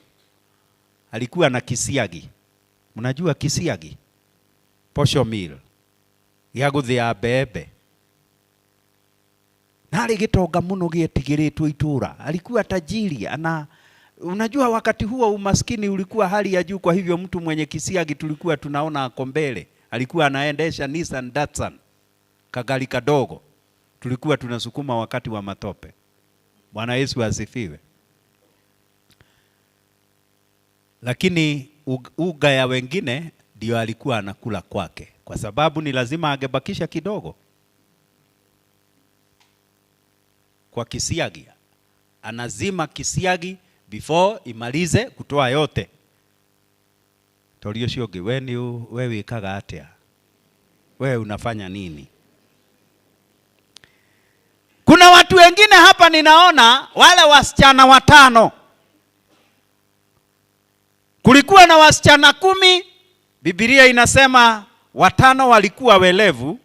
alikuwa na kisiagi. Mnajua kisiagi? Posho mill gĩa gũthĩa mbembe, na arĩ gĩtonga mũno gĩetigĩrĩtwo itũra. Alikuwa tajiri ana, unajua wakati huo umaskini ulikuwa hali ya juu. Kwa hivyo mtu mwenye kisiagi tulikuwa tunaona ako mbele. Alikuwa anaendesha Nissan Datsun, kagari kadogo tulikuwa tunasukuma wakati wa matope. Bwana Yesu asifiwe. Lakini uga ya wengine ndio alikuwa anakula kwake, kwa sababu ni lazima angebakisha kidogo kwa kisiagi. Anazima kisiagi before imalize kutoa yote. Torio ũcio ũngĩ, we ni we wĩkaga atĩa? We unafanya nini? Kuna watu wengine hapa ninaona wale wasichana 5. Kulikuwa na wasichana 10, Biblia inasema 5 walikuwa welevu,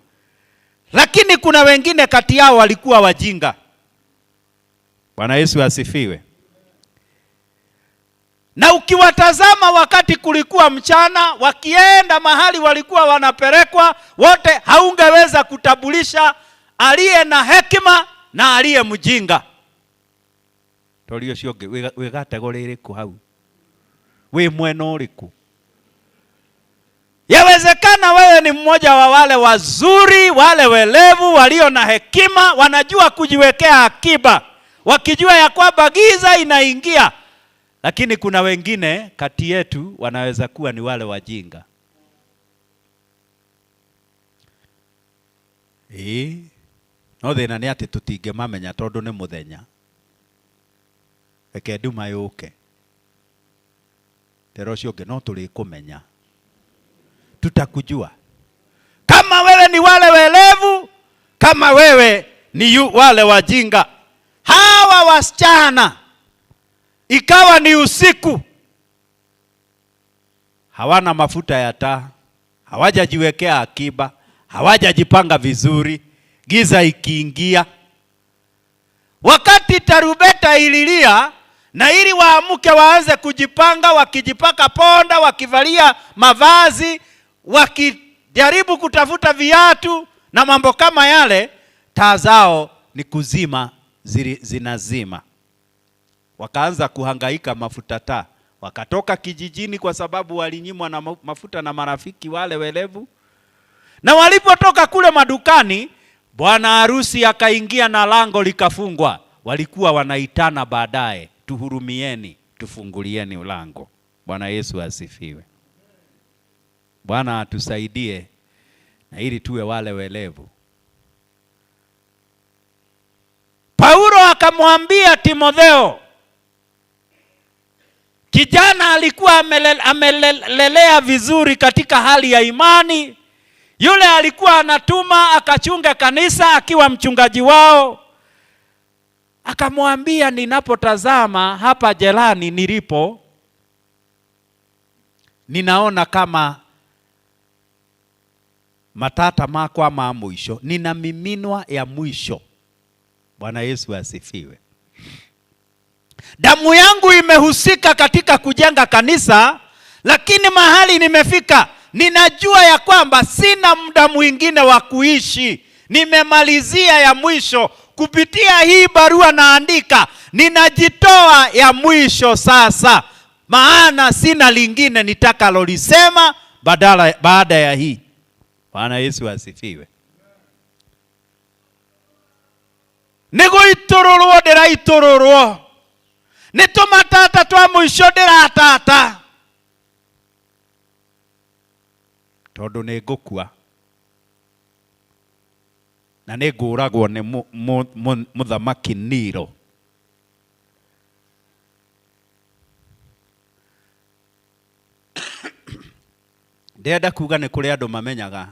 lakini kuna wengine kati yao walikuwa wajinga. Bwana Yesu asifiwe. Na ukiwatazama wakati kulikuwa mchana, wakienda mahali walikuwa wanapelekwa wote, haungeweza kutambulisha aliye na hekima na aliye mjinga. Torio ũcio ũngĩ, wĩ kategori ĩrĩkũ hau? Wĩ mwena ũrĩkũ? Yawezekana wewe ni mmoja wa wale wazuri, wale welevu, walio na hekima, wanajua kujiwekea akiba, wakijua ya kwamba giza inaingia. Lakini kuna wengine kati yetu wanaweza kuwa ni wale wajinga. No thĩna nĩ atĩ tũtingĩmamenya tondũ nĩ mũthenya. Reke nduma yũke. Tera ũcio ũngĩ no tũrĩkũmenya. Tutakujua. Kama wewe ni wale welevu, kama wewe ni wale wajinga. Hawa wasichana ikawa ni usiku, hawana mafuta ya taa, hawajajiwekea akiba, hawajajipanga vizuri. Giza ikiingia, wakati tarubeta ililia, na ili waamke waanze kujipanga, wakijipaka ponda, wakivalia mavazi, wakijaribu kutafuta viatu na mambo kama yale, taa zao ni kuzima, zinazima. Wakaanza kuhangaika mafuta taa. Wakatoka kijijini kwa sababu walinyimwa na mafuta na marafiki wale welevu. Na walipotoka kule madukani, bwana harusi akaingia na lango likafungwa. Walikuwa wanaitana baadaye, tuhurumieni, tufungulieni mlango. Bwana Yesu asifiwe. Bwana atusaidie na ili tuwe wale welevu. Paulo akamwambia Timotheo, kijana alikuwa amelelea vizuri katika hali ya imani. Yule alikuwa anatuma akachunga kanisa akiwa mchungaji wao. Akamwambia, ninapotazama hapa jelani nilipo, ninaona kama matata makwa ma mwisho, nina miminwa ya mwisho. Bwana Yesu asifiwe. Damu yangu imehusika katika kujenga kanisa, lakini mahali nimefika, ninajua ya kwamba sina muda mwingine wa kuishi. Nimemalizia ya mwisho kupitia hii barua naandika, ninajitoa ya mwisho sasa, maana sina lingine nitakalolisema badala baada ya hii. Bwana Yesu asifiwe. Nĩ gũitũrũrwo ndĩraitũrũrwo, nĩ tũmatata twa mũico ndĩratata, tondũ nĩ ngũkua na nĩ ngũragwo nĩ mũthamaki Nero. Ndĩrenda kuga nĩ kũrĩ andũ mamenyaga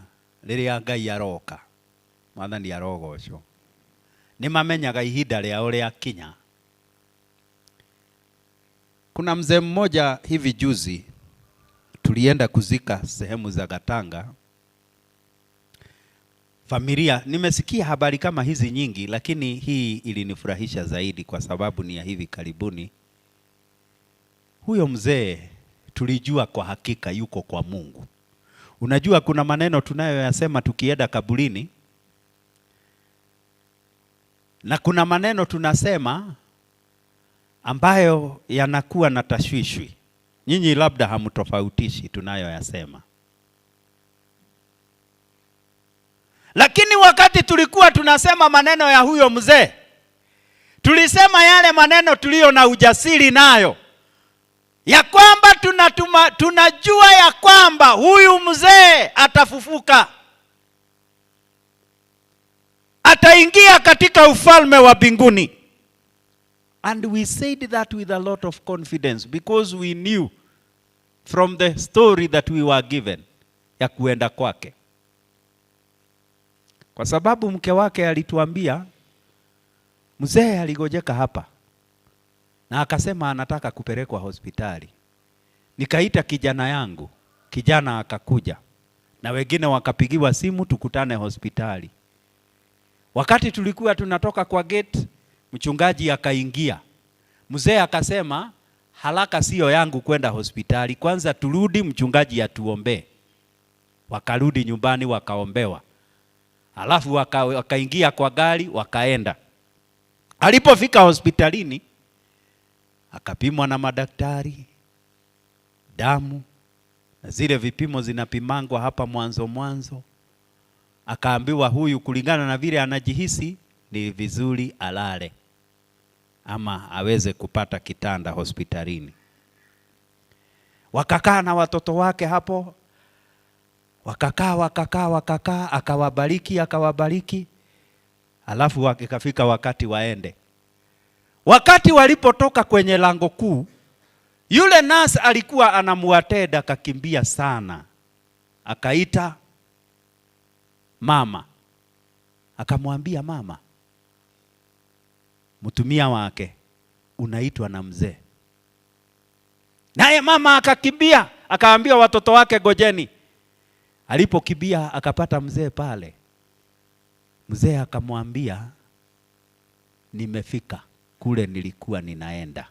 rĩrĩa Ngai aroka, Mwathani arogocwo. Nĩ mamenyaga ihinda rĩao rĩakinya. Kuna mzee mmoja hivi juzi tulienda kuzika sehemu za Gatanga. Familia, nimesikia habari kama hizi nyingi, lakini hii ilinifurahisha zaidi kwa sababu ni ya hivi karibuni. Huyo mzee tulijua kwa hakika yuko kwa Mungu. Unajua kuna maneno tunayoyasema tukienda kaburini, na kuna maneno tunasema ambayo yanakuwa na tashwishwi. Nyinyi labda hamtofautishi tunayoyasema. Lakini wakati tulikuwa tunasema maneno ya huyo mzee, tulisema yale maneno tulio na ujasiri nayo, ya kwamba tunajua ya kwamba huyu mzee atafufuka, ataingia katika ufalme wa mbinguni. And we said that with a lot of confidence because we knew from the story that we were given ya kuenda kwake. Kwa sababu mke wake alituambia mzee aligojeka hapa na akasema anataka kupelekwa hospitali. Nikaita kijana yangu, kijana akakuja na wengine wakapigiwa simu tukutane hospitali. Wakati tulikuwa tunatoka kwa gate, mchungaji akaingia. Mzee akasema haraka sio yangu kwenda hospitali, kwanza turudi mchungaji atuombee. Wakarudi nyumbani wakaombewa. Alafu wakaingia kwa gari wakaenda. Alipofika hospitalini akapimwa na madaktari, damu na zile vipimo zinapimangwa hapa mwanzo mwanzo. Akaambiwa huyu kulingana na vile anajihisi ni vizuri alale ama aweze kupata kitanda hospitalini. Wakakaa na watoto wake hapo, wakakaa, akawabariki. Alafu wakafika wakati waende. Wakati walipotoka kwenye lango kuu, yule nurse alikuwa anamuatenda akakimbia sana. Akaita mama. Akamwambia mama, mtumia wake unaitwa na mzee. Naye mama akakimbia, akaambia watoto wake gojeni. Alipokimbia akapata mzee pale. Mzee akamwambia nimefika kule nilikuwa ninaenda.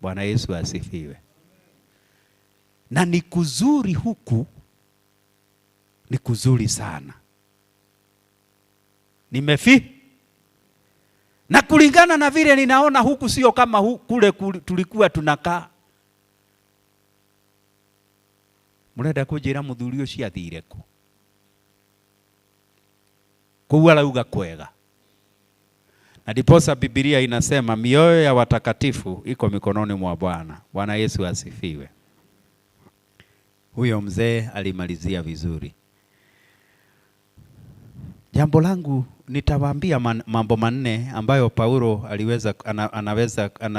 Bwana Yesu asifiwe. Na ni kuzuri huku, ni kuzuri sana. Na kulingana na vile ninaona huku sio kama kule tulikuwa tunakaa. Murenda kunjira muthuri ucio athire ku? Kuu arauga kwega. Na ndiposa Biblia inasema mioyo ya watakatifu iko mikononi mwa Bwana. Bwana Yesu asifiwe. Huyo mzee alimalizia vizuri. Jambo langu nitawaambia mambo manne ambayo Paulo aliweza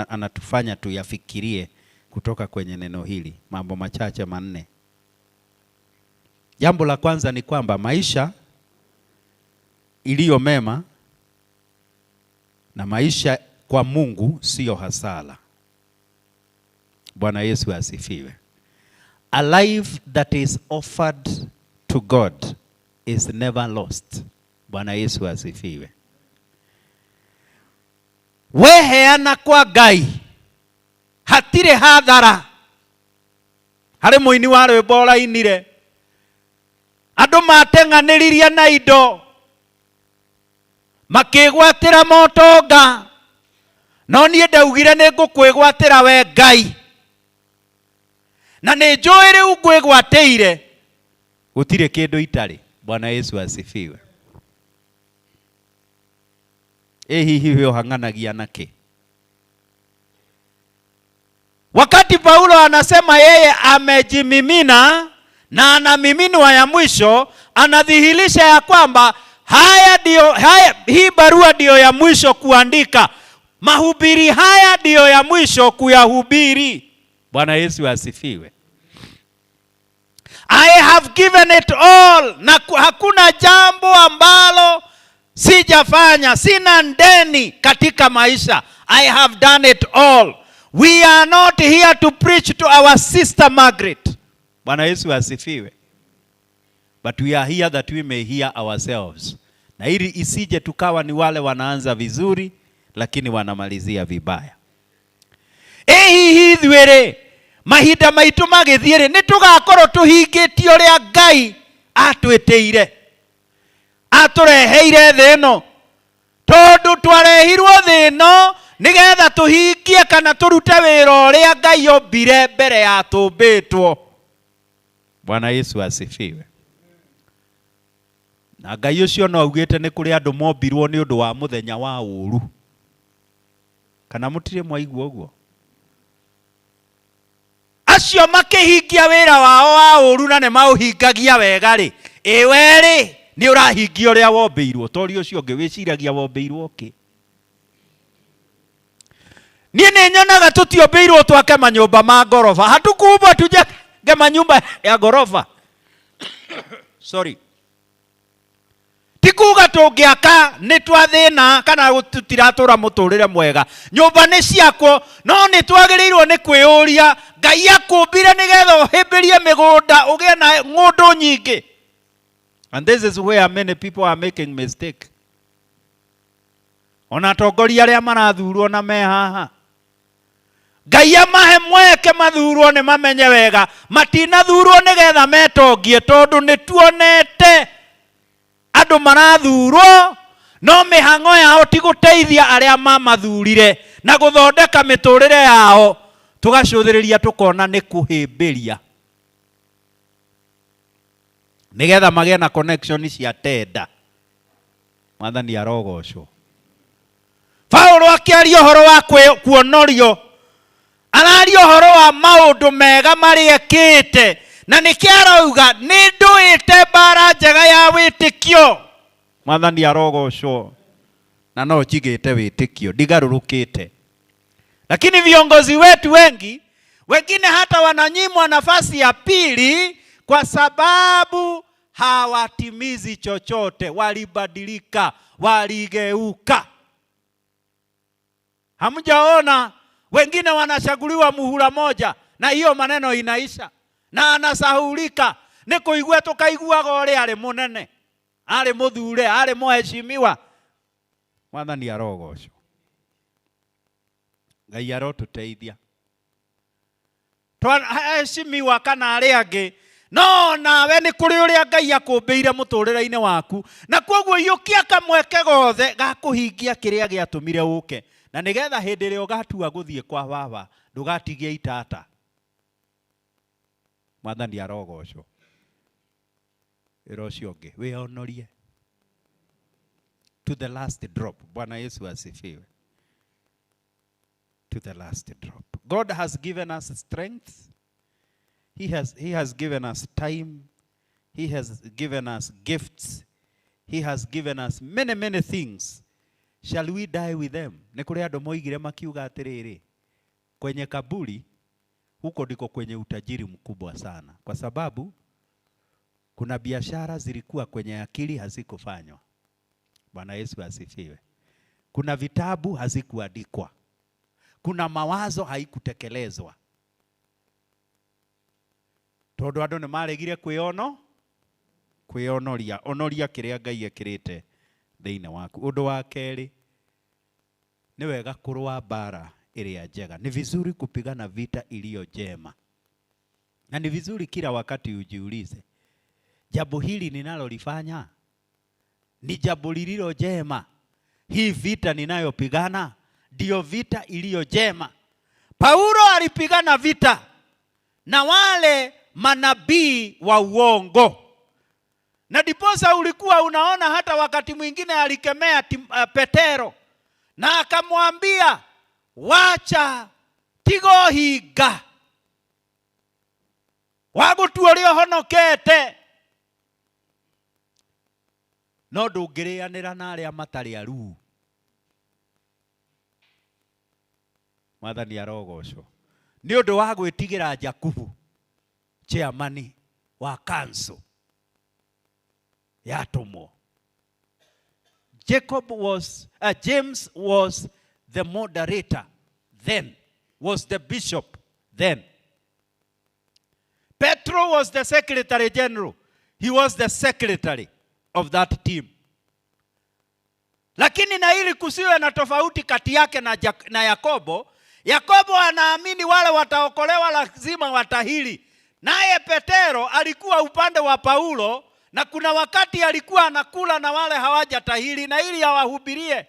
anatufanya tuyafikirie kutoka kwenye neno hili. Mambo machache manne. Jambo la kwanza ni kwamba maisha iliyo mema na maisha kwa Mungu sio hasara. Bwana Yesu asifiwe. A life that is offered to God is never lost. Bwana Yesu asifiwe. Weheana kwa Ngai hatirĩ hathara. Harĩ mũini wa rwĩmbo ũrainire, andũ mateng'anĩririe na indo makĩgwatĩra motonga, no niĩ ndaugire nĩ ngũkwĩgwatĩra we Ngai, na nĩ njũĩ rĩu ngwĩgwatĩire gũtirĩ kĩndũ itarĩ. Bwana Yesu asifiwe. Ĩ hihi we ũhang'anagia na kĩ? Wakati Paulo anasema yeye amejimimina na anamiminwa ya mwisho, anadhihirisha ya kwamba haya ndio, haya, hii barua ndio ya mwisho kuandika, mahubiri haya ndio ya mwisho kuyahubiri. Bwana Yesu asifiwe. I have given it all, na hakuna jambo ambalo sijafanya, sina ndeni katika maisha. I have done it all. We are not here to preach to our sister Margaret. Bwana Yesu asifiwe. But we are here that we may hear ourselves. Na ili isije tukawa ni wale wanaanza vizuri lakini wanamalizia vibaya. Ĩ hihi ithuĩ rĩ, mahinda maitũ magĩthiĩ rĩ, nĩ tũgakorwo tũhingĩtie ũrĩa Ngai atwĩtĩire, atũreheire thĩ ĩno, tondũ twarehirwo thĩ ĩno nĩgetha tũhingie kana tũrute wĩra ũrĩa Ngai ombire mbere ya tũmbĩtwo. Bwana Yesu asifiwe. Na Ngai ũcio no augĩte nĩ kũrĩ andũ mombirwo nĩ ũndũ wa mũthenya wa ũru. Kana mũtirĩ mwaigua ũguo? Acio makĩhingia wĩra wao wa ũru na nĩ maũhingagia wega rĩ, ĩ we rĩ, nĩ ũrahingia ũrĩa wombĩirwo? Tori ũcio ũngĩ wĩciragia wombĩirwo kĩ? Niĩ nĩ nyonaga tũtiombĩirwo twake manyũmba ma ngoroba. Hatukuumbwa tujenge manyumba ya ngoroba. Sorry. Ti kuga tũngĩaka nĩ twathĩna kana tũtiratũra mũtũrĩre mwega. Nyũmba nĩ ciakwo, no nĩ twagĩrĩirwo nĩ kwĩyũria, Ngai akũmbire nĩgetha ũhĩmbĩrie mĩgũnda ũgĩe na ng'ũndũ nyingĩ. And this is where many people are making mistake. Ona atongoria arĩa marathurwo na me haha, Ngai amahe mweke mathurwo nĩ mamenye wega matinathurwo nĩgetha metongie, tondũ nĩ tuonete andũ marathurwo no mĩhang'o yao ti gũteithia arĩa mamathurire na gũthondeka mĩtũrĩre yao, tũgacũthĩrĩria tũkona nĩ kũhĩmbĩria nĩgetha magĩe na connection cia tenda. Mwathani arogocwo. Paulo akĩaria ũhoro wa kuonorio, araria ũhoro wa maũndũ mega marĩa ekĩte, na nĩkĩo arauga nĩ ndũĩte mbara njega ya wĩtĩkio. Mwathani arogocwo. Na no njigĩte wĩtĩkio, ndigarũrũkĩte. Lakini viongozi wetu wengi, wengine hata wananyimwa nafasi ya pili kwa sababu hawatimizi chochote, walibadilika, waligeuka. Hamjaona wengine wanachaguliwa muhula moja na hiyo maneno inaisha na anasahulika. Nĩ kũigua tũkaiguaga ũrĩa arĩ mũnene, arĩ mũthure, arĩ mũheshimiwa. Mwathani arogocwo. Ngai arotũteithia. Twaheshimiwa kana arĩa angĩ, no nawe nĩ kũrĩ ũrĩa Ngai akũmbĩire mũtũrĩre-inĩ waku, na koguo iyũkia kamweke gothe ga kũhingia kĩrĩa gĩatũmire ũke, na nĩgetha hĩndĩ ĩrĩa ũgatua gũthiĩ kwa baba ndũgatigie itata. Mwathani arogocwo. Wĩra ũcio ũngĩ wĩonorie to the last drop. Bwana Yesu asifiwe. To the last drop. God has given us strength. He has given us time. He has given us gifts. He has given us many, many things. Shall we die with them? Nĩ kũrĩ andũ moigire makiuga atĩrĩrĩ, kwenye kaburi huko ndiko kwenye utajiri mkubwa sana, kwa sababu kuna biashara zilikuwa kwenye akili hazikufanywa. Bwana Yesu asifiwe. Kuna vitabu hazikuandikwa, kuna mawazo haikutekelezwa, tondu andu ni maregire kwiono kwionoria onoria kiria Ngai ekirite thiini waku. Undu wa keri Nĩ wega kũrũa mbara ĩrĩa njega. Ni vizuri kupigana vita iliyo njema. Na ni vizuri kila wakati ujiulize, jambo hili ninalolifanya ni jambo lililo jema? Hii vita ninayopigana ndio vita iliyo jema? Paulo alipigana vita na wale manabii wa uongo. Na ndiposa ulikuwa unaona hata wakati mwingine alikemea Petero na akamwambia, wacha tigo hinga wagutua ũrĩa ũhonokete, no ndũngĩrĩanĩra na arĩa matarĩ aruu. Mwathani arogocwo. Nĩ ũndũ wa gwĩtigĩra Jakubu, chairman wa council ya atũmwo. James was the moderator then, was the bishop then. Petro was the secretary general. He was the secretary of that team. Lakini na ili kusiwe na tofauti kati yake na Yakobo, Yakobo anaamini wale wataokolewa lazima watahiri. Naye Petero alikuwa upande wa Paulo, na kuna wakati alikuwa anakula na wale hawajatahiri na ili awahubirie.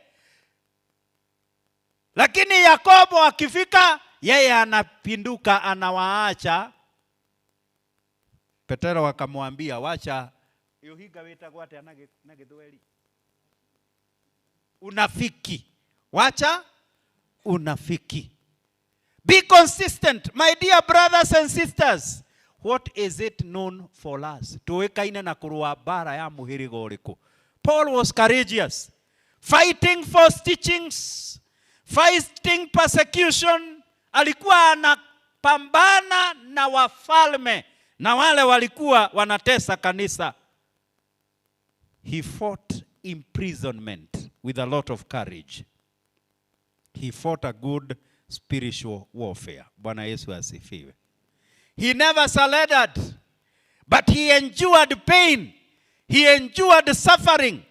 Lakini Yakobo akifika, yeye anapinduka, anawaacha. Petero akamwambia, wacha uhinga wĩtagwo atĩa na Gĩthweri? Unafiki. Wacha unafiki. Be consistent, my dear brothers and sisters. What is it known for us? Tuwekaine na kũrũa mbara ya mũhĩrĩga ũrĩkũ? Paul was courageous, fighting false teachings, fighting persecution. Alikuwa anapambana na wafalme na wale walikuwa wanatesa kanisa. He fought imprisonment with a lot of courage. He fought a good spiritual warfare. Bwana Yesu asifiwe. He never surrendered, but he endured pain. He endured suffering.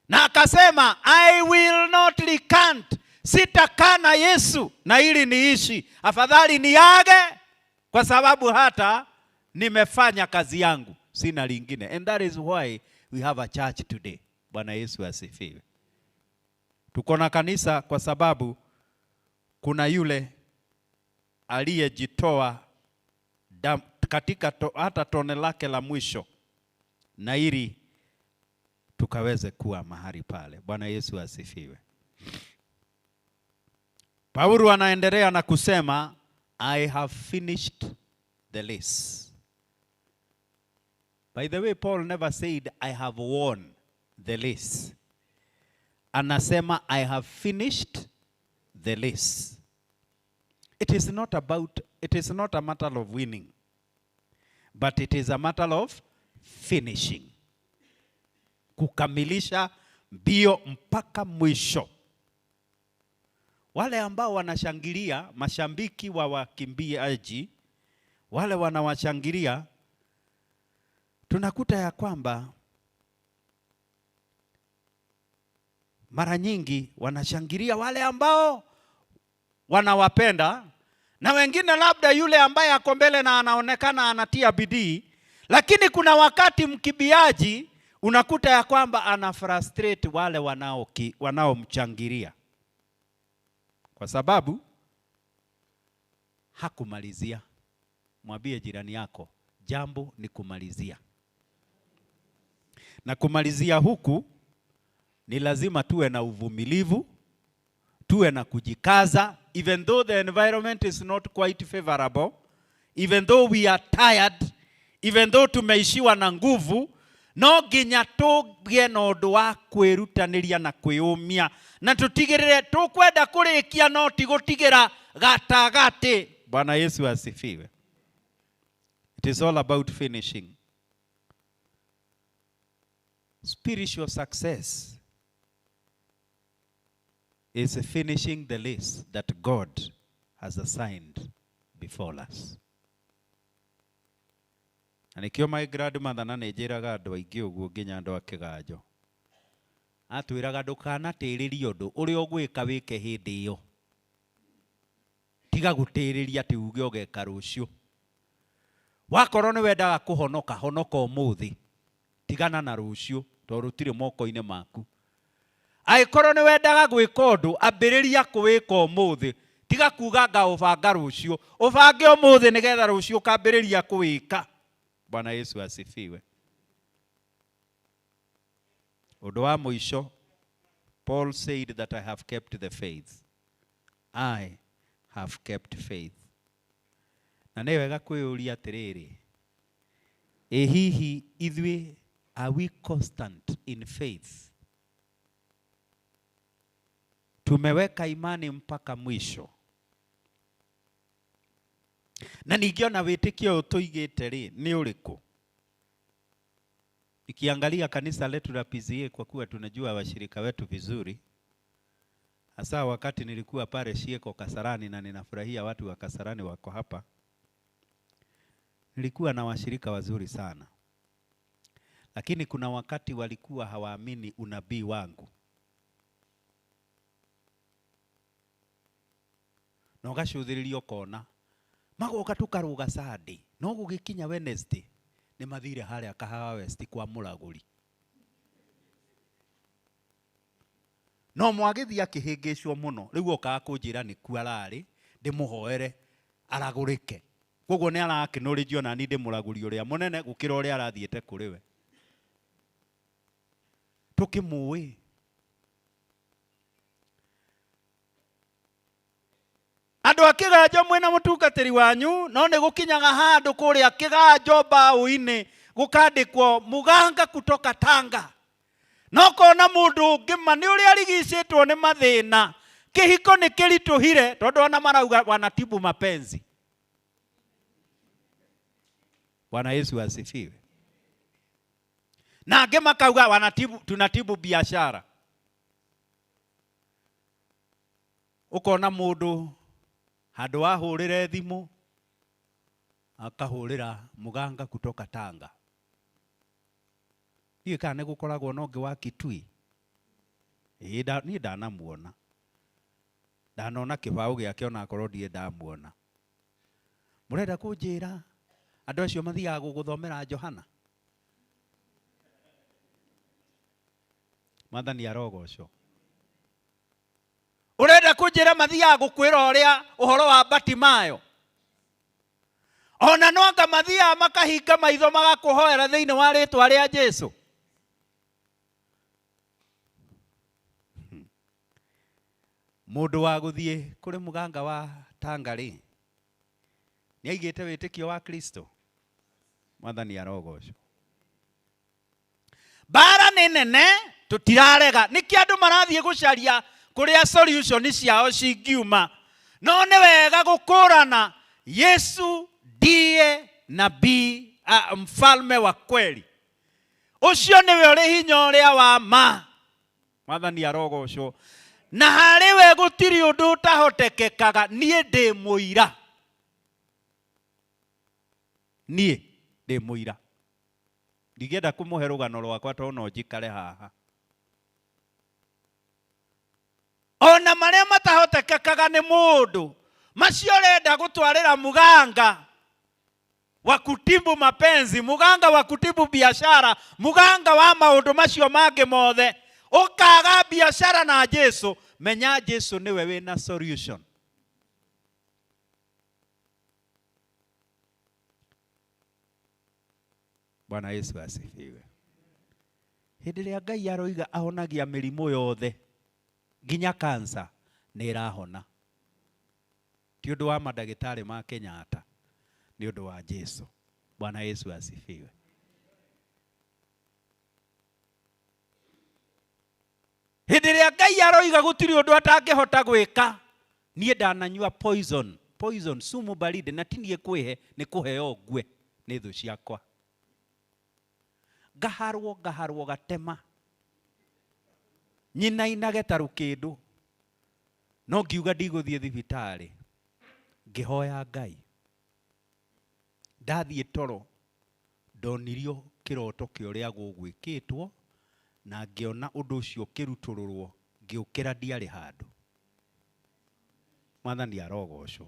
Na akasema, I will not recant. Sitakana Yesu na ili niishi. Afadhali niage kwa sababu hata nimefanya kazi yangu, sina lingine. And that is why we have a church today. Bwana Yesu asifiwe. Tuko na kanisa kwa sababu kuna yule aliyejitoa katika hata tone lake la mwisho, na ili tukaweze kuwa mahali pale. Bwana Yesu asifiwe. Paulo anaendelea na kusema, I have finished the race. By the way, Paul never said, I have won the race. Anasema, I have finished the race. It is not a matter of winning, but it is a matter of finishing. Kukamilisha mbio mpaka mwisho. Wale ambao wanashangilia, mashabiki wa wakimbiaji, wale wanawashangilia, tunakuta ya kwamba mara nyingi wanashangilia wale ambao wanawapenda, na wengine labda yule ambaye ako mbele na anaonekana anatia bidii. Lakini kuna wakati mkimbiaji unakuta ya kwamba ana frustrate wale wanaomchangilia, kwa sababu hakumalizia. Mwambie jirani yako, jambo ni kumalizia. Na kumalizia huku ni lazima tuwe na uvumilivu, tuwe na kujikaza, even though the environment is not quite favorable, even though we are tired, even though tumeishiwa na nguvu, no nginya tũgĩe na ũndũ wa kwĩrutanĩria na kwĩyũmia, na tũtigĩrĩre tũkwenda kũrĩkia no ti gũtigĩra gatagatĩ. Bwana Yesu asifiwe. It is all about finishing. Spiritual success is finishing the list that God has assigned before us. Na nikio my grandmother na nĩ njĩraga andũ aingĩ ũguo nginya andũ a kĩganjo. Atwĩraga ndũkanatĩrĩrie ũndũ ũrĩa ũgwĩka wĩke hĩndĩ ĩyo. Tiga gũtĩrĩria atĩ uge ũgeka rũciũ. Wakorwo nĩ wendaga kũhonoka, honoka ũmũthĩ. Tigana na rũciũ tondũ rũtirĩ moko-inĩ maku. Angĩkorwo nĩ wendaga gwĩka ũndũ, ambĩrĩria kũwĩka ũmũthĩ. Tiga kuga ngaũbanga rũciũ. Ũbange ũmũthĩ nĩgetha rũciũ ũkambĩrĩria kũwĩka. Bwana Yesu asifiwe. Ũndũ wa mũico, Paul said that I have kept the faith. I have kept faith. Na nĩ wega kwĩyũria atĩrĩrĩ, ĩ hihi ithuĩ are we constant in faith? Tumeweka imani mpaka mwisho. Na ningĩ ona wĩtĩkio ũyũ tũigĩte rĩ, nĩ ũrĩkũ? Nikiangalia kanisa letu la PCEA, kwa kuwa tunajua washirika wetu vizuri, hasa wakati nilikuwa pale Shieko Kasarani, na ninafurahia watu wa Kasarani wako hapa, nilikuwa na washirika wazuri sana, lakini kuna wakati walikuwa hawaamini unabii wangu. Na ũgacũthĩrĩria ũkona magoka tũkarũga Sunday, no gũgĩkinya Wednesday nĩ mathire harĩa Kahawa West kwa mũragũri. No mwagĩthiĩ akĩhĩngĩcwo mũno, rĩu okaga kũnjĩra nĩkuo ararĩ, ndĩmũhoere aragũrĩke. Koguo nĩ arakĩnũrĩjio nani ndĩ mũragũri ũrĩa mũnene gũkĩra ũrĩa arathiĩte kũrĩ we. Tũkĩmũĩ. Andũ a kĩganjo mwĩna mũtungatĩri wanyu, no nĩ gũkinyaga handũ kũrĩa kĩganjo mbaũ-inĩ gũkandĩkwo mũganga kutoka Tanga. No kona mũndũ ũngĩ ma nĩ ũrĩa arigicĩtwo nĩ mathĩna, kĩhiko nĩ kĩritũhire tondũ ona marauga wanatibu mapenzi. Bwana Yesu asifiwe. Na angĩ makauga wanatibu, tunatibu biashara. Ũkona mũndũ handũ ahũrĩre thimũ akahũrĩra mũganga kutoka Tanga. Ndiũĩ kana nĩ gũkoragwo na ũngĩ wa Kitui. Ĩĩ, niĩ ndanamuona. Ndanona kĩbaũ gĩake onakorwo ndirĩ ndamuona. Mũrenda kũnjĩra andũ acio mathiaga gũgũthomera Johana? Mwathani arogocwo. Ũrenda kũnjĩra mathiaga gũkwĩra ũrĩa ũhoro wa Batimayo? Ona no anga mathiaga makahinga maitho magakũhoera thĩinĩ wa rĩtwa rĩa Jesu. Mũndũ wa gũthiĩ kũrĩ mũganga wa Tanga rĩ, nĩ aigĩte wĩtĩkio wa Kristo. Mwathani arogocwo. Mbara nĩ nene, tũtirarega. Nĩkĩ andũ marathiĩ gũcaria kũrĩa solution ciao cingiuma? No nĩ wega gũkũrana Yesu ndiye nabii, mfalme wa kweli. Ũcio nĩwe ũrĩ hinya ũrĩa wa ma. Mwathani arogocwo. Na harĩ we gũtirĩ ũndũ ũtahotekekaga. Niĩ ndĩ mũira. Niĩ ndĩ mũira. Ndingĩenda kũmũhe rũgano rwakwa tondũ no njikare haha. Ona marĩa matahotekekaga nĩ mũndũ, macio ũrenda gũtwarĩra mũganga wa kutibu mapenzi, mũganga wa kutibu biashara, mũganga wa maũndũ macio mangĩ mothe, ũkaga biashara na Jesu, menya Jesu nĩwe wĩna solution. Bwana Yesu asifiwe. Hĩndĩ ĩrĩa Ngai aroiga ahonagia mĩrimũ yothe, nginya cancer nĩ ĩrahona. Ti ũndũ wa mandagĩtarĩ ma Kenyatta, nĩ ũndũ wa Jesu. Bwana Yesu asifiwe. Hĩndĩ ĩrĩa Ngai aroiga gũtirĩ ũndũ atangĩhota gwĩka, niĩ ndananyua poison, poison, sumu baridi, na ti niĩ kwĩhe, nĩ kũheo ngue nĩ thũ ciakwa. Ngaharwo, ngaharwo gatema. Nyinainage ta rũkĩndũ. No ngiuga ndigũthiĩ thibitarĩ, ngĩhoya Ngai. Ndathiĩ toro, ndonirio kĩroto kĩa ũrĩa gũgwĩkĩtwo, Na ngĩona ũndũ ũcio ũkĩrutũrũrwo, ngĩũkĩra ndiarĩ handũ. Mwathani arogocwo.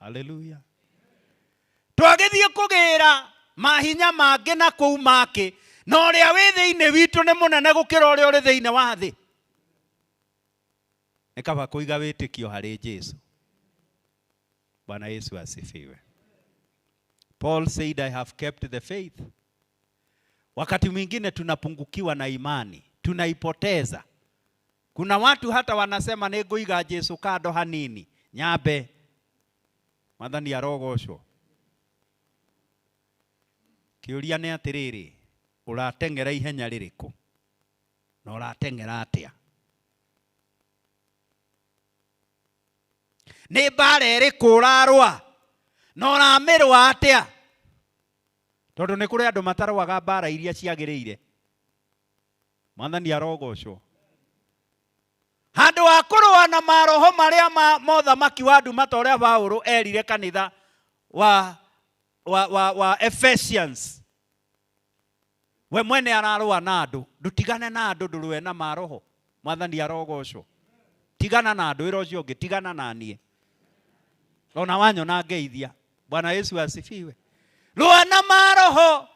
Haleluya. Twagĩthiĩ kũgĩra mahinya mangĩ na kũu makĩ, na ũrĩa wĩ thĩinĩ witũ nĩ mũnene gũkĩra ũrĩa ũrĩ thĩinĩ wa thĩ. Nĩ kaba kũiga wĩtĩkio harĩ Jesu. Bwana Yesu asifiwe. Paul said, I have kept the faith. Wakati mwingine tunapungukiwa na imani, tunaipoteza. Kuna watu hata wanasema nĩngũiga Jesu kando hanini, nyambe. Mwathani arogocwo. Kĩũria nĩ atĩrĩrĩ, ũrateng'era ihenya rĩrĩkũ? Na ũrateng'era atĩa? Nĩ mbara ĩrĩkũ ũrarũa? Na ũramĩrũa atĩa? Tondũ nĩ kũrĩ andũ matarũaga mbara iria ciagĩrĩire. Mwathani arogocwo. Handũ ha kũrũa na maroho marĩa ma mothamaki wa nduma ta ũrĩa Paũlũ erire kanitha wa Ephesians. We mwene ararũa na andũ, ndũtigane na andũ, ndũrũe na maroho. Mwathani arogocwo. Tigana na andũ, ĩra ũcio ũngĩ, tigana na niĩ. Ona wanyona ngeithia. Bwana Yesu asifiwe. Rũa na maroho.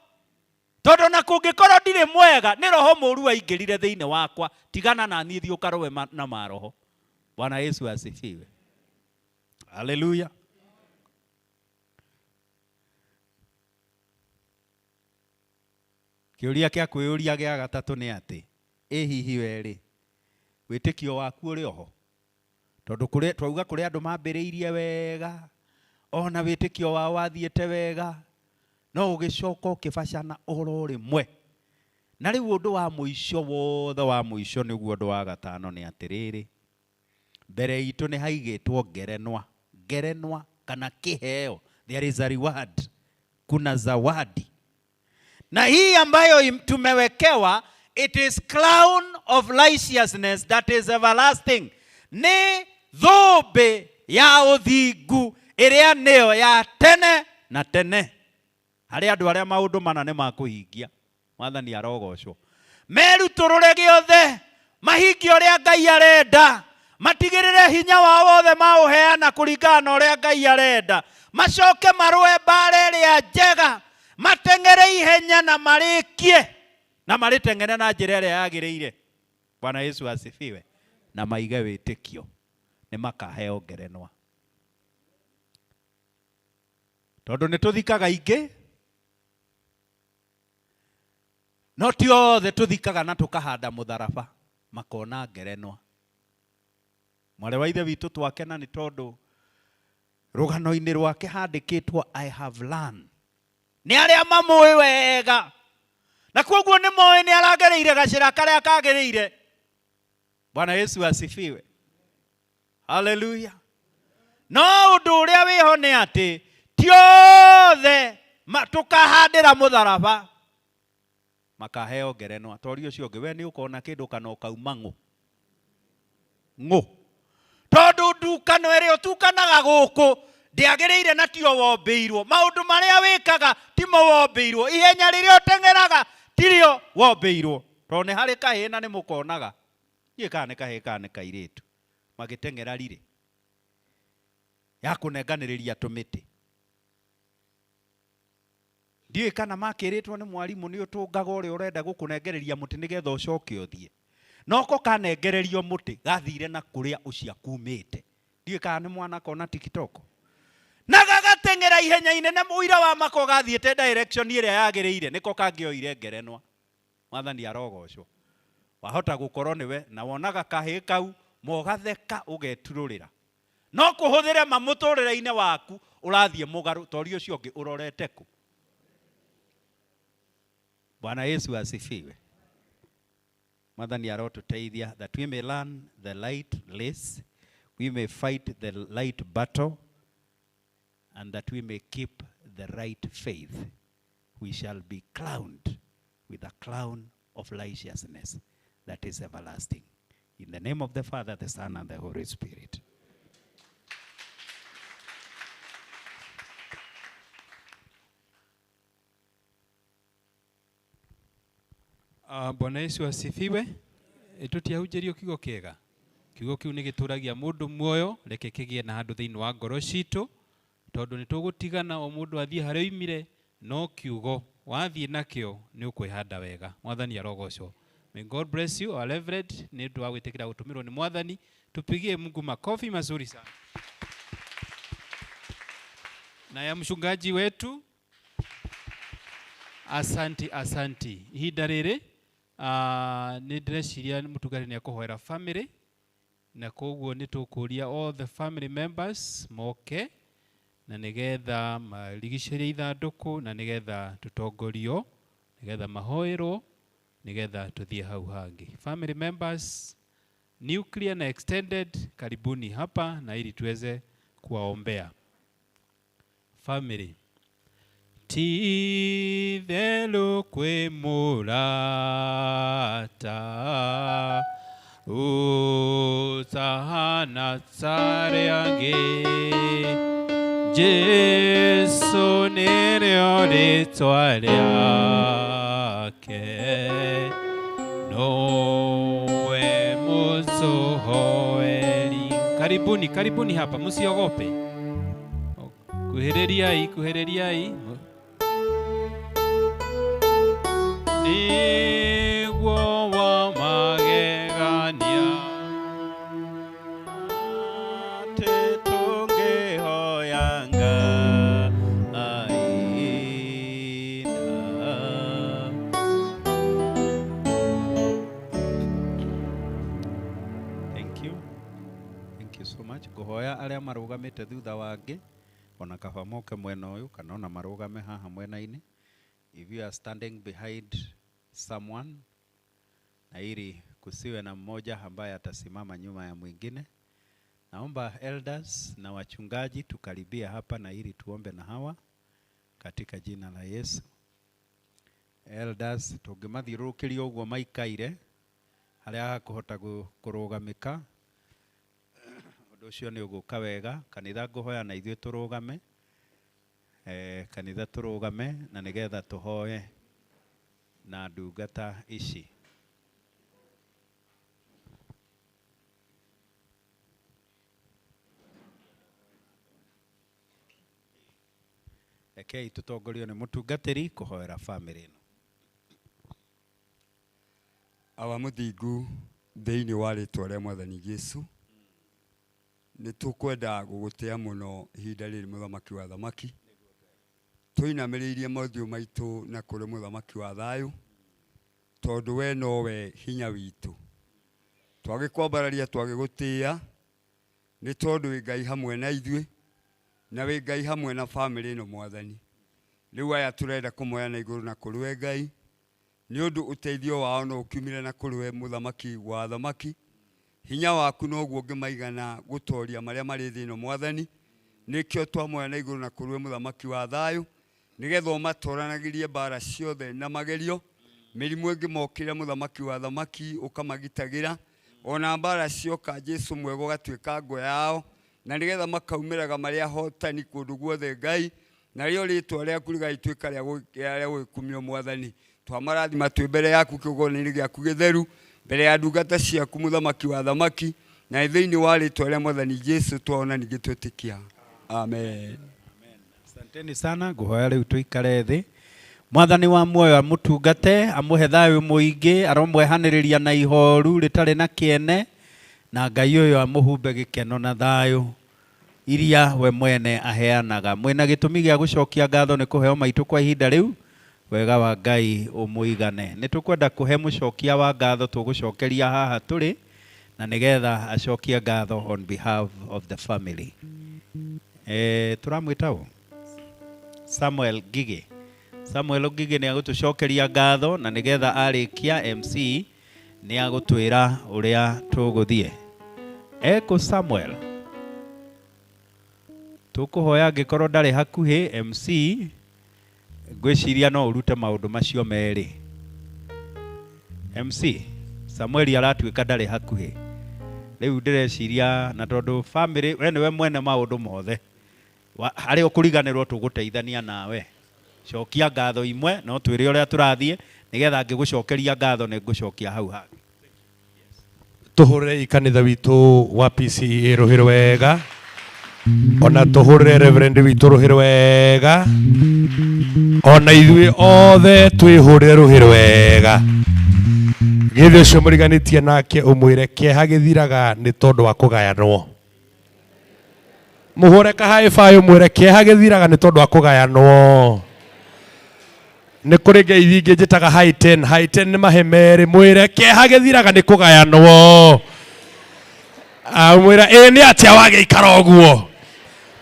Tondũ na kũngĩkorwo ndirĩ mwega, nĩ roho mũũru waingĩrire thĩinĩ wakwa, tigana na niĩ, thiĩ ũkarũe na maroho. Bwana Yesu asifiwe. Haleluya. Kĩũria kĩa kwĩyũria gĩa gatatũ nĩ atĩ, ĩ hihi we rĩ, wĩtĩkio waku ũrĩ oho? Tondũ kũrĩ twauga kũrĩ andũ mambĩrĩirie wega, ona wĩtĩkio wao wathiĩte wega, no ũgĩcoka ũkĩbacana oro rĩmwe. Na rĩu ũndũ wa mũico wothe wa mũico nĩguo ũndũ wa gatano nĩ atĩrĩrĩ, mbere itũ nĩ haigĩtwo ngerenwa, ngerenwa kana kĩheo. There is a reward. Kuna zawadi. Na hii ambayo tumewekewa, it is crown of righteousness that is everlasting. Nĩ thũmbĩ ya ũthingu ĩrĩa nĩyo ya tene na tene. Harĩ andũ arĩa maũndũ mana nĩ makũhingia. Mwathani arogocwo. Merutũrũre gĩothe, mahingie ũrĩa Ngai arenda, matigĩrĩre hinya wao wothe maũheana kũringana na ũrĩa Ngai arenda, macoke marũe mbara ĩrĩa njega, mateng'ere ihenya na marĩkie, na marĩteng'ere na njĩra ĩrĩa yagĩrĩire. Bwana Yesu asifiwe. Na maige wĩtĩkio, nĩ makaheo ngerenwa. Tondũ nĩ tũthikaga ingĩ, no ti othe tũthikaga na tũkahanda mũtharaba, makona ngerenwa. Mwarĩ wa ithe witũ twakena nĩ tondũ rũgano-inĩ rwake handĩkĩtwo I have learned. Nĩ arĩa mamũĩ wega, na koguo nĩ moĩ nĩ aragereire gacĩra karĩa kagĩrĩire. Bwana Yesu asifiwe. Haleluya. No ũndũ ũrĩa wĩho nĩ atĩ ti othe tũkahandĩra mũtharaba makaheo ngerenwa. Tori ũcio ũngĩ, we nĩ ũkona kĩndũ kana ũkauma ng'ũ ng'ũ, tondũ ndukano ĩrĩa ũtukanaga gũkũ ndĩagĩrĩire na tio wombĩirwo. Maũndũ marĩa wĩkaga timo wombĩirwo, ihenya rĩrĩa ũteng'eraga tirio wombĩirwo. Tondũ nĩ harĩ kahĩĩ na nĩ mũkonaga, ndiũĩ kana nĩ kahĩĩ kana nĩ kairĩtu, magĩteng'era rirĩ ya kũnenganĩrĩria tũmĩtĩ. Ndiũĩ kana makĩrĩtwo nĩ mwarimũ nĩ ũtũngaga ũrĩa ũrenda gũkũnengereria mũtĩ nĩgetha ũcoke ũthiĩ. Noko kanengererio mũtĩ gathire na kũrĩa ũcio akumĩte. Ndiũĩ kana nĩ mwana kona TikTok. Na gagateng'era ihenya inene mũira wa mako gathiĩte direction ĩrĩa yagĩrĩire, nĩko kangĩoire ngerenwa. Mwathani arogocwo. Wahota gũkorwo nĩwe na wonaga kahĩĩ kau mogatheka ũgeturũrĩra. No kũhũthĩre mamũtũrĩre-inĩ waku ũrathiĩ mũgarũ tori ũcio ũngĩ ũrorete kũ. Bwana Yesu asifiwe. Mwathani arotũteithia that we may learn the light race, we may fight the light battle, and that we may keep the right faith. We shall be crowned with a crown of righteousness that is everlasting. In the name of the Father, the Son, and the Holy Spirit.
Bwana Yesu asifiwe. Tũtiahunjĩrio kiugo kĩega. Kiugo kĩu nĩ gĩtũragia mũndũ muoyo, reke kĩgĩe na handũ thĩinĩ wa ngoro citũ, tondũ nĩ tũgũtigana o mũndũ athiĩ harĩa oimire, no kiugo wathiĩ nakĩo nĩ ũkwĩhanda wega. Mwathani arogocwo. May God bless you, our Reverend, nĩ ũndũ wa gwĩtĩkĩra gũtũmĩrwo nĩ Mwathani. Tupigie Mungu makofi mazuri sana. Na ya mchungaji wetu, asanti, asanti. Ihinda rĩrĩ, nĩ ndĩreciria mũtungatĩri nĩ ekũhoera family, na koguo nĩ tũkũria all the family members moke na nĩgetha marigicĩrie ithandũkũ na nĩgetha tũtongorio, nĩgetha mahoerwo, nĩgetha tũthiĩ hau hangĩ. Family members, nuclear na extended, karibuni hapa na ili tuweze kuwaombea. Family. Ti-itherũ kwĩ mũrata ũtahana ta arĩa angĩ, Jesu nĩrĩo rĩtwa rĩake, nowe mũtũhoeri. Karibuni, karibuni hapa, msiogope. Kuhĩrĩriai, kuhĩrĩriai. Nĩguo wa magegania.
Atĩ tũngĩhoya Ngai na. Thank you. Thank you so much. Ngũhoya arĩa marũgamĩte thutha wa angĩ, ona kaba moke mwena ũyũ kana ona marũgame haha mwena-inĩ. If you are standing behind someone, na ili kusiwe na mmoja ambaye atasimama nyuma ya mwingine, naomba elders na wachungaji tukaribia hapa na ili tuombe na hawa katika jina la Yesu. Elders tũngĩmathiũrũrũkĩria ũguo maikaire harĩa hakũhota kũrũgamĩka, ũndũ ũcio nĩ ũgũka wega. Kanitha ngũhoya na ithuĩ tũrũgame, kanitha tũrũgame na nĩgetha tũhoe na ndungata ici. Rekei tũtongorio nĩ mũtungatĩri kũhoera family ĩno.
Awa mũthingu, thĩinĩ wa rĩtwa rĩa Mwathani Jesu, nĩ tũkwenda gũgũtĩa mũno ihinda rĩrĩ, mũthamaki wa thamaki. Tũinamĩrĩirie mothiũ maitũ na kũrĩ mũthamaki wa thayũ, tondũ we nowe hinya witũ. Twagĩkwambararia, twagĩgũtĩa, nĩ tondũ wĩ Ngai hamwe na ithuĩ, na wĩ Ngai hamwe na family ĩno. Mwathani, rĩu aya tũrenda kũmoya na igũrũ na kũrĩ we Ngai, nĩ ũndũ ũteithio wao no ũkiumire na kũrĩ we, mũthamaki wa thamaki. Hinya waku noguo ũngĩmaigana gũtoria marĩa marĩ thĩ ĩno. Mwathani, nĩkĩo twamoya na igũrũ na kũrĩ we, mũthamaki wa thayũ, nĩgetha ũmatoranagĩrie mbara ciothe na magerio. Mĩrimũ ĩngĩmokĩra, mũthamaki wa thamaki, ũkamagitagĩra. Ona mbara cioka, Jesu mwega, ũgatuĩka ngo yao, na nĩgetha makaumĩraga marĩ ahotani kũndũ guothe, Ngai, narĩo rĩtwa rĩaku rĩgagĩtuĩka rĩa gũgĩkumio. Mwathani, twamarathima twĩ mbere yaku kĩgongona-inĩ gĩaku gĩtheru, mbere ya ndungata ciaku, mũthamaki wa thamaki, na thĩinĩ wa rĩtwa rĩa Mwathani Jesu twaona ningĩ twĩtĩkia, amen.
Asanteni sana. Ngũhoya rĩu tũikare thĩ. Mwathani wa muoyo amũtungate, amũhe thayũ mũingĩ, aromwehanĩrĩria na ihoru rĩtarĩ na kĩene, na Ngai ũyũ amũhumbe gĩkeno na thayũ iria we mwene aheanaga. Mwĩna gĩtũmi gĩa gũcokia ngatho nĩ kũheo maitũ kwa ihinda rĩu. Wega wa Ngai ũmũigane. Nĩ tũkwenda kũhe mũcokia wa ngatho, tũgũcokeria haha tũrĩ na nĩgetha acokie ngatho on behalf of the family. Tũramwĩta ũ? Samuel Ngigĩ. Samuel Ngigĩ nĩ agũtũcokeria ngatho, na nĩgetha arĩkia MC nĩ agũtwĩra ũrĩa tũgũthiĩ. Ekũ Samuel? Tũkũhoya angĩkorwo ndarĩ hakuhĩ, MC ngwĩciria no ũrute maũndũ macio merĩ. MC Samuel aratuĩka ndarĩ hakuhĩ rĩu, ndĩreciria na tondũ family we nĩwe mwene maũndũ mothe, harĩa ũkũriganĩrwo tũgũteithania nawe. Cokia ngatho imwe no twĩre ũrĩa tũrathiĩ, Nĩgetha ngĩgũcokeria ngatho nĩ ngũcokia hau hangĩ.
Tuhurire kanitha witũ wa PCEA rũhĩ wega, ona tuhurire reverend witũ rũhĩ wega, ona ithuĩ othe twĩhũrĩre rũhĩ wega. Githĩ ũcio mũriganĩtie nake ũmwĩre kĩeha gĩthiraga nĩ tondũ wa kũgayanwo. Mũhũre kahaĩ bayo mwĩre kĩeha gĩthiraga nĩ tondũ wa kũgayanwo. Nĩ kũrĩ ngeithi ingĩ njĩtaga high ten. High ten nĩ mahe merĩ, mwĩre kĩeha gĩthiraga nĩ kũgayanwo. Mwĩre ĩ nĩ atĩa wagĩikara ũguo.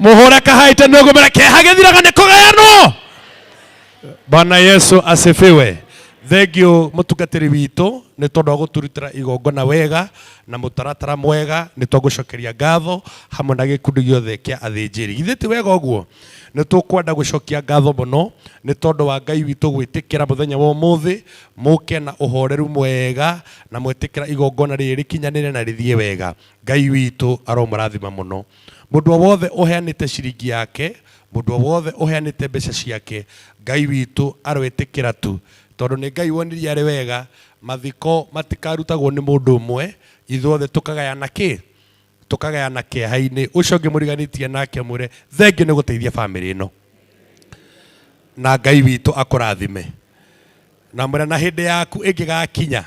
Mũhũre ka high ten ũguo mwĩre kĩeha gĩthiraga nĩ kũgayanwo. Bwana Yesu asifiwe. Thank you mũtungatĩri witũ nĩ tondũ wa gũtũrutĩra igongona wega na mũtaratara mwega. Nĩ twagũcokeria ngatho hamwe na gĩkundi gĩothe kĩa athĩnjĩri. Githĩ ti wega ũguo? Nĩ tũkwenda gũcokia ngatho mũno nĩ tondũ wa Ngai witũ gwĩtĩkĩra mũthenya wa ũmũthĩ mũke na ũhoreru mwega na mwĩtĩkĩra igongona rĩrĩ rĩkinyanĩre na rĩthiĩ wega. Ngai witũ aromũrathima mũno. Mũndũ o wothe ũheanĩte ciringi yake, mũndũ o wothe ũheanĩte mbeca ciake, Ngai witũ aroĩtĩkĩra tu, tondũ nĩ Ngai wonirie arĩ wega. Mathiko matikarutagwo nĩ mũndũ ũmwe, ithuothe tũkagayana kĩ? Tũkagayana kĩeha-inĩ. Ũcio ũngĩ mũriganĩtie nake mwĩre thengiũ nĩ gũteithia bamĩrĩ ĩno, na Ngai witũ akũrathime. Na mwĩre na hĩndĩ yaku ĩngĩgakinya,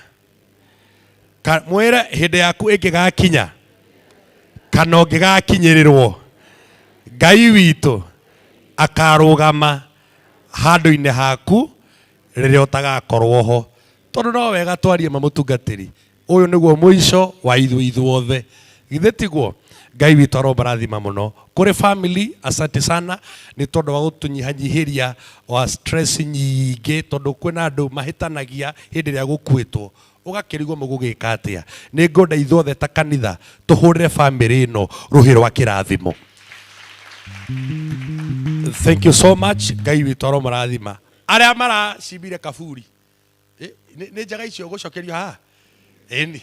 mwĩre hĩndĩ yaku ĩngĩgakinya kana ũngĩgakinyĩrĩrwo, Ngai witũ akarũgama handũ-inĩ haku rĩrĩa ũtagakorwo ho. Tondũ no wega twarie ma mũtungatĩri, ũyũ nĩguo mũico wa ithuĩ ithuothe. Githĩ tiguo? Ngai witũ aromũrathima mũno. Kũrĩ family, asante sana nĩ tondũ wa gũtũnyihanyihĩria wa stress nyingĩ, tondũ kwĩna andũ mahĩtanagia hĩndĩ ĩrĩa gũkuĩtwo, ũgakĩrigwo mũgũgĩka atĩa. Nĩ ngwenda ithuothe ta kanitha tũhũrĩre family ĩno rũhĩ rwa kĩrathimo. Thank you so much. Ngai witũ aromũrathima. Arĩa maracimbire kaburi, nĩ njaga icio gũcokerio haha? Ĩni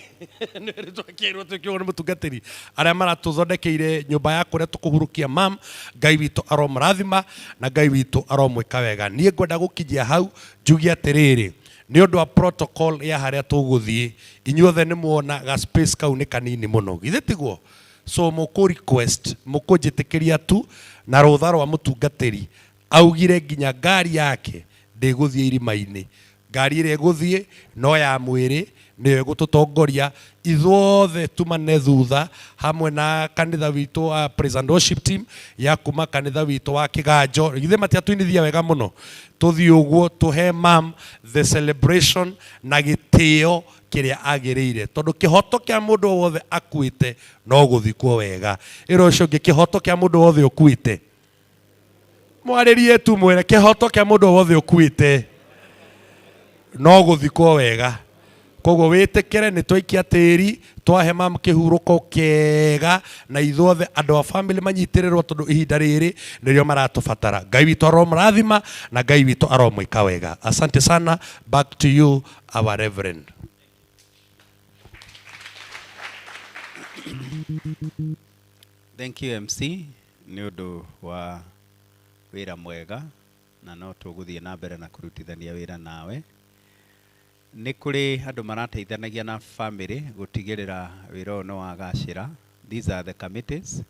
nĩ twakĩrwo twĩkĩrwo nĩ mũtungatĩri. Arĩa maratũthondekeire nyũmba ya kũrĩa tũkũhurũkia mam, Ngai witũ aromũrathima na Ngai witũ aromwĩka wega. Niĩ ngwenda gũkinyia hau njuge atĩrĩrĩ, nĩ ũndũ wa protocol ya harĩa tũgũthiĩ, inyuothe nĩ muona ga space kau nĩ kanini mũno, githĩ tiguo? So mũkũ request, mũkũnjĩtĩkĩria tu na rũtha rwa mũtungatĩri augire nginya ngari yake ndĩgũthiĩ irima-inĩ. Ngari ĩrĩa ĩgũthiĩ no ya mwĩrĩ, nĩyo ĩgũtũtongoria ithuothe tumane thutha hamwe na kanitha witũ wa praise and worship team ya kuma kanitha witũ wa Kĩganjo. Githĩ matiatũinithia wega mũno? Tũthiĩ ũguo tũhe mam the celebration na gĩtĩo kĩrĩa agĩrĩire, tondũ kĩhoto kĩa mũndũ wothe akuĩte no gũthikwo wega. Ĩra ũcio ũngĩ, kĩhoto kĩa mũndũ wothe ũkuĩte, mwarĩrie tu mwĩre kĩhoto kĩa mũndũ wothe ũkuĩte no gũthikwo wega. Koguo wĩtĩkĩre nĩ twaikia tĩri, twahe mam kĩhurũko kĩega, na ithuothe andũ a family manyitĩrĩrwo, tondũ ihinda rĩrĩ nĩrĩo maratũbatara. Ngai witũ aromũrathima na Ngai witũ aromwĩka wega. Asante sana. Back to you, our reverend.
Thank you MC nĩ ũndũ wa wĩra mwega, na no tũgũthiĩ na mbere na kũrutithania wĩra nawe. Nĩ kũrĩ andũ marateithanagia na family gũtigĩrĩra wĩra ũyũ nĩ wagacĩra. These are the committees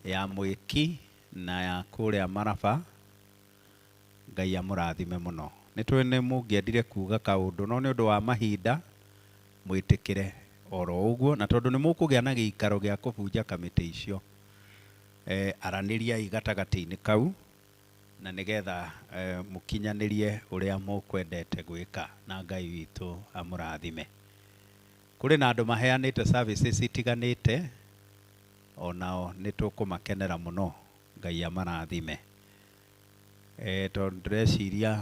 ya Mwĩki na ya kũrĩa Maraba. Ngai amũrathime mũno. Nĩ tũĩ nĩ mũngĩendire kuga kaũndũ, no nĩ ũndũ wa mahinda mwĩtĩkĩre oro ũguo, na tondũ nĩ mũkũgĩa na gĩikaro gĩa kũbunja kamĩtĩ icio, aranĩriai gatagatĩ-inĩ kau, na nĩgetha mũkinyanĩrie ũrĩa mũkwendete gwĩka, na Ngai witũ amũrathime. Kũrĩ na andũ maheanĩte services itiganĩte, onao nĩ tũkũmakenera mũno. Ngai amarathime. Tondũ ndĩreciria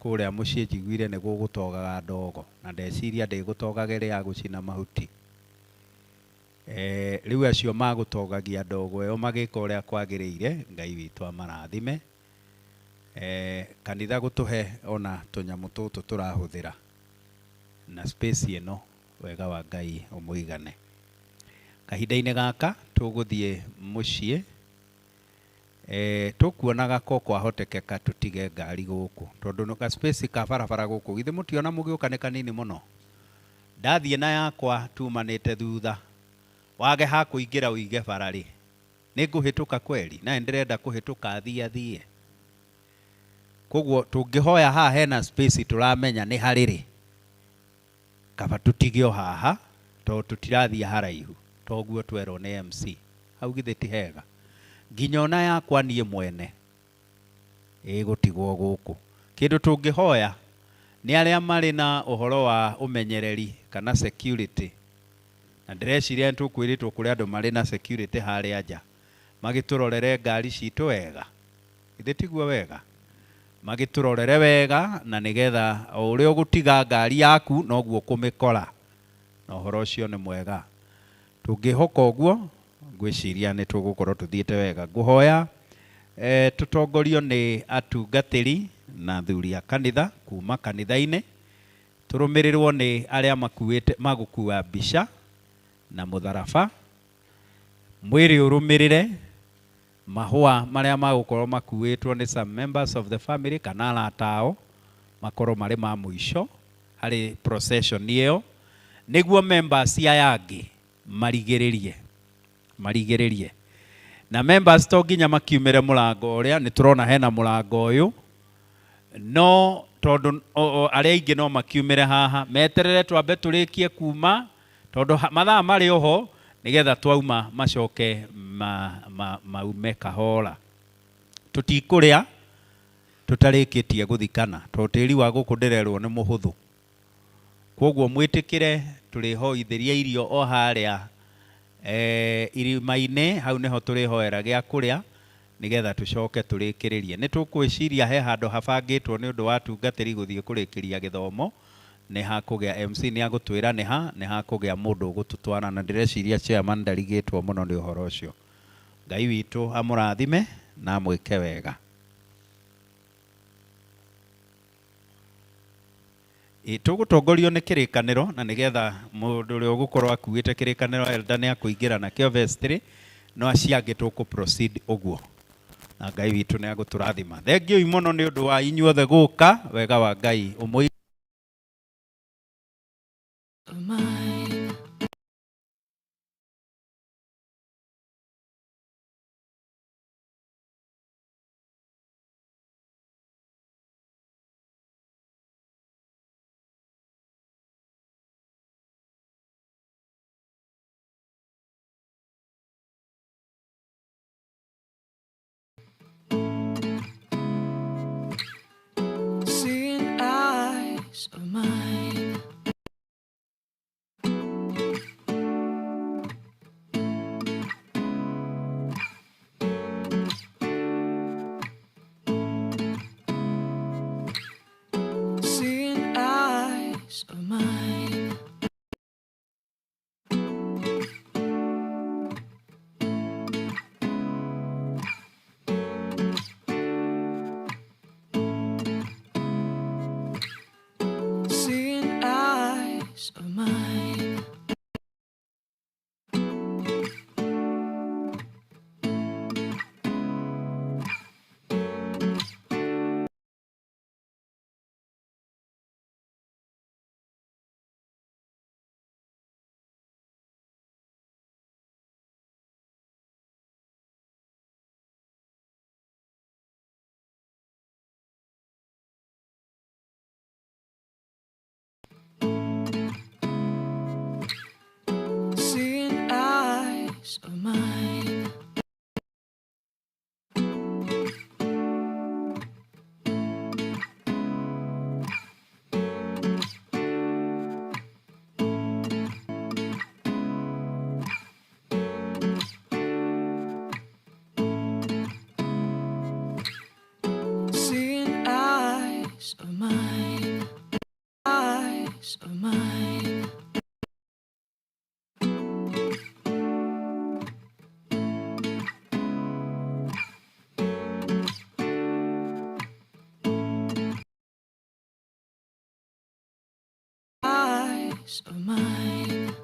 kũrĩa mũciĩ njiguire nĩ gũgũtogaga ndogo, na ndeciria ndĩgũtogaga ĩrĩ ya gũcina mahuti. Rĩu acio magũtogagia ndogo ĩyo magĩka ũrĩa kwagĩrĩire, Ngai witũ amarathime. Kanitha gũtũhe ona tũnyamũ tũtũ tũrahũthĩra na space ĩno, wega wa Ngai ũmũigane. Kahinda-inĩ gaka tũgũthiĩ mũciĩ Tũkuonaga ko kwahotekeka tũtige ngari gũkũ tondũ ga space ka barabara gũkũ githĩ mũtiona mũgĩũka nĩ kanini mũno. Ndathiĩ na yakwa tumanĩte thutha wage ha kũingĩra ũige bara rĩ, nĩ ngũhĩtũka kweri na ndĩrenda kũhĩtũka athiĩ athiĩ. Koguo tũngĩhoya haha hena space tũramenya nĩ harĩ rĩ, kaba tũtige o haha tondũ tũtirathiĩ haraihu toguo twerwo nĩ MC. Hau githĩ ti hega? Nginya ona yakwa niĩ mwene ĩgũtigwo gũkũ. Kĩndũ tũngĩhoya nĩ arĩa marĩ na ũhoro wa ũmenyereri kana security, na ndĩreciria nĩ tũkwĩrĩtwo kũrĩ andũ marĩ na security harĩa nja magĩtũrorere ngari citũ wega. Githĩ tiguo wega? Magĩtũrorere wega na nĩgetha o ũrĩa ũgũtiga ngari yaku noguo ũkũmĩkora, na ũhoro ũcio nĩ mwega. Tũngĩhoka ũguo ngwĩciria nĩ tũgũkorwo tũthiĩte wega. Ngũhoya tũtongorio nĩ atungatĩri na athuri a kanitha kuma kanitha-inĩ, tũrũmĩrĩrwo nĩ arĩa makuĩte magũkua mbica na mũtharaba, mwĩrĩ ũrũmĩrĩre mahũa marĩa magũkorwo makuĩtwo nĩ some members of the family kana arata ao makorwo marĩ ma mũico harĩ procession ĩyo, nĩguo members aya angĩ marigĩrĩrie na members to nginya makiumĩre mũrango ũrĩa nĩ tũrona hena mũrango ũyũ, no tondũ arĩa aingĩ no makiumĩre haha meterere twambe tũrĩkie kuma tondũ mathaa marĩ oho nĩgetha twauma macoke maume kahora. Tũtikũrĩa tũtarĩkĩtie gũthikana tondũ tĩri wa gũkũ ndĩrerwo nĩ mũhũthũ. Koguo mwĩtĩkĩre tũrĩhoithĩria irio o harĩa irima-inĩ, hau nĩho tũrĩhoera gĩa kũrĩa nĩgetha tũcoke tũrĩkĩrĩrie. Nĩ tũkwĩciria he handũ habangĩtwo nĩ ũndũ wa atungatĩri gũthiĩ kũrĩkĩria gĩthomo, nĩ hakũgĩa MC nĩ agũtwĩra nĩ ha, nĩ hakũgĩa mũndũ ũgũtũtwara, na ndĩreciria chairman ndarigĩtwo mũno nĩ ũhoro ũcio. Ngai witũ amũrathime na amwĩke wega. Tũgũtongorio nĩ kĩrĩkanĩro na nĩgetha mũndũ ũrĩa ũgũkorwo akuĩte kĩrĩkanĩro elder nĩ akũingĩra nakĩo vestry, no acio angĩ tũkũ proceed ũguo. Na Ngai witũ nĩ agũtũrathima. Thengiũi mũno nĩ ũndũ wa inyuothe gũka, wega wa Ngai ũmũi.
Seeing eyes of mine. Seeing eyes of mine. Seeing eyes of mine. Seeing eyes of mine. Seeing eyes of mine. Eyes of mine. Eyes of mine.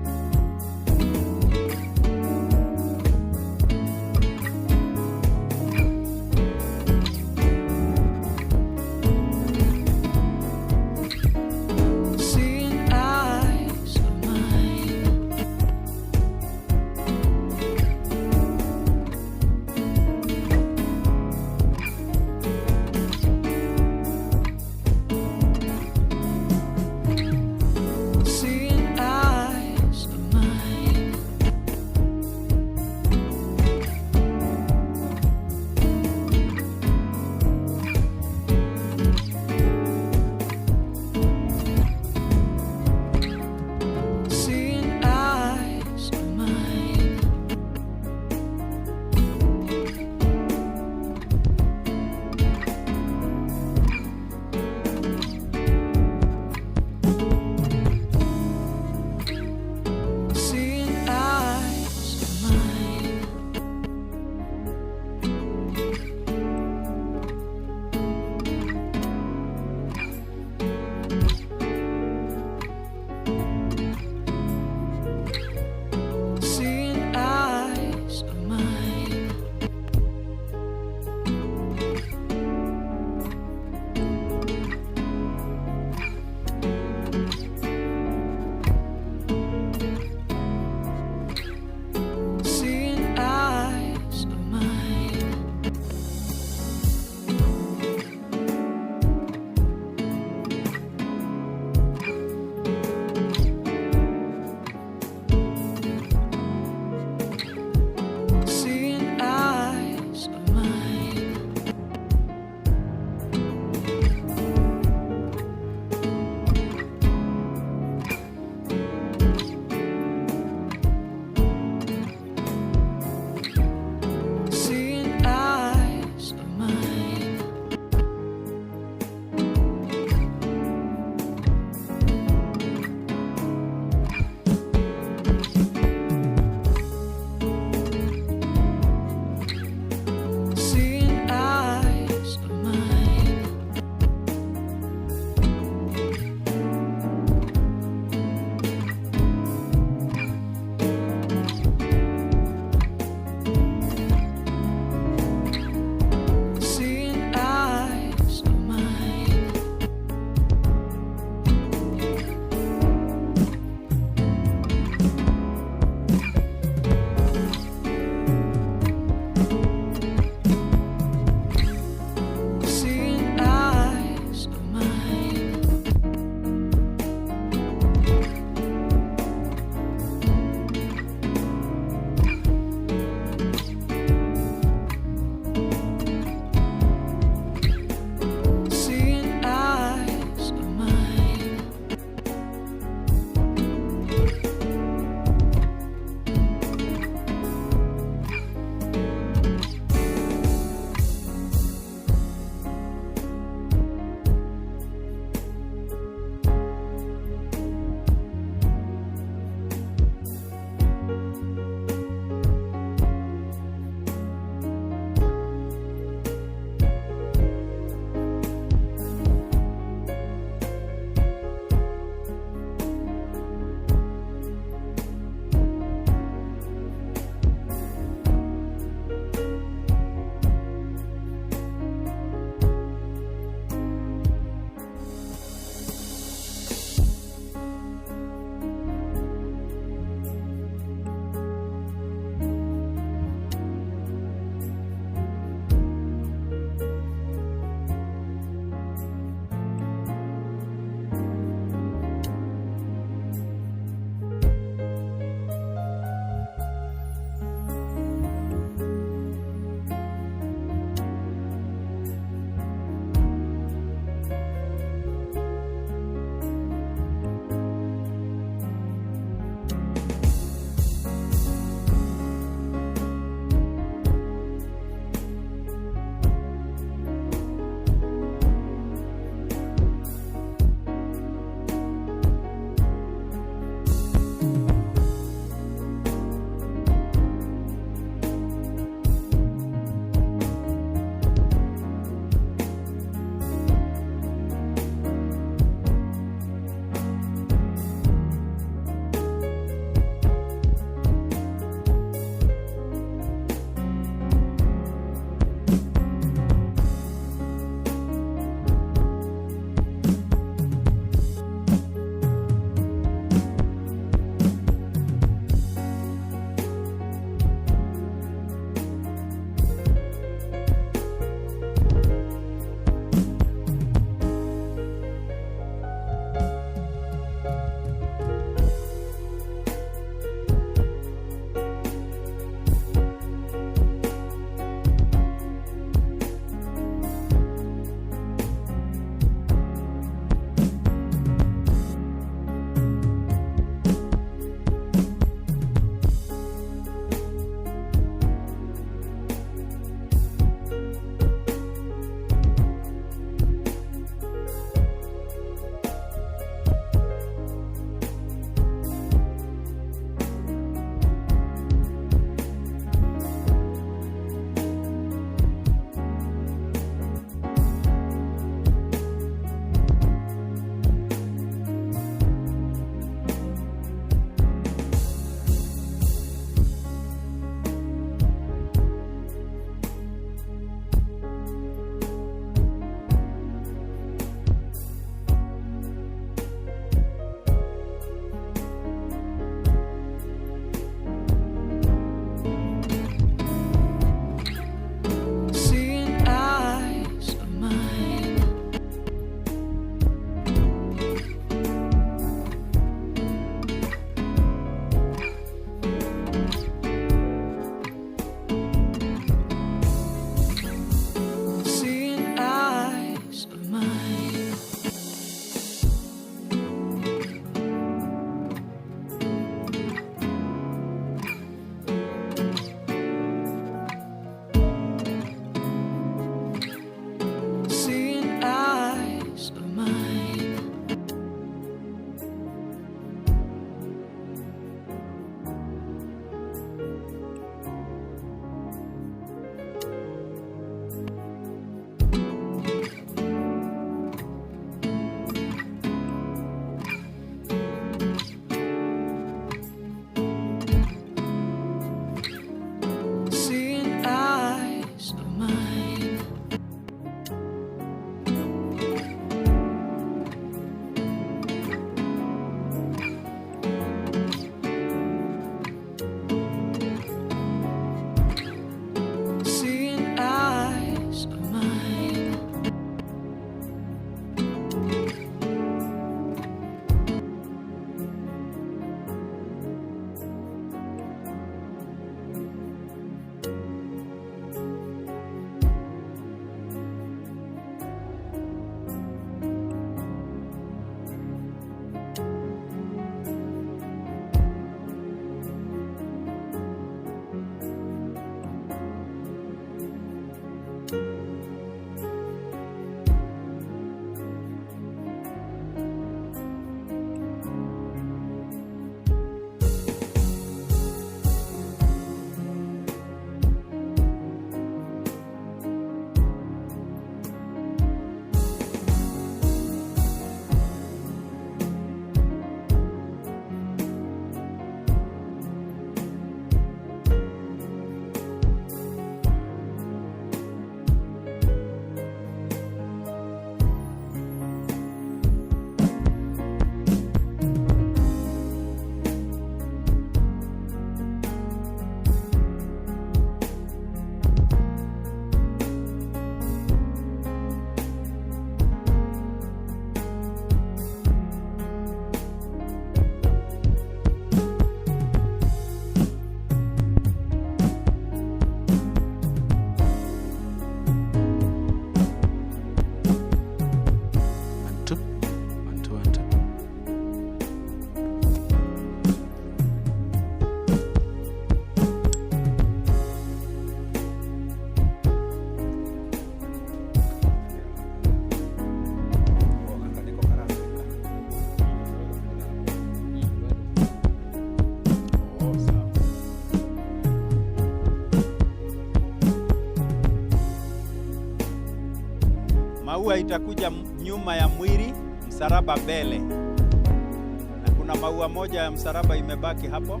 Maua itakuja nyuma ya mwili, msalaba mbele. Na kuna maua moja ya msalaba imebaki hapo.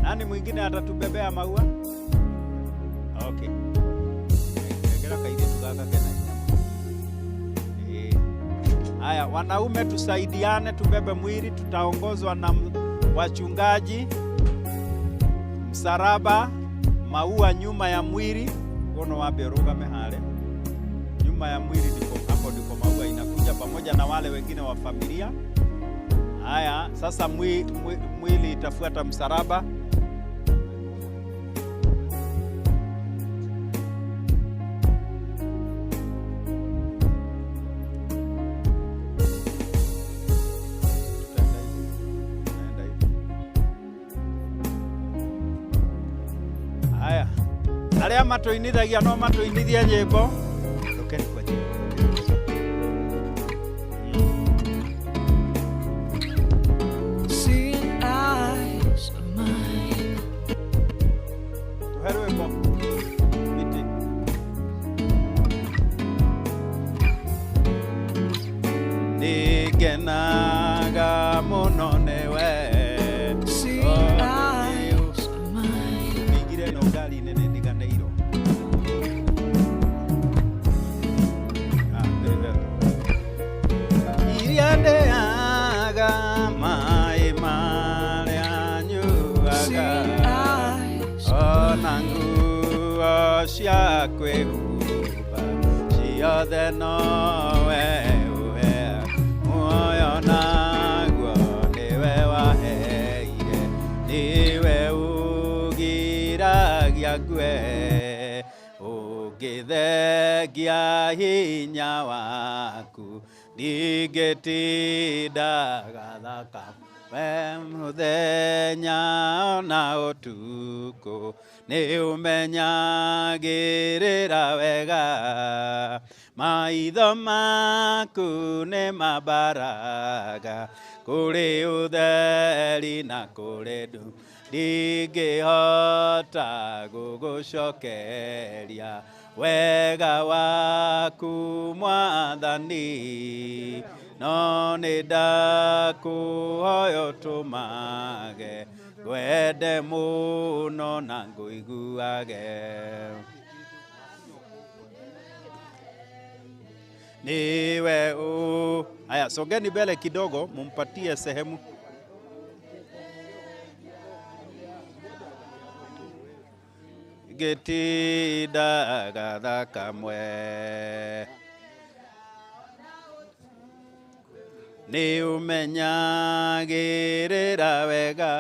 Nani mwingine atatubebea maua? Okay. Regera kairitu gaka kena hinya mũno. Eh. Haya, wanaume tusaidiane, tubebe mwili, tutaongozwa na wachungaji. Msalaba, maua nyuma ya mwili, kono wambe urugame hale. Nyuma ya mwili ndipo hapo ndipo maua inakuja pamoja na wale wengine wa familia. Haya, sasa mwili itafuata msalaba. Tutaenda hivi. Haya, arĩa matũinithagia no matũinithie nyĩmbo. Rũkeni kwa nyĩmbo.
Seeing eyes of mine.
Tũhe rwĩmbo. Miti. Nĩngenaga mũno nĩwe.
Seeing eyes of mine.
Ũngĩingire ĩno ngari-inĩ nĩndiganĩirwo. Ah, very well. Iria ndĩaga maĩ marĩa nyuaga
Seeing eyes
ona nguo cia kwĩhumba ciothe nowe ũheaga muoyo naguo nĩwe waheire nĩwe ũgiragia ngue ũngĩthengia hinya waku ndingĩtindaga thaka we mũthenya ona ũtukũ nĩ ũmenyagĩrĩra wega maitho maku nĩ mambaraga kũrĩ ũtheri na kũrĩ ndu ndingĩhota gũgũcokeria wega waku mwathani no nĩ ndakũhoya ũtũmage ngwende mũno na ngũiguage niwe u. Haya, songeni mbele kidogo, mumpatie sehemu. Ngĩtindaga thakamwe nĩ ũmenyagĩrĩra wega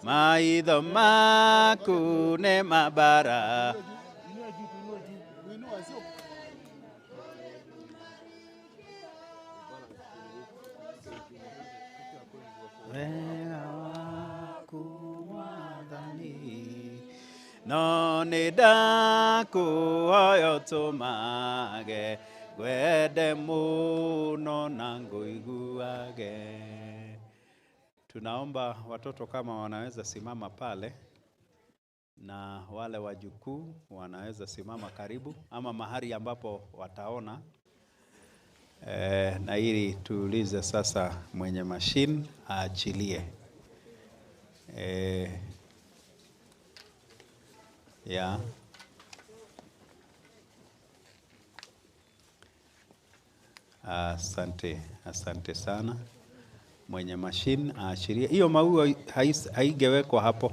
maitho maku nĩ mambara wega waku mwathani no nĩ ndakũhoya ũtũmage ngwende mũno na ngũiguage. Tunaomba watoto kama wanaweza simama pale na wale wajukuu wanaweza simama karibu ama mahali ambapo wataona. Na ili tuulize sasa mwenye machine aachilie. Ya. Asante, asante sana. Mwenye machine aachilie. Hiyo maua haingewekwa hapo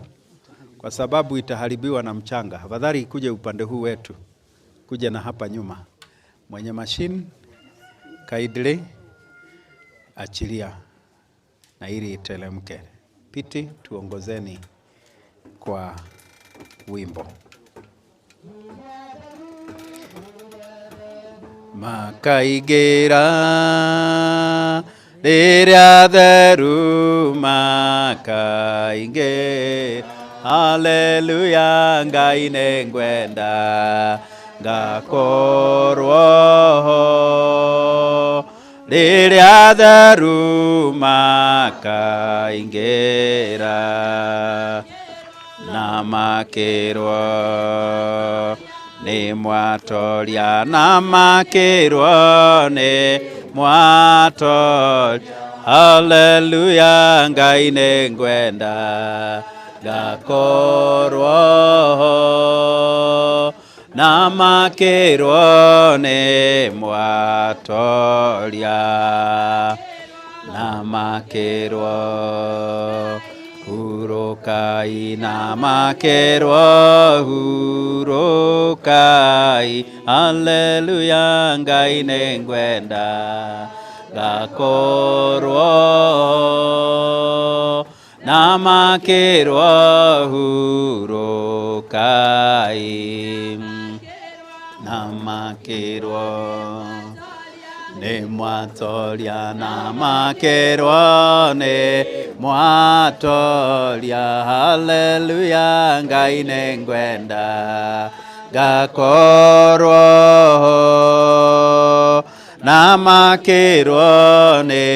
kwa sababu itaharibiwa na mchanga. Afadhali ikuje upande huu wetu, kuja na hapa nyuma. Mwenye machine kindly achilia na ili itelemke. Piti, tuongozeni kwa wimbo. Makaigĩra rĩrĩa theru makaingĩra haleluya Ngai nĩngwenda ngakorwo ho rĩrĩa theru makaingĩra na makĩrwo Nĩ mwatoria na makĩrwo nĩ mwatoria. Haleluya Ngai nĩ ngwenda ngakorwo ho na makĩrwo nĩ mwatoria na makĩrwo hurukai na makĩrwo hurukai haleluya Ngai nĩ ngwenda ngakorwo na makĩrwo hurukai na makĩrwo nĩ mwatoria na makĩrwo nĩ mwatoria haleluya Ngai nĩ ngwenda ngakorwo ho na makĩrwo nĩ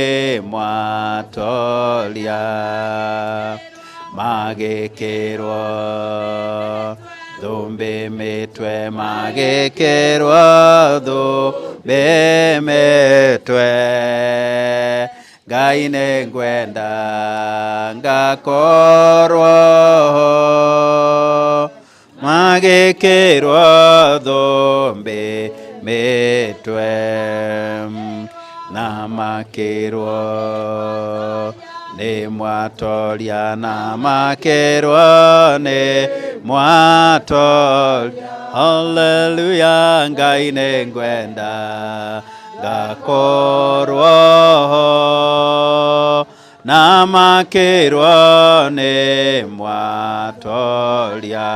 mwatoria magĩkĩrwo thũmbĩ mĩtwe magĩkĩrwo thũmbĩ mĩtwe Ngai nĩ ngwenda ngakorwo ho magĩkĩrwo thũmbĩ mĩtwe na makĩrwo nĩ mwatoria na makĩrwo nĩ mwatoria haleluya Ngai nĩ ngwenda ngakorwo ho na makĩrwo nĩ mwatoria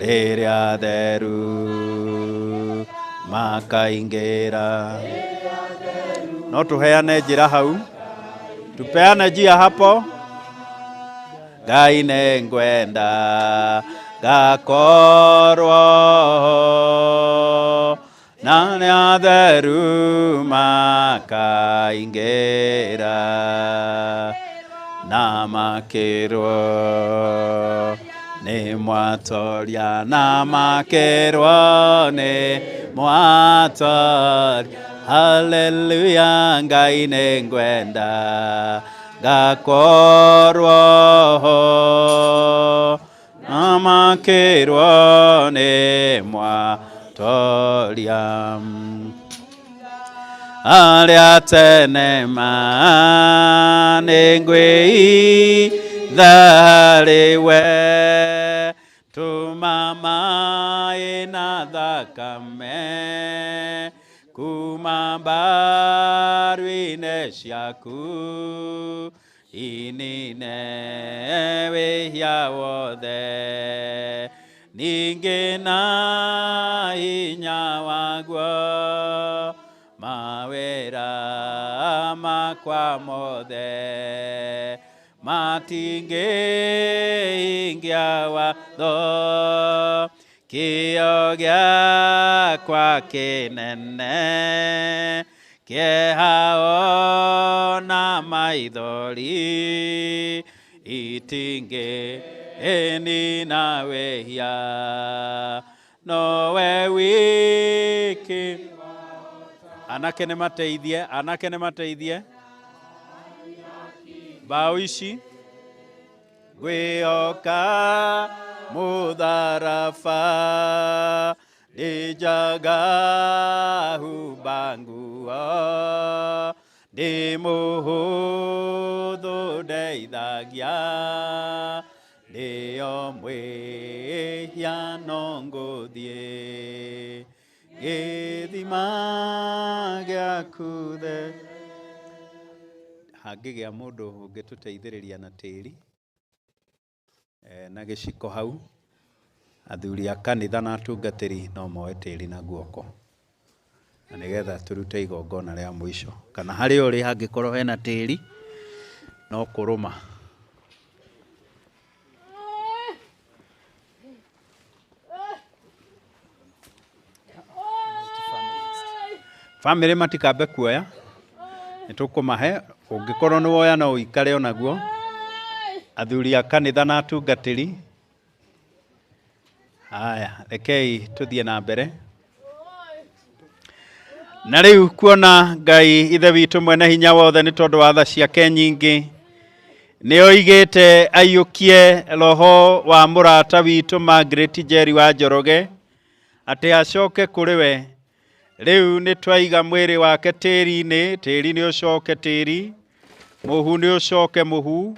rĩrĩa theru makaingĩra no tũheane njĩra hau tupeane njia hapo Ngai nĩ ngwenda ngakorwo ho na nĩ atheru makaingĩra na makĩrwo nĩ mwatoria na makĩrwo nĩ mwatoria haleluya Ngai nĩ ngwenda ngakorwo ho na makĩrwo nĩ mwatoria arĩa tene ma nĩ ngwĩitha harĩ we tũma maĩ na thakame kuma mbaru-inĩ ciaku inine wĩhia wothe ningĩ na hinya waguo mawĩra makwa mothe matingĩhingia watho kĩo gĩakwa kĩnene kĩeha ona maithori itingĩnina wĩhia nowe wiki anake nĩ mateithie anake nĩ mateithie mbaũ ici ngwĩhoka mũtharaba ndĩnjaga humba nguo ndĩ mũhũthũ ndeithagia ndĩo mwĩhia no ngũthiĩ gĩthima gĩaku the hangĩgĩa mũndũ ũngĩtũteithĩrĩria na tĩri na gĩciko hau athuri a kanitha na atungatĩri no moe tĩri na guoko na nĩgetha tũrute igongona rĩa mũico kana harĩa ũrĩ hangĩkorwo hena tĩri no kũrũma. Bamĩrĩ matikambe kuoya nĩ tũkũmahe ũngĩkorwo nĩ woya no ũikare onaguo athuri a kanitha na atungatĩri Haya, rekei tuthiĩ na mbere. Na rĩu kuona Ngai Ithe witũ mwene hinya wothe nĩ tondũ wa tha ciake nyingĩ nĩ oigĩte aiyũkie roho wa mũrata witũ Margaret Njeri wa Njoroge atĩ acoke kũrĩ we. Rĩu nĩ twaiga mwĩrĩ wake tĩri-inĩ, tĩri nĩ ũcoke tĩri, mũhu nĩ ũcoke mũhu,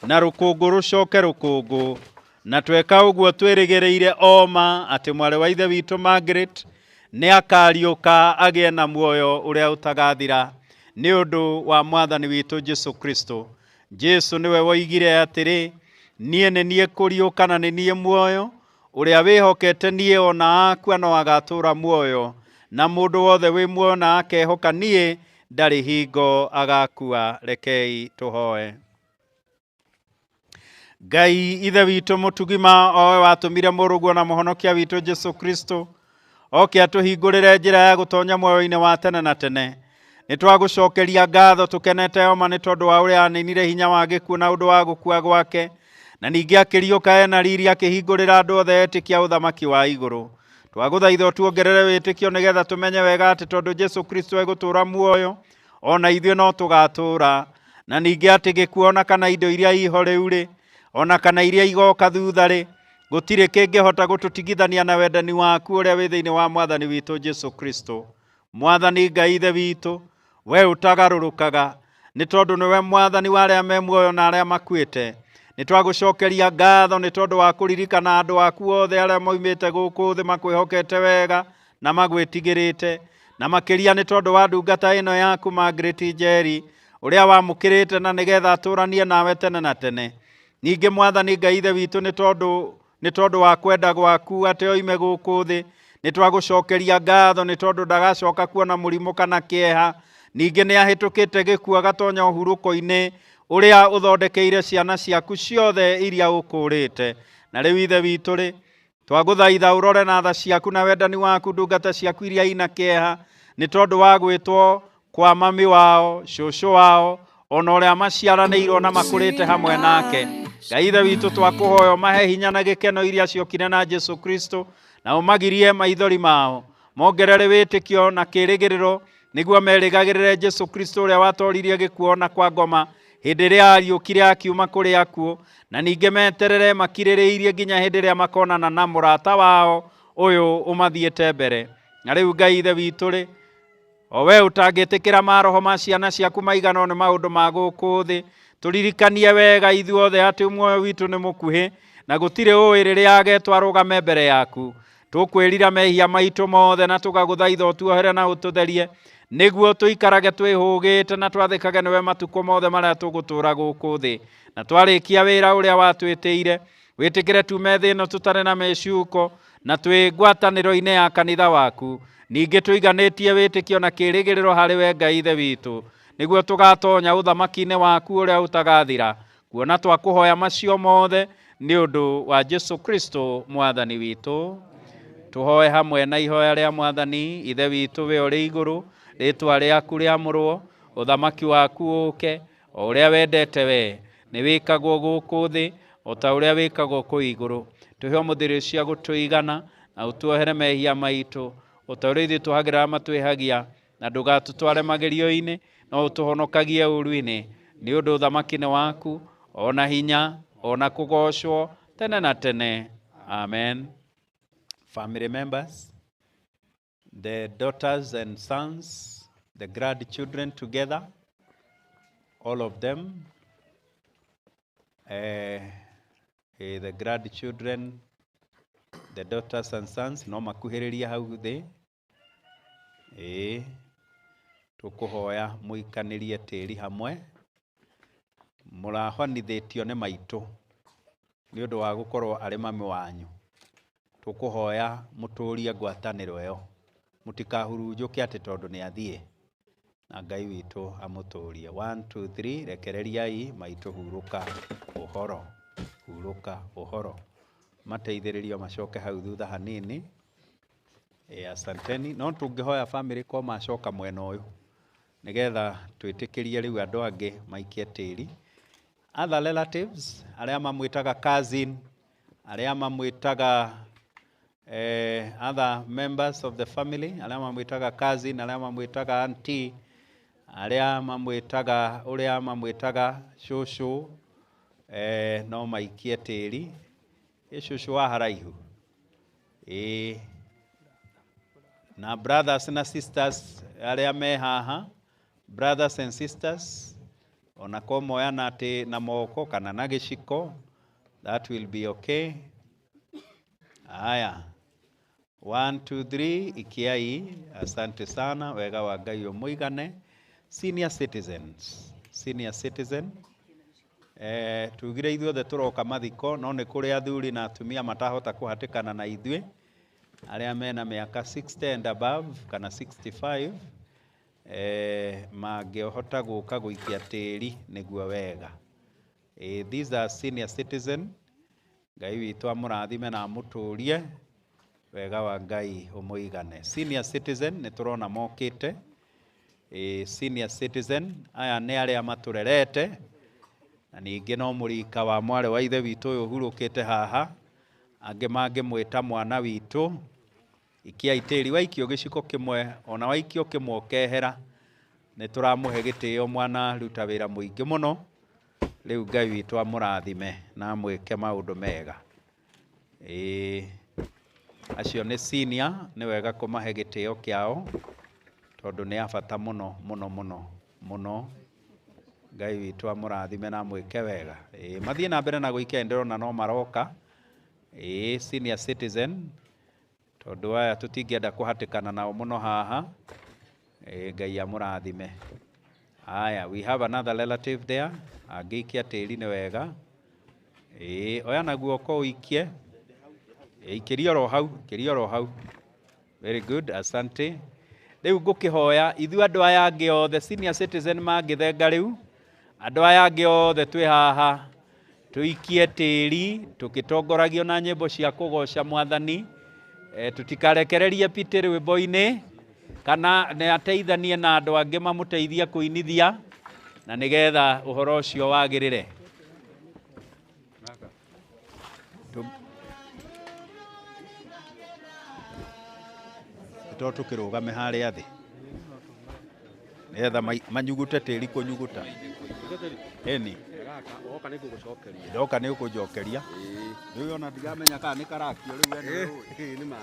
na rũkũngũ rũcoke rũkũngũ. Na tweka ũguo twĩrĩgĩrĩire oma atĩ mwarĩ wa ithe witũ Margaret nĩ akariũka agĩe na muoyo ũrĩa ũtagathira nĩ ũndũ wa mwathani witũ Jesu Kristo. Jesu nĩwe woigire atĩrĩ, niĩ nĩ niĩ kũriũka na nĩ niĩ muoyo, ũrĩa wĩhokete niĩ ona akua no agatũũra muoyo, na mũndũ wothe wĩ muoyo na akehoka niĩ ndarĩ hingo agakua. Rekei tũhoe. Ngai Ithe witũ mũtugima owe watũmire mũrũguo na mũhonokia witũ Jesu Kristo oke atũhingũrĩre njĩra ya gũtonya muoyo-inĩ wa tene na tene. Nĩ twagũcokeria ngatho tũkenete oma nĩ tondũ wa ũrĩa aninire hinya wa gĩkuũ na ũndũ wa gũkua gwake, na ningĩ akĩriũka ena riri akĩhingũrĩra andũ othe etĩkia ũthamaki wa igũrũ. Twagũthaitha ũtuongerere wĩtĩkio nĩgetha tũmenye wega atĩ tondũ Jesu Kristo egũtũũra muoyo, ona ithuĩ no tũgatũũra, na ningĩ atĩ gĩkuũ ona kana indo iria iho rĩu rĩ, ona kana iria igoka thutha rĩ, gũtirĩ kĩngĩhota gũtũtigithania na wendani waku ũrĩa wĩ thĩinĩ wa mwathani witũ Jesu Kristo. Mwathani Ngai Ithe witũ, we ũtagarũrũkaga, nĩ tondũ nĩwe mwathani wa arĩa me muoyo na arĩa makuĩte. Nĩ twagũcokeria ngatho nĩ tondũ wa kũririkana andũ aku othe arĩa moimĩte gũkũ thĩ makwĩhokete wega na magwĩtigĩrĩte, na makĩria nĩ tondũ wa ndungata ĩno yaku Margaret Njeri, ũrĩa wamũkĩrĩte na nĩgetha atũranie nawe tene na tene. Ningĩ mwathani Ngai Ithe witũ nĩ tondũ wa kwenda gwaku atĩ oime gũkũ thĩ, nĩ twagũcokeria ngatho nĩ tondũ ndagacoka kuona mũrimũ kana kĩeha. Ningĩ nĩ ahĩtũkĩte gĩkuũ agatonya ũhurũko-inĩ ũrĩa ũthondekeire ciana ciaku ciothe iria ũkũũrĩte. Na rĩu Ithe witũ rĩ, twagũthaitha ũrore na tha ciaku na wendani waku ndungata ciaku iria ina kĩeha nĩ tondũ wa gwĩtwo kwa mami wao, cũcũ wao, ona ũrĩa maciaranĩirwo na makũrĩte hamwe nake. Ngai Ithe witũ twakũhoya ũmahe hinya na gĩkeno iria ciokire na Jesu Kristo, na ũmagirie maithori mao, mongerere wĩtĩkio na kĩĩrĩgĩrĩro nĩguo merĩgagĩrĩre Jesu Kristo ũrĩa watoririe gĩkuũ ona kwa ngoma hĩndĩ ĩrĩa ariũkire akiuma kũrĩ akuũ, na ningĩ meterere makirĩrĩirie nginya hĩndĩ ĩrĩa makonana na mũrata wao ũyũ ũmathiĩte mbere. Na rĩu Ngai Ithe witũ rĩ, o we ũtangĩtĩkĩra maroho ma ciana ciaku maiganwo nĩ maũndũ ma gũkũ thĩ, tũririkanie wega ithuothe atĩ muoyo witũ nĩ mũkuhĩ na gũtirĩ ũĩ rĩrĩa agetwo arũgame mbere yaku. Tũkwĩrira mehia maitũ mothe na tũgagũthaitha ũtuohere na ũtũtherie nĩguo tũikarage twĩhũgĩte na twathĩkage nĩwe matukũ mothe marĩa tũgũtũũra gũkũ thĩ. Na twarĩkia wĩra ũrĩa watwĩtĩire, wĩtĩkĩre tume thĩ ĩno tũtarĩ na mĩcuko na twĩ ngwatanĩro-inĩ ya kanitha waku. Ningĩ tũiganĩtie wĩtĩkio na kĩĩrĩgĩrĩro harĩ we Ngai Ithe witũ, nĩguo tũgatonya ũthamaki-inĩ waku ũrĩa ũtagathira. Kuona twakũhoya macio mothe nĩ ũndũ wa Jesu Kristo mwathani witũ. Tũhoe hamwe na ihoya rĩa mwathani. Ithe witũ we ũrĩ igũrũ, rĩtwa rĩaku rĩamũrwo, ũthamaki waku ũũke, o ũrĩa wendete we nĩ wĩkagwo gũkũ thĩ o ta ũrĩa wĩkagwo kũu igũrũ. Tũhe ũmũthĩ irio cia gũtũigana na ũtuohere mehia maitũ o ta ũrĩa ithuĩ tuohagĩra arĩa matwĩhagia, na ndũgatũtware magerio-inĩ, no ũtũhonokagie ũũru-inĩ, nĩ ũndũ ũthamaki nĩ waku, ona hinya, ona kũgoocwo tene na tene. Amen. Family members, the daughters and sons, the grandchildren together, all of them, the grandchildren, the daughters and sons, no makuhĩrĩrie hau thĩ. Ĩĩ, tũkũhoya mũikanĩrie tĩri hamwe. Mũrahonithĩtio nĩ maitũ nĩ ũndũ wa gũkorwo arĩ mami wanyu. Tũkũhoya mũtũrie ngwatanĩro ĩyo, mũtikahurunjũke atĩ tondũ nĩ athiĩ, na Ngai witũ amũtũrie. 1 2 3, rekereriai maitũ, hurũka ũhoro, hurũka ũhoro. Mateithĩrĩrio macoke hau thutha hanini. Asanteni. No tũngĩhoya family ko macoka mwena ũyũ nĩgetha twĩtĩkĩrie rĩu andũ angĩ maikie tĩri. Other relatives, arĩa mamwĩtaga cousin, arĩa mamwĩtaga Other members of the family, arĩa mamwĩtaga cousin, arĩa mamwĩtaga auntie, arĩa mamwĩtaga ũrĩa mamwĩtaga cũcũ, no maikie tĩri. Ĩ cũcũ wa haraihu. Ĩ na brothers na sisters arĩa me haha, brothers and sisters, ona ko moyana atĩ na moko kana na gĩciko, that will be okay. Haya, 1 2 3, ikiai. Asante sana, wega wa Ngai ũmũigane. Senior citizens, senior citizen, tugire ithuothe tũroka mathiko, no nĩ kũrĩ athuri na atumia matahota kũhatĩkana na ithuĩ, arĩa mena mĩaka 60 and above kana 65, mangĩhota gũka gũikia tĩri nĩguo wega. These are senior citizen. Ngai witũ amũrathime na amũtũrie, wega wa Ngai ũmũigane. Senior citizen nĩ tũrona mokĩte. Senior citizen aya nĩ arĩa matũrerete, na ningĩ no mũrika wa mwarĩ wa ithe witũ ũyũ ũhurũkĩte haha, angĩ mangĩmwĩta mwana witũ. Ikia tĩri, waikio gĩciko kĩmwe, ona waikio kĩmwe ũkehera, nĩ tũramũhe gĩtĩo, mwana ruta wĩra mũingĩ mũno. Rĩu Ngai witũ amũrathime na amwĩke maũndũ mega. Acio nĩ senior, nĩ wega kũmahe gĩtĩo kĩao, tondũ nĩ a bata mũno mũno mũno mũno. Ngai witũ amũrathime na amwĩke wega. Mathiĩ na mbere na gũikia, ndĩrona no maroka. Senior citizen, tondũ aya tũtingĩenda kũhatĩkana nao mũno haha. Ngai amũrathime. Haya, we have another relative there. Angĩikia tĩri nĩ wega. Oya na guoko ũikie. Ikĩria oro hau, ikĩria oro hau. Very good, asante. Rĩu ngũkĩhoya ithuĩ andũ aya angĩ othe senior citizen mangĩthenga rĩu, andũ aya angĩ othe twĩ haha tũikie tĩri tũkĩtongoragio na nyĩmbo cia kũgoca Mwathani. Tũtikarekererie Piti rwĩmbo-inĩ, kana nĩ ateithanie na andũ angĩ mamũteithie kũinithia, na nĩgetha ũhoro ũcio wagĩrĩre. To tũkĩrũgame harĩa thĩ nĩgetha manyugute tĩri kũnyuguta. Ĩni ndoka nĩ ũkũnjokeria rĩu, ona ndiramenya kana nĩ karakio rĩu we nĩwe ũĩ.
Nĩ ma.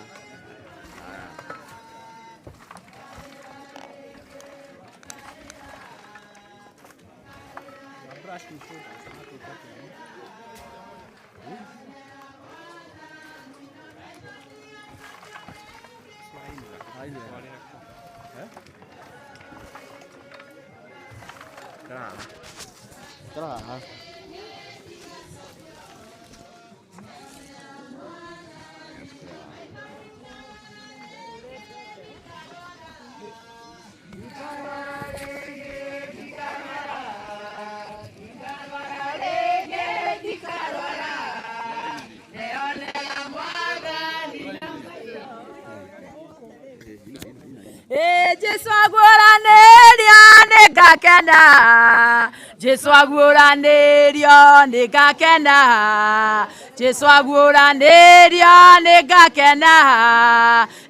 Karaha.
Jesu aguũranĩrio nĩngakena, Jesu aguũranĩrio nĩngakena, Jesu aguũranĩrio nĩngakena,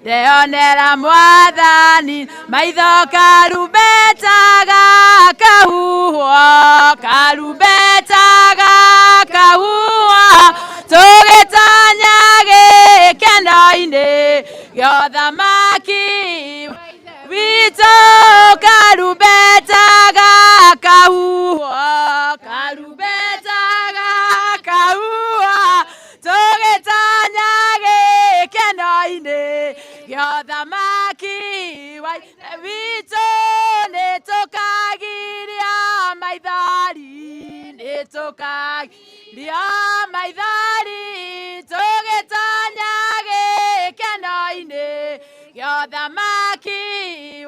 ndeyonera Mwathani maitho karumbeta gakahuhwo, karumbeta gakahuhwo, tũgĩtonya gĩkeno-inĩ gĩa ũthamaki witũ, karumbeta gakahuhwo, karumbeta gakahuhwo, tũgĩtonya gĩkeno-inĩ gĩa ũthamaki wa Ithe witũ, nĩtũkagiria maithori, nĩtũkagiria maithori, tũgĩtonya gĩkeno-inĩ gĩa ũthamaki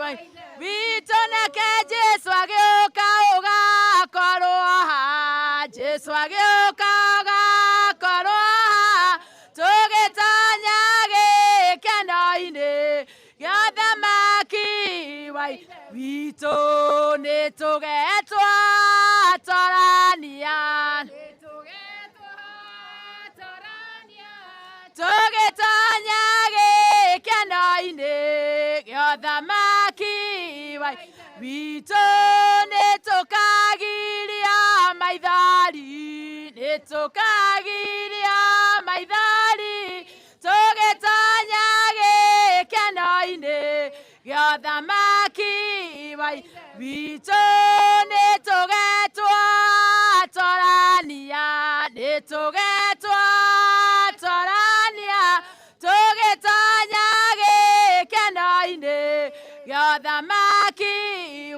wa Ithe witũ, nake Jesu agĩũka ũgakorwo haha, Jesu agĩũka ũgakorwo haha, tũgĩtonya gĩkeno-inĩ gĩa ũthamaki wa Ithe witũ, nĩtũgetwo torania, tũgĩtonya gĩothamaki wa witũ nĩ tũkagiria maithori nĩ tũkagiria maithori tũgĩtonya gĩkeno-inĩ gĩothamaki wa witũ nĩ tũgetwo torania nĩ tũgetwo torania tũgĩtonya gĩkeno-inĩ gĩothamaki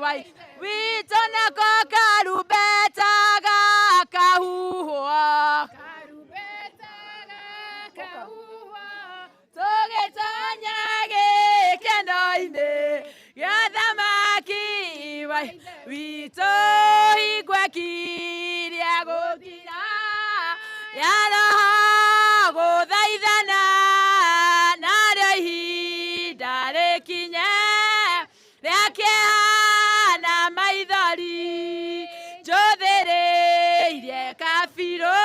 wa witũ nako karumbeta gakahuhwo tũgĩtonya gĩkeno-inĩ gĩothamaki wa witũ igwe kiria gũkira ya roho gũthaithana narĩo ihinda rĩkinye rĩa kĩeha na maithori njũthĩrĩirie kabirũ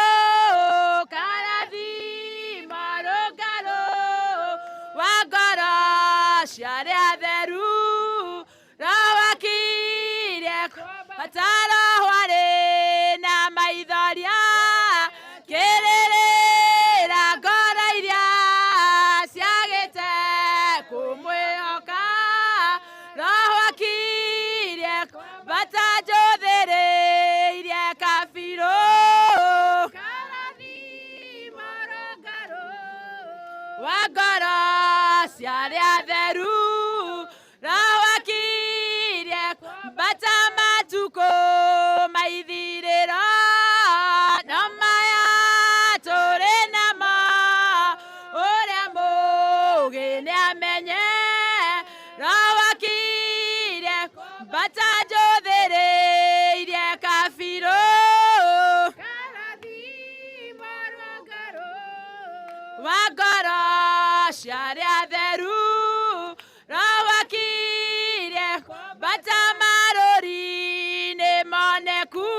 karathimo rũngarũ wa ngoro cia arĩa atheru roho akirie bata roho arĩ na maithoria kĩrĩrĩra ngoro iria ciagĩte kũmwĩhoka roho akirie bata njũthĩrĩirie kabirũ wa ngoro cia arĩa atheru roho akirie bata matukũ maithirĩro no maya tũrĩ namo ũrĩa mũũgĩ nĩamenye roho akirie bata njũthĩrĩirie kabirũ wa ngoro cia arĩa atheru roho akirie bata marũri-inĩ moneku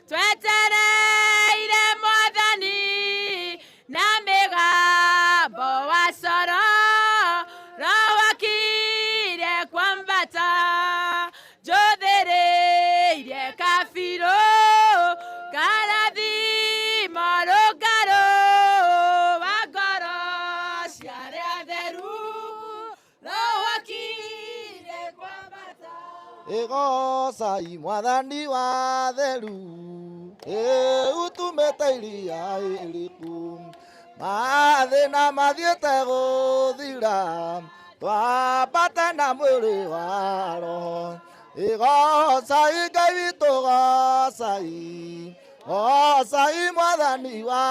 twetereire mwathani na mĩgambo wa coro roho akirie kwambata njũthĩrĩirie kabirũ karathimo rũngarũ wa ngoro cia arĩa atheru roho akirie kwambata
Igocai mwathani wa theru utumĩte iria iriku mathĩna mathiĩte gũthira twambate na mwĩrĩ wa roho igocai Ngai witũ gocai gocai mwathani wa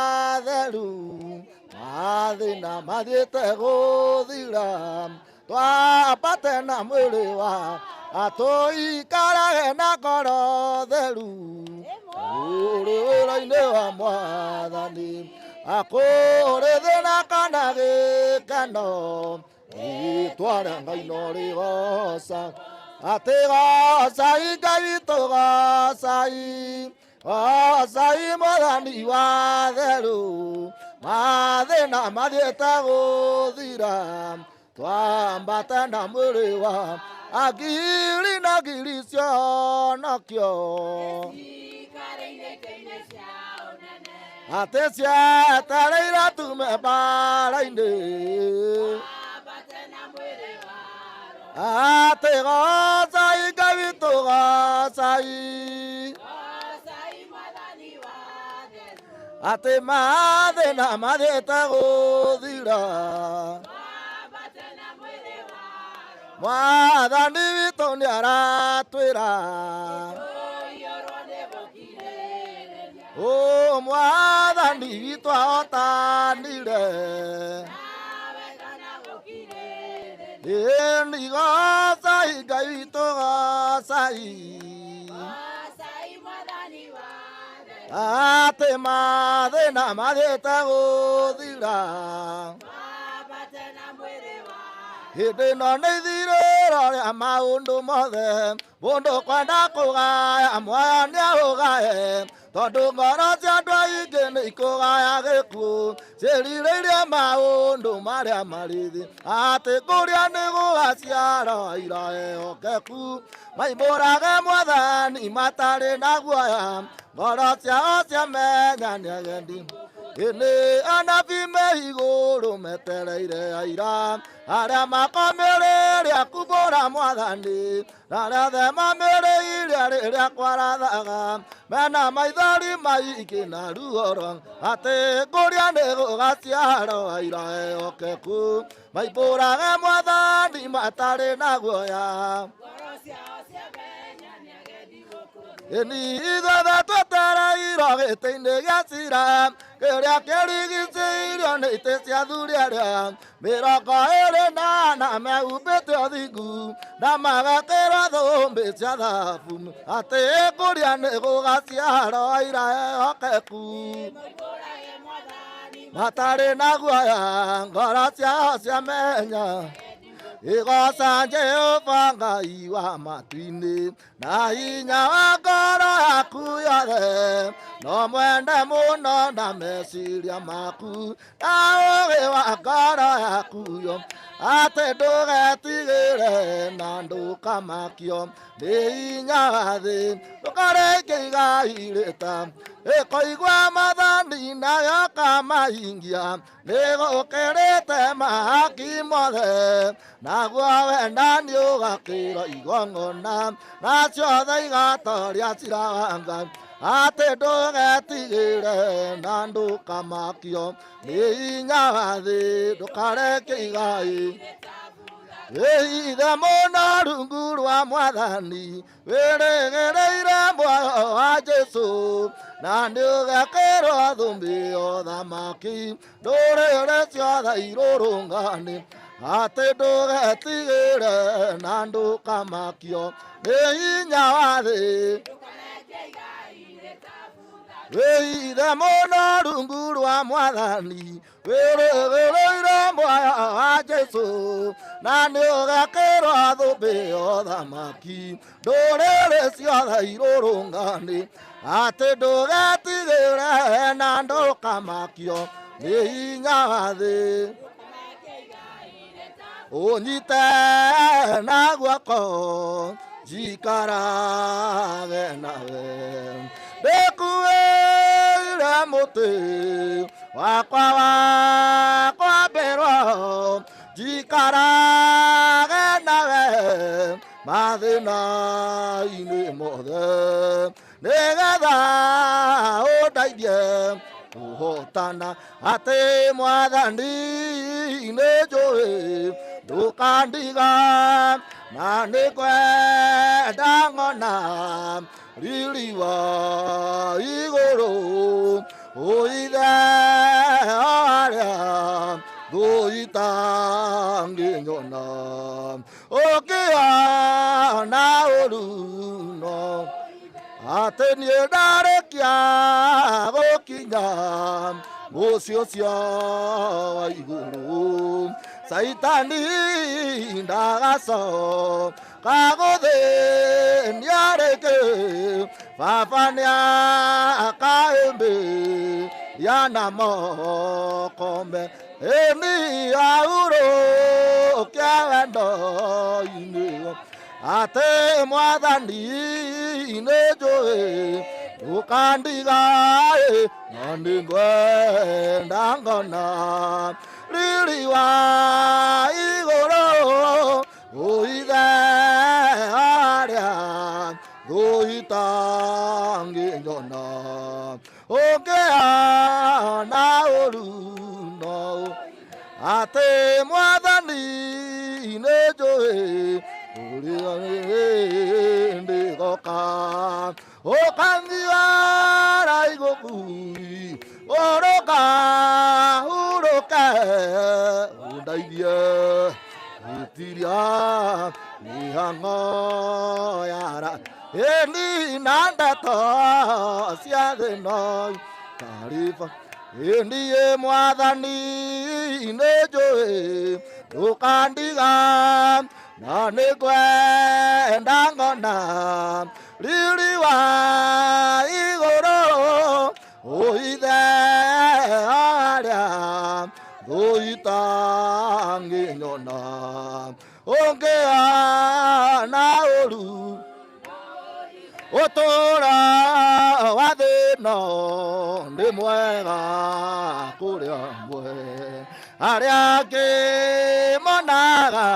theru mathĩna mathiĩte gũthira twambate na mwĩrĩ wa atũikarage na ngoro theru ũrĩ wĩra-inĩ wa mwathani akũrĩ thĩna kana gĩkeno rĩtwa rĩa Ngai no rĩgoca atĩ gocai Ngai witũ gocai gocai mwathani wa theru mathĩna mathiĩte gũthira twambate na mwĩrĩ wa agiri na ngiri cionokio atĩ cietereire tume mbara-inĩ atĩ gocai Ngai witũ gocai atĩ mathĩna mathiĩte gũthira mwathani witũ nĩaratwĩra ũ mwathani witũ ahotanire ĩni gocai Ngai witũ gocai atĩ mathĩna mathiĩte gũthira hĩndĩ ĩno nĩ ithirĩro rĩa maũndũ mothe mũndũ kwenda kũgaya muoyo nĩaũgaye tondũ ngoro cia andũ aingĩ nĩ ikũgaya gĩkuũ Ciĩrirĩirie maũndũ marĩa marĩ thĩ atĩ kũrĩa nĩ gũgaciara aira ehokeku maimbũrage mwathani matarĩ na guoya ngoro ciao ciamenya nĩ agendi ĩnĩ anabii me igũrũ metereire aira arĩa makomĩrĩria kumbũra mwathani na arĩa othe mamĩrĩirie rĩrĩa kwarathaga mena maithori maingĩ na ruo rwa atĩ kũrĩa nĩ gũgaciarwo aira ehokeku maimbũrage mwathani matarĩ na guoya. Ĩni ithuothe twetereirwo gĩtĩ-inĩ gĩa cira kĩrĩa kĩrigicĩirio nĩ itĩ cia athuri arĩa 24 mehumbĩte ũthingu na magekĩrwo thũmbĩ cia thahabu atĩ kũrĩa nĩ gũgaciarwo aira ehokeku matarĩ na guoya ngoro ciao ciamenya igoca Jehova Ngai wa matu-inĩ na hinya wa ngoro yaku yothe no mwende mũno na meciria maku na ũũgĩ wa ngoro yaku yo atĩ ndũgetigĩre na ndũkamakio nĩ hinya wa thĩ ndũkareke igai rĩta ĩkoigua mathani nayo kamahingia nĩgũkĩrĩte mahaki mothe naguo wendani ũgakĩra igongona na ciothe igatoria cira wa Ngai atĩ ndũgetigĩre na ndũkamakio nĩ hinya wa thĩ ndũkareke igai Ithe mũno rungu rwa mwathani wĩrĩgĩrĩire muoyo wa Jesũ na nĩũgekĩrwo thũmbĩ ya ũthamaki ndũrĩrĩ ciothe irũrũngane atĩ ndũgetigĩre na ndũkamakio nĩ hinya wa thĩ. Wĩithe mũno rungu rwa mwathani wĩrĩgĩrĩire muoyo wa Jesũ na nĩũgekĩrwo thũmbĩ ya ũthamaki ndũrĩrĩ ciothe irũrũngane atĩ ndũgetigĩre na ndũkamakio nĩ hinya wa thĩ. Ũnyite na guoko njikarage nawe ndĩkuĩire mũtĩ wakwa wa kwambĩrwo njikarage nawe mathĩna-inĩ mothe nĩgetha ũndeithie kũhotana atĩ mwathani nĩ njũĩ ndũkandiga na nĩngwenda ng'ona riri wa igũrũ ũithe arĩa thũ itangĩnyona ũkĩona ũru no atĩ niĩ ndarĩkia gũkinya mũciĩ ũcio wa igũrũ Saitani ndagacoka gũthĩnia rĩngĩ baba nĩakaĩmbĩria na moko me ĩni ahurũkia wendo-inĩ atĩ mwathani nĩ njũĩ ndũkandiga na nĩngwenda ngona riri wa igũrũ ũithe arĩa thũ itangĩnyona ũngĩona ũru no atĩ mwathani nĩ njũĩ ũrĩa ndĩgoka ũkangiara igũkui ũrũka hurũke ũndeithie gwĩtiria mĩhang'o yara ĩni na ndeto cia thĩ no taarifa ĩni ĩ mwathani nĩ njũĩ ndũkandiga na nĩngwenda ngona riri wa igũrũ ũithe arĩa Thũ itangĩnyona ũngĩhana ũru ũtũra wa thĩna nĩ mwega kũrĩ amwe arĩa angĩ monaga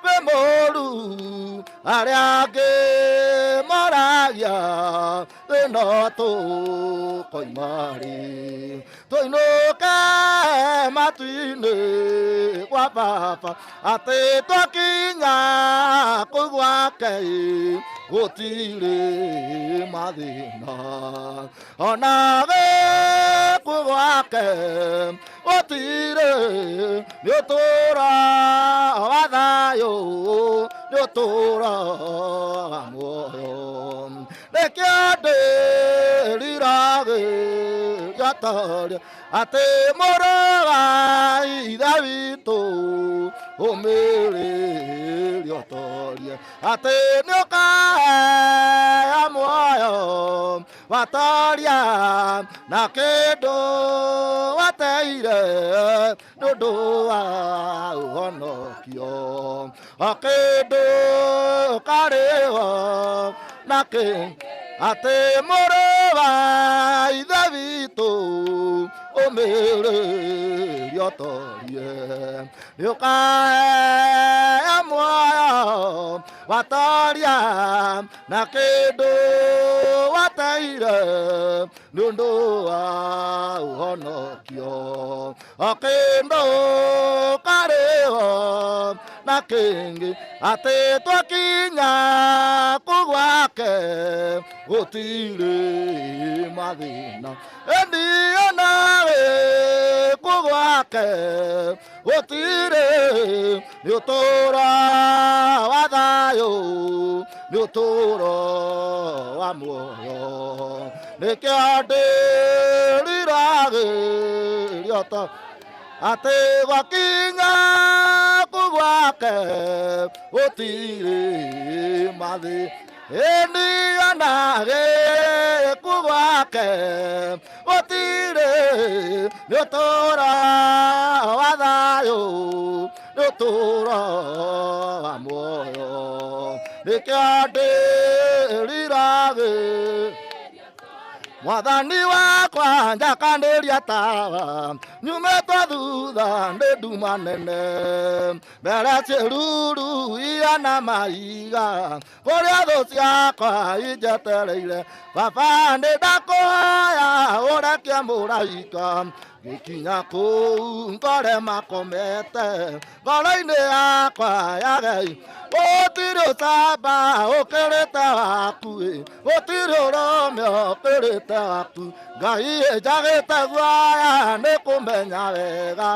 wĩ mũru arĩa angĩ moragia thĩna tũkoima rĩ tũinũke matu-inĩ kwa baba atĩ twakinya kũu gwake gũtirĩ mathĩna ona gĩkuũ gwake gũtirĩ nĩ ũtũũro wa thayũ nĩ ũtũũro wa muoyo nĩkĩo ndĩriragĩria toria atĩ mũrũ wa ithe witũ ũmĩrĩrie ũtorie atĩ nĩũkaheo muoyo watoria na kĩndũ wateire nĩ ũndũ wa ũhonokio o kĩndũ karĩho na kĩ atĩ mũrũ wa ithe witũ ũmĩrĩrie ũtorie nĩũkaheo muoyo watoria na kĩndũ wateire nĩ ũndũ wa ũhonokio o kĩndũ karĩho na kĩngĩ atĩ twakinya kũu gwake gũtirĩ mathĩna ĩndĩ onawe kũu gwake gũtirĩ nĩ ũtũũro wa thayũ nĩ ũtũũro wa muoyo nĩkĩo ndĩriragĩria ta atĩ gwakinya kũu gwake gũtirĩ mathĩ ĩndĩ ona gĩkuũ gwake gũtirĩ nĩ ũtũũro wa thayũ nĩ ũtũũro wa muoyo nĩkĩo ndĩriragĩria mwathani wakwa njakanĩria tawa nyumĩtwo thutha nĩ nduma nene mbere ciĩruru ihana mahiga kũrĩa thũ ciakwa injetereire baba nĩ ndakũhoya ũrekie mũraika ngĩkinya kũu ngore makomete ngoro-inĩ yakwa yagei gũtirĩ ũcamba ũkĩrĩte waku ĩ gũtirĩ ũrũme ũkĩrĩte waku Ngai ĩnjagĩte guoya nĩ kũmenya wega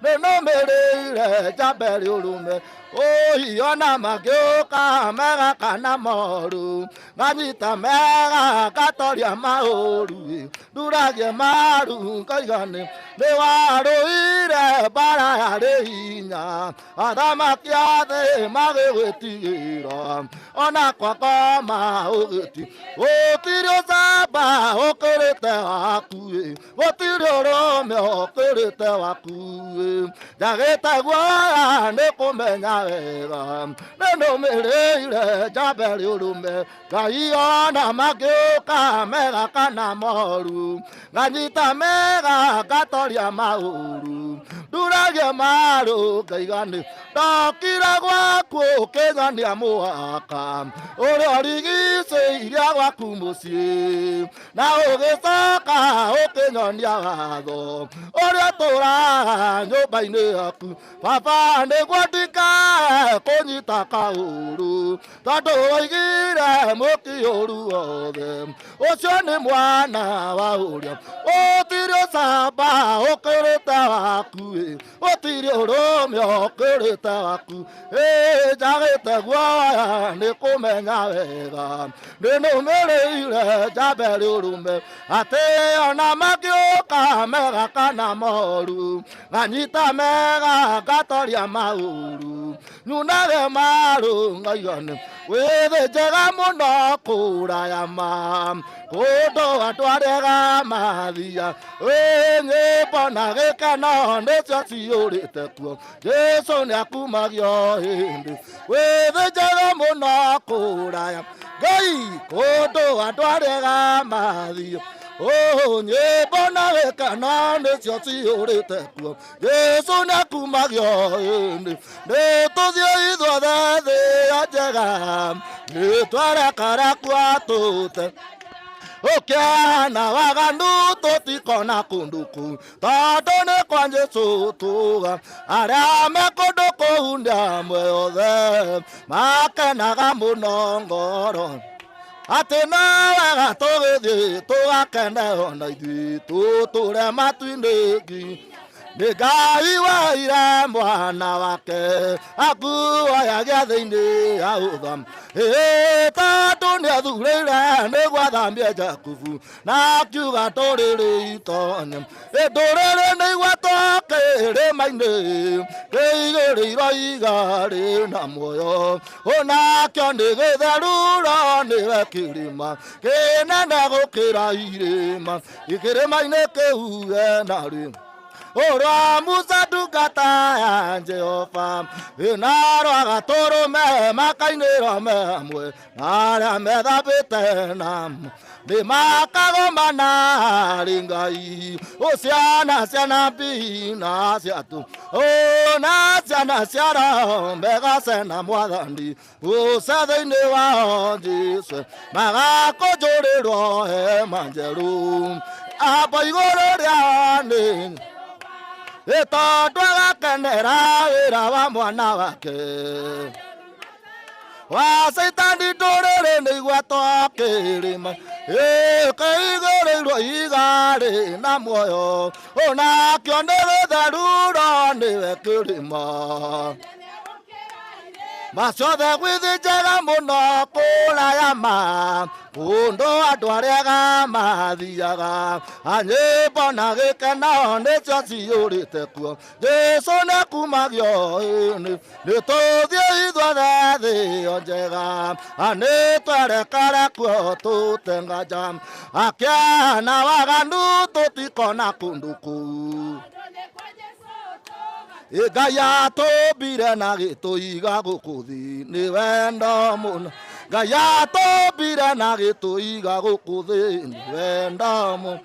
nĩ nũmĩrĩire njambe rĩũrũme ũhi ona mangĩũka mega kana moru nganyita mega ngatoria maũru ĩ nduragie maru ngaigane nĩ warũire mbara yarĩ hinya athamaki a thĩ magĩgwĩtigĩra ona kwa koma ũgĩti gũtirĩ ũcamba ũkĩrĩte waku ĩ gũtirĩ ũrũme ũkĩrĩte waku ĩ njagĩte guoya nĩ kũmenya wega nĩ nũmĩrĩire njambe rĩũrũme Ngai ona mangĩũka mega kana moru nganyita mega ngatoria maũru nduragie maru ngaigani ndokire gwaku ũkĩnyonia mũhaka ũrĩa ũrigicĩirie gwaku mũciĩ na ũgĩcoka ũkĩnyonia watho ũrĩa ũtũũraga nyũmba-inĩ yaku baba nĩguo ndikae kũnyita kaũru tondũ woigire mũkĩũru wothe ũcio nĩ mwana wa ũrĩa gũtirĩ ũcamba ũkĩrĩte waku ĩ gũtirĩ ũrũme ũkĩrĩte waku ĩ njagĩte guoya nĩ kũmenya wega nĩ nũmĩrĩire njambe rĩũrũme atĩ ona mangĩũka mega kana moru nganyita mega ngatoria maũru nyunage maru ngaigane Wĩthĩ njega mũno kũraya ma kũndũ andũ arĩa mathia wĩ nyĩmbo na gĩkeno nĩcio ciyũrĩte kuo Jesũ nĩakumagio hĩndĩ wĩthĩ njega mũno kũraya Ngai kũndũ andũ arĩa mathia Oh, nyĩmbo na gĩkeno nĩcio ciyũrĩte kuo Jesũ nĩakumagio hĩndĩ nĩ tũthiĩ ithuothe thĩ ya njega nĩ twerekera kuo tũte ũkĩana waganu tũtikona kũndũ kũu tondũ nĩ kwa Jesũ tũga arĩa me kũndũ kũu nĩ amwe othe makenaga mũno ngoro atĩ no wega tũgĩthiĩ tũgakene ona ithuĩ tũtũre matu-inĩ ngi nĩ Ngai waire mwana wake akuoya gĩathĩ-inĩ ya ũtham ĩĩ tondũ nĩathurĩire nĩguo athambie Jakubu na akiuga ndũrĩrĩ itonye ĩ ndũrĩrĩ nĩ igwetwo kĩrĩma-inĩ kĩigĩrĩirwo ihiga rĩna muoyo onakĩo nĩ gĩtheru no nĩwe kĩrĩma kĩnene gũkĩra irĩma kĩrĩma-inĩ kĩu ena rĩ ũrwa Musa ndungata ya Jehova ĩnarwo agatũrũme makainĩrwo me hamwe na arĩa methambĩte namo nĩ makagomana harĩ Ngai ũciana cia nabii na cia tu na ciana cia roho megace na mwathani ũce thĩinĩ wao Jesũ magakũnjũrĩrwo hema njerũ amba igũrũ rĩa nĩ tondũ agakenera wĩra wa mwana wake wa caitani ndũrĩrĩ nĩ igwetwo kĩrĩma kĩigũrĩirwo ihiga rĩna muoyo onakĩo nĩ gĩtheru no nĩwe kĩrĩma maciothe gwithi njega mũno kũraya ma kũndũ andũ arĩa mathiaga anyĩmbo na gĩkeno nĩcio ciyũrĩte kuo Jesũ nĩakumagio nĩ tũthiĩ ithuothe thĩ ĩyo njega nĩ twerekere kuo tũte nganja akĩana waganu tũtikona kũndũ kũu Ngai atũmbire na gĩtũiga gũkũ thĩ nĩ wendo mũno Ngai atũmbire na gĩtũiga gũkũ thĩ nĩ wendo mũno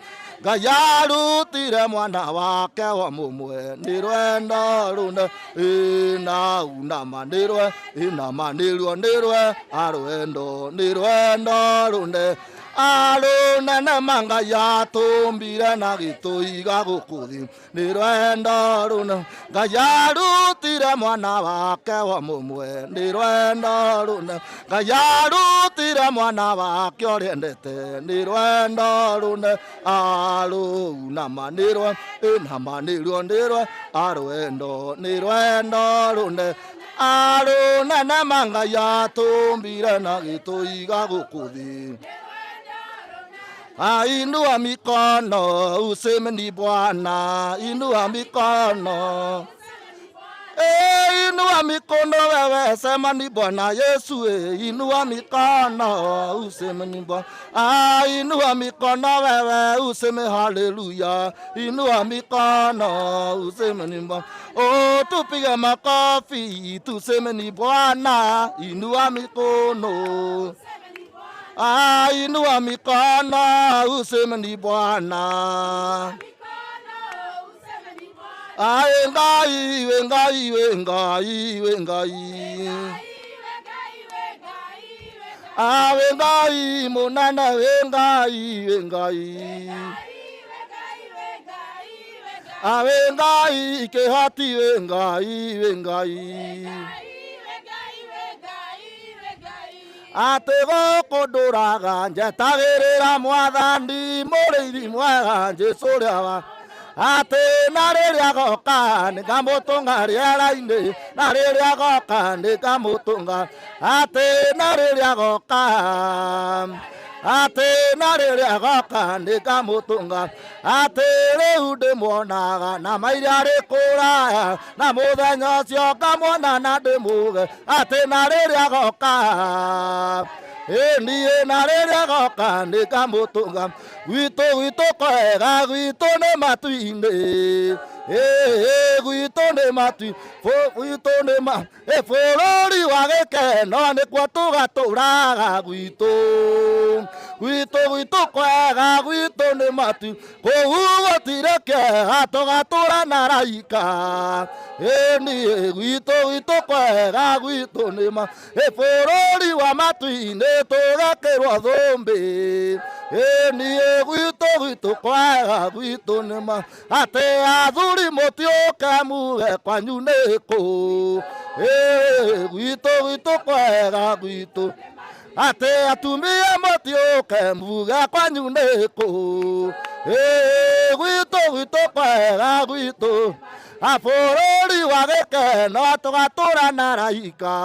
Ngai arutire mwana wake wa mũmwe nĩ rwendo rũne ĩna unama nĩrwe ĩnama nĩruo nĩrwe arwendo nĩ rwendo rũne arũnene ma Ngai atũmbire na gĩtũiga gũkũ thĩ nĩ rwendo rũne Ngai arutire mwana wake wa mũmwe nĩ rwendo rũne Ngai arutire mwana wake ũrĩa endete nĩ rwendo rũne arũnama nĩrwe ĩnama nĩruo nĩrwe arwendo nĩ rwendo rũne arũnene ma Ngai atũmbire na gĩtũiga gũkũ thĩ Inua mikono useme ni Bwana, inua mikono. Inua mikono wewe sema ni Bwana Yesu, inua mikono useme ni Bwana. Inua mikono wewe useme haleluya, inua mikono useme ni Bwana. Oh, tupige makofi tuseme ni Bwana, inua mikono. Inua mikono useme ni Bwana. Ngai we Ngai we Ngai we Ngai. We Ngai munene we Ngai we Ngai. We Ngai kĩhoti we Ngai we Ngai. Atĩ gũkũ ndũraga njetagĩrĩra mwathani mũrĩithi mwega Jesũ ũrĩa wa atĩ na rĩrĩa agoka nĩngamũtũnga rĩera-inĩ na rĩrĩa agoka nĩngamũtũnga atĩ na rĩrĩa agoka Atĩ na rĩrĩa agoka nĩngamũtũnga, atĩ rĩu ndĩmuonaga na mairia arĩ kũraya, na mũthenya ũcio ngamuona na ndĩmuge atĩ na rĩrĩa agoka, ĩ niĩ na rĩrĩa agoka nĩngamũtũnga. Gwitũ gwitũ kwega, gwitũ nĩ matu-inĩ, ĩ gwitũ nĩ matu, gwitũ nĩ ma ĩ bũrũri wa gĩkeno, nĩkuo tũgatũraga. Gwitũ gwitũ gwitũ kwega, gwitũ nĩ matu, kũu gũtirĩ kĩeha, tũgatũra na raika. Ĩ niĩ gwitũ gwitũ kwega, gwitũ nĩ ma ĩ bũrũri wa matu-inĩ, tũgekĩrwo thũmbĩ. Ĩ niĩ gwitũ gwitũ kwega, gwitũ nĩ ma atĩ athuri mũtiũke muge kwanyu nĩ kũ. Ĩ gwitũ gwitũ kwega, gwitũ atĩ atumia mũtiũke muge kwanyu nĩ kũ. Ĩ gwitũ gwitũ kwega, gwitũ a bũrũri wa gĩkeno, tũgatũra na raika.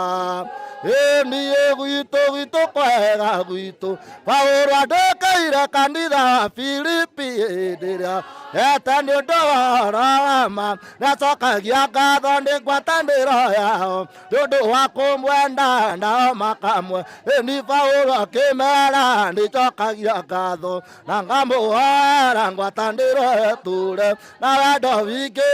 Ĩ niĩ gwitũ gwitũ kwega, gwitũ Paũlũ andĩkĩire kanitha wa Filipi hĩndĩ ĩrĩa ete nĩ ũndũ wa ũhoro wa ma, nĩacokagia ngatho nĩ ngwatanĩro yao nĩ ũndũ wa kũmwenda nao makamwe. Ĩni Paũlũ akĩmera, nĩnjokagia ngatho na ngamũhoera ngwatanĩro ĩtũre na wendo wingĩ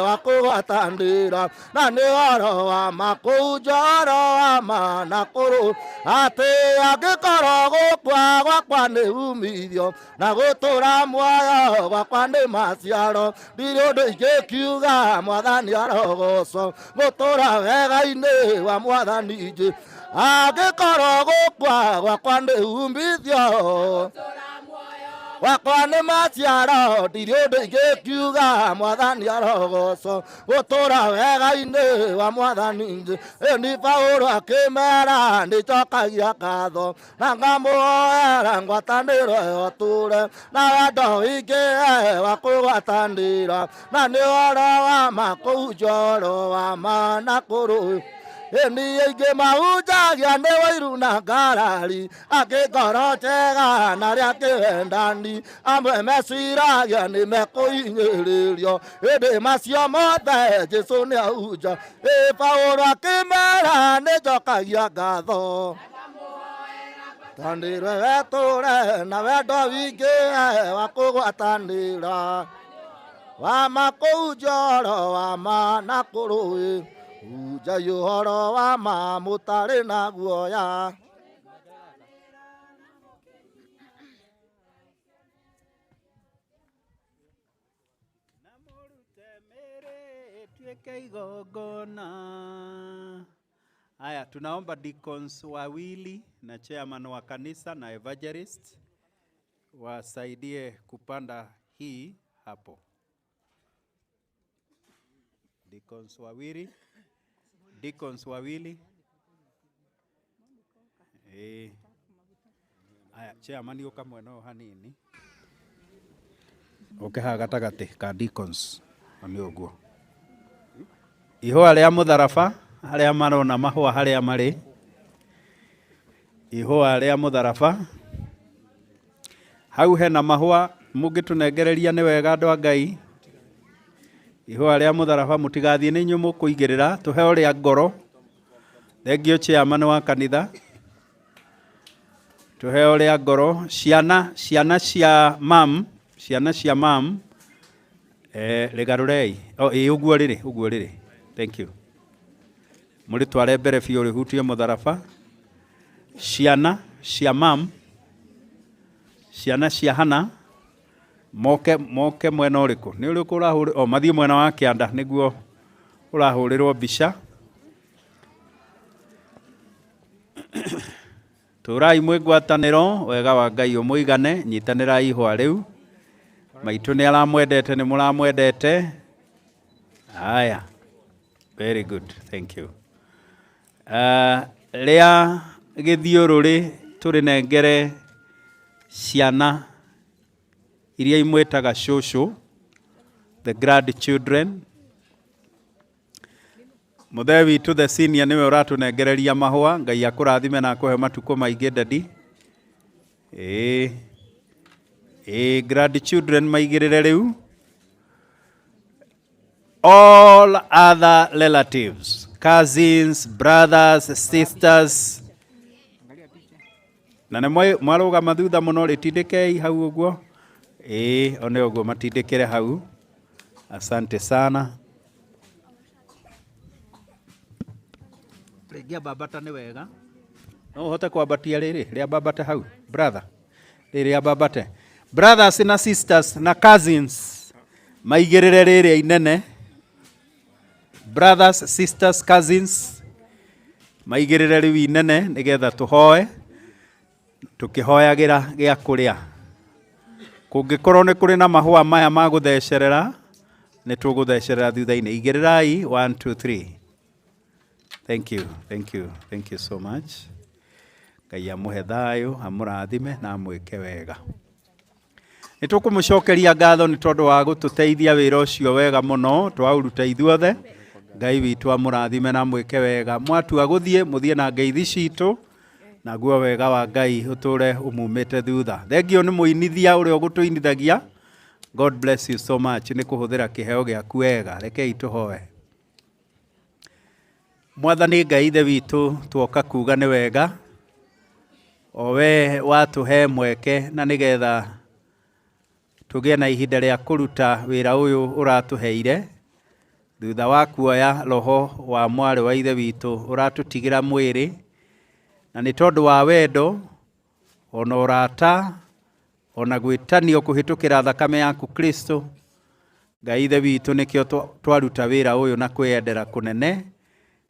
wa kũgwatanĩra, na nĩ ũhoro wa ma kũhunjia ũhoro wa ma na kũrũ atĩ angĩkorwo gũkua gwakwa nĩ umithio na gũtũra muoyo gwakwa nĩ maciaro, ndirĩ ũndũ ingĩkiuga, Mwathani arogocwo, gũtũra wega-inĩ wa Mwathani njĩ. Angĩkorwo gũkua gwakwa nĩ umithio gwakwa nĩ maciaro, ndirĩ ũndũ ingĩkiuga, Mwathani arogocwo, gũtũra wega-inĩ wa Mwathani njĩ. Ĩni Paũlũ akĩmera, nĩnjokagia ngatho na ngamũhoera ngwatanĩro ĩyo tũre na wendo wingĩ wa kũgwatanĩra, na nĩ ũhoro wa ma kũhunjia ũhoro wa ma na kũrũ. Ĩni aingĩ mahunjagia nĩ wĩiru na ngarari, angĩ ngoro njega na arĩa angĩ wendani, amwe meciragia nĩ mekũhinyĩrĩrio, ĩndĩ macio mothe Jesũ nĩ ahunja. Ĩ Paũlũ akĩmera, nĩnjokagia ngatho tanĩrwe wetũre na wendo wingĩ wa kũgwatanĩra wa ma kũhunjia ũhoro wa ma na kũrũĩ, hunjai ũhoro wa ma mũtarĩ na guoya.
Tuweke igongona. Haya, tunaomba deacons wawili na chairman wa kanisa na evangelist wasaidie kupanda hii hapo. Deacons wawili, deacons wawili. Eh. Haya, chairman ũka mwena ũyũ hanini. Ũke haha gatagatĩ ka deacons. Nĩ ũguo. Ihũa rĩa mũtharaba, arĩa marona mahũa harĩa marĩ. Ihũa rĩa mũtharaba. Hau hena mahũa mũngĩtũnengereria nĩ wega andũ a Ngai. Ihũa rĩa mũtharaba, mũtigathiĩ nĩ inyuĩ mũkũigĩrĩra, tũheo rĩa ngoro. Thengiũ chairman wa kanitha. Tũheo rĩa ngoro. Ciana, ciana cia mam, ciana cia mam, eh, rĩgarũrei. Oh, ĩ ũguo rĩrĩ, ũguo rĩrĩ. Thank you. Mũrĩtware mbere biũ rĩhutie mũtharaba. Ciana cia mam, ciana cia Hana, moke moke mwena ũrĩkũ? Nĩ ũrĩkũ ũrahũrĩ? Oh, mathiĩ mwena wa kĩanda nĩguo ũrahũrĩrwo mbica. Tũrai mwĩ ngwatanĩro, wega wa Ngai ũmũigane, nyitanĩrai ihũa rĩu. Maitũ nĩ aramwendete, nĩ mũramwendete. Haya, very good, thank you. Rĩa gĩthiũrũrĩ tũrĩnengere ciana iria imwĩtaga cũcũ, the grandchildren. Mũthee witũ the senior nĩwe ũratũnengereria mahũa. Ngai akũrathime na akũhe matukũ maingĩ, daddy.
Ĩĩ, ĩĩ, grandchildren maigĩrĩre rĩu. All other relatives, cousins, brothers, sisters, na nĩ mwarũgama thutha mũno rĩtindĩkei hau ũguo. Ĩĩ, one ũguo matindĩkĩre hau. Asante sana. Rĩngĩ ambambata nĩ wega. No ũhote kwambatia rĩrĩ rĩambambate hau brother, rĩrĩ rĩambambate. Brothers na sisters na cousins maigĩrĩre rĩrĩa inene. Brothers, sisters, cousins maigĩrĩre rĩu inene nĩgetha tũhoe tũkĩhoyagĩra gĩa kũrĩa. Kũngĩkorwo nĩ kũrĩ na mahũa maya ma gũthecerera, nĩ tũgũthecerera thutha-inĩ. Igĩrĩrai 1 2 3. Thank you, thank you, thank you so much. Ngai amũhe thayũ, amũrathime na amwĩke wega. Nĩ tũkũmũcokeria ngatho nĩ tondũ wa gũtũteithia wĩra ũcio wega mũno, twaũruta ithuothe. Ngai witũ amũrathime na amwĩke wega. Mwatua gũthiĩ, mũthiĩ na ngeithi citũ, naguo wega wa Ngai ũtũre ũmumĩte thutha. Thengio nĩ mũinithia ũrĩa ũgũtũinithagia. God bless you so much nĩ kũhũthĩra kĩheo gĩaku wega. Rekei tũhoe. Mwathani Ngai Ithe witũ, tuoka kuga nĩ wega o we watũhe mweke na nĩgetha tũgĩe na ihinda rĩa kũruta wĩra ũyũ ũratũheire thutha wa kuoya roho wa mwarĩ wa Ithe witũ ũratũtigĩra mwĩrĩ, na nĩ tondũ wa wendo ona ũrata ona gwĩtanio kũhĩtũkĩra thakame yaku Kristo. Ngai Ithe witũ, nĩkĩo twaruta wĩra ũyũ na kwĩyendera kũnene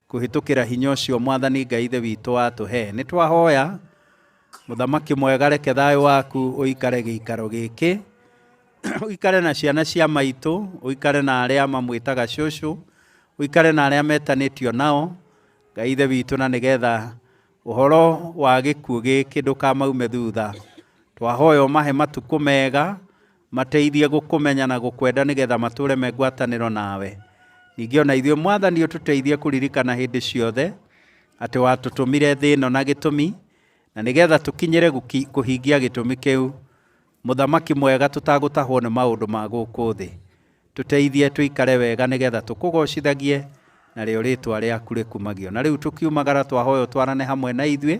kũhĩtũkĩra hinya ũcio Mwathani Ngai Ithe witũ watũhe. Nĩ twahoya Mũthamaki mwega, reke thayũ waku ũikare gĩikaro gĩkĩ, ũikare na ciana cia maitũ, ũikare na arĩa mamwĩtaga cũcũ, ũikare na arĩa metanĩtio nao, Ngai Ithe witũ, na nĩgetha ũhoro wa gĩkuũ gĩkĩ ndũkamaume thutha. Twahoya ũmahe matukũ mega, mateithie gũkũmenya na gũkwenda nĩgetha matũre me ngwatanĩro nawe. Ningĩ ona ithuĩ Mwathani ũtũteithie kũririkana hĩndĩ ciothe atĩ watũtũmire thĩ ĩno na gĩtũmi, na nĩgetha tũkinyĩre kũhingia gĩtũmi kĩu. Mũthamaki mwega, tũtagũtahwo nĩ maũndũ ma gũkũ thĩ. Tũteithie tũikare wega nĩgetha tũkũgocithagie narĩo rĩtwa rĩaku rĩkumagio. Na rĩu tũkiumagara twahoya ũtwarane hamwe na ithuĩ.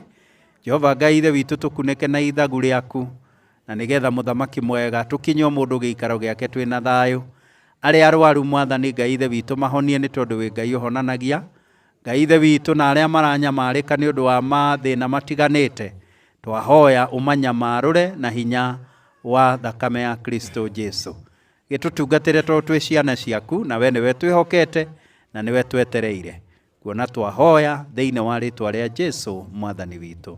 Jehova Ngai Ithe witũ, tũkunĩke na ithagu rĩaku, na nĩgetha Mũthamaki mwega tũkinye o mũndũ gĩikaro gĩake twĩna thayũ. Arĩa arwaru Mwathani Ngai Ithe witũ mahonie, nĩ tondũ wĩ Ngai ũhonanagia. Ngai Ithe witũ, na arĩa maranyamarĩka nĩ ũndũ wa mathĩna matiganĩte, twahoya ũmanyamarũre na hinya wa thakame ya Kristo Jesu. Gĩtũtungatĩre tondũ twĩ ciana ciaku, na we nĩwe twĩhokete na nĩwe twetereire. Kuona twahoya thĩinĩ wa rĩtwa rĩa Jesu Mwathani witũ.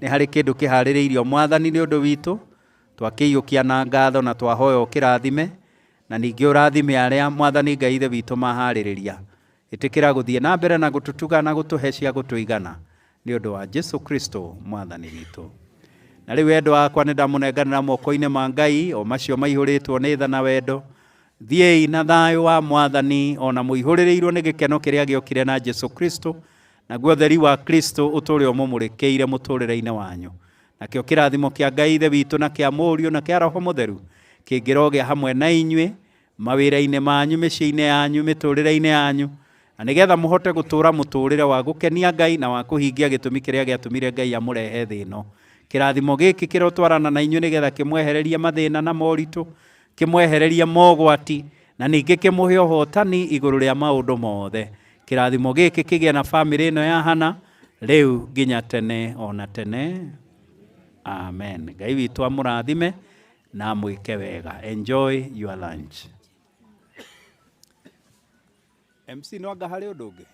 Nĩ harĩ kĩndũ kĩharĩrĩirio Mwathani nĩ ũndũ witũ, twakĩiyũkia na ngatho na twahoya ũkĩrathime, na ningĩ ũrathime arĩa Mwathani Ngai Ithe witũ maharĩrĩria. Ĩtĩkĩra gũthiĩ na mbere na gũtũtuga na gũtũhe cia gũtũigana nĩ ũndũ wa Jesu Kristo Mwathani witũ. Na rĩu endwa akwa, nĩ ndamũnenganĩra moko-inĩ ma Ngai, o macio maihũrĩtwo nĩ tha na wendo. Thiĩi na thayũ wa Mwathani, ona mũihũrĩrĩirwo nĩ gĩkeno kĩrĩa gĩokire na Jesu Kristo, naguo ũtheri wa Kristo ũtũũre ũmũmũrĩkĩire mũtũũrĩre-inĩ wanyu. Nakĩo kĩrathimo kĩa Ngai Ithe witũ na kĩa Mũriũ na kĩa Roho Mũtheru kĩngĩrogĩa hamwe na inyuĩ mawĩra-inĩ manyu, mĩciĩ-inĩ yanyu, mĩtũũrĩre-inĩ yanyu, na nĩgetha mũhote gũtũũra mũtũũrĩre wa gũkenia Ngai na wa kũhingia gĩtũmi kĩrĩa gĩatũmire Ngai amũrehe thĩ ĩno. Kĩrathimo gĩkĩ kĩrotwarana na inyuĩ nĩgetha kĩmwehererie mathĩna na moritũ, kĩmwehererie mogwati, na ningĩ kĩmũhe ũhotani igũrũ rĩa maũndũ mothe. Kĩrathimo gĩkĩ kĩgĩe na bamĩrĩ ĩno ya Hana rĩu nginya tene ona tene. Amen. Ngai witũ amũrathime na amwĩke wega. Enjoy your lunch. MC, no anga harĩ ũndũ ũngĩ?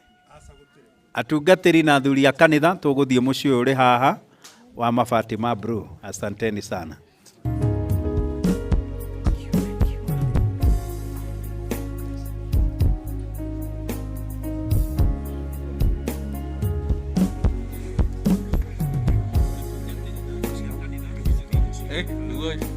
Atungatĩri na athuri a kanitha, tũgũthiĩ mũciĩ ũyũ ũrĩ haha wa mabati ma blue. Asanteni sana.
Nĩguo.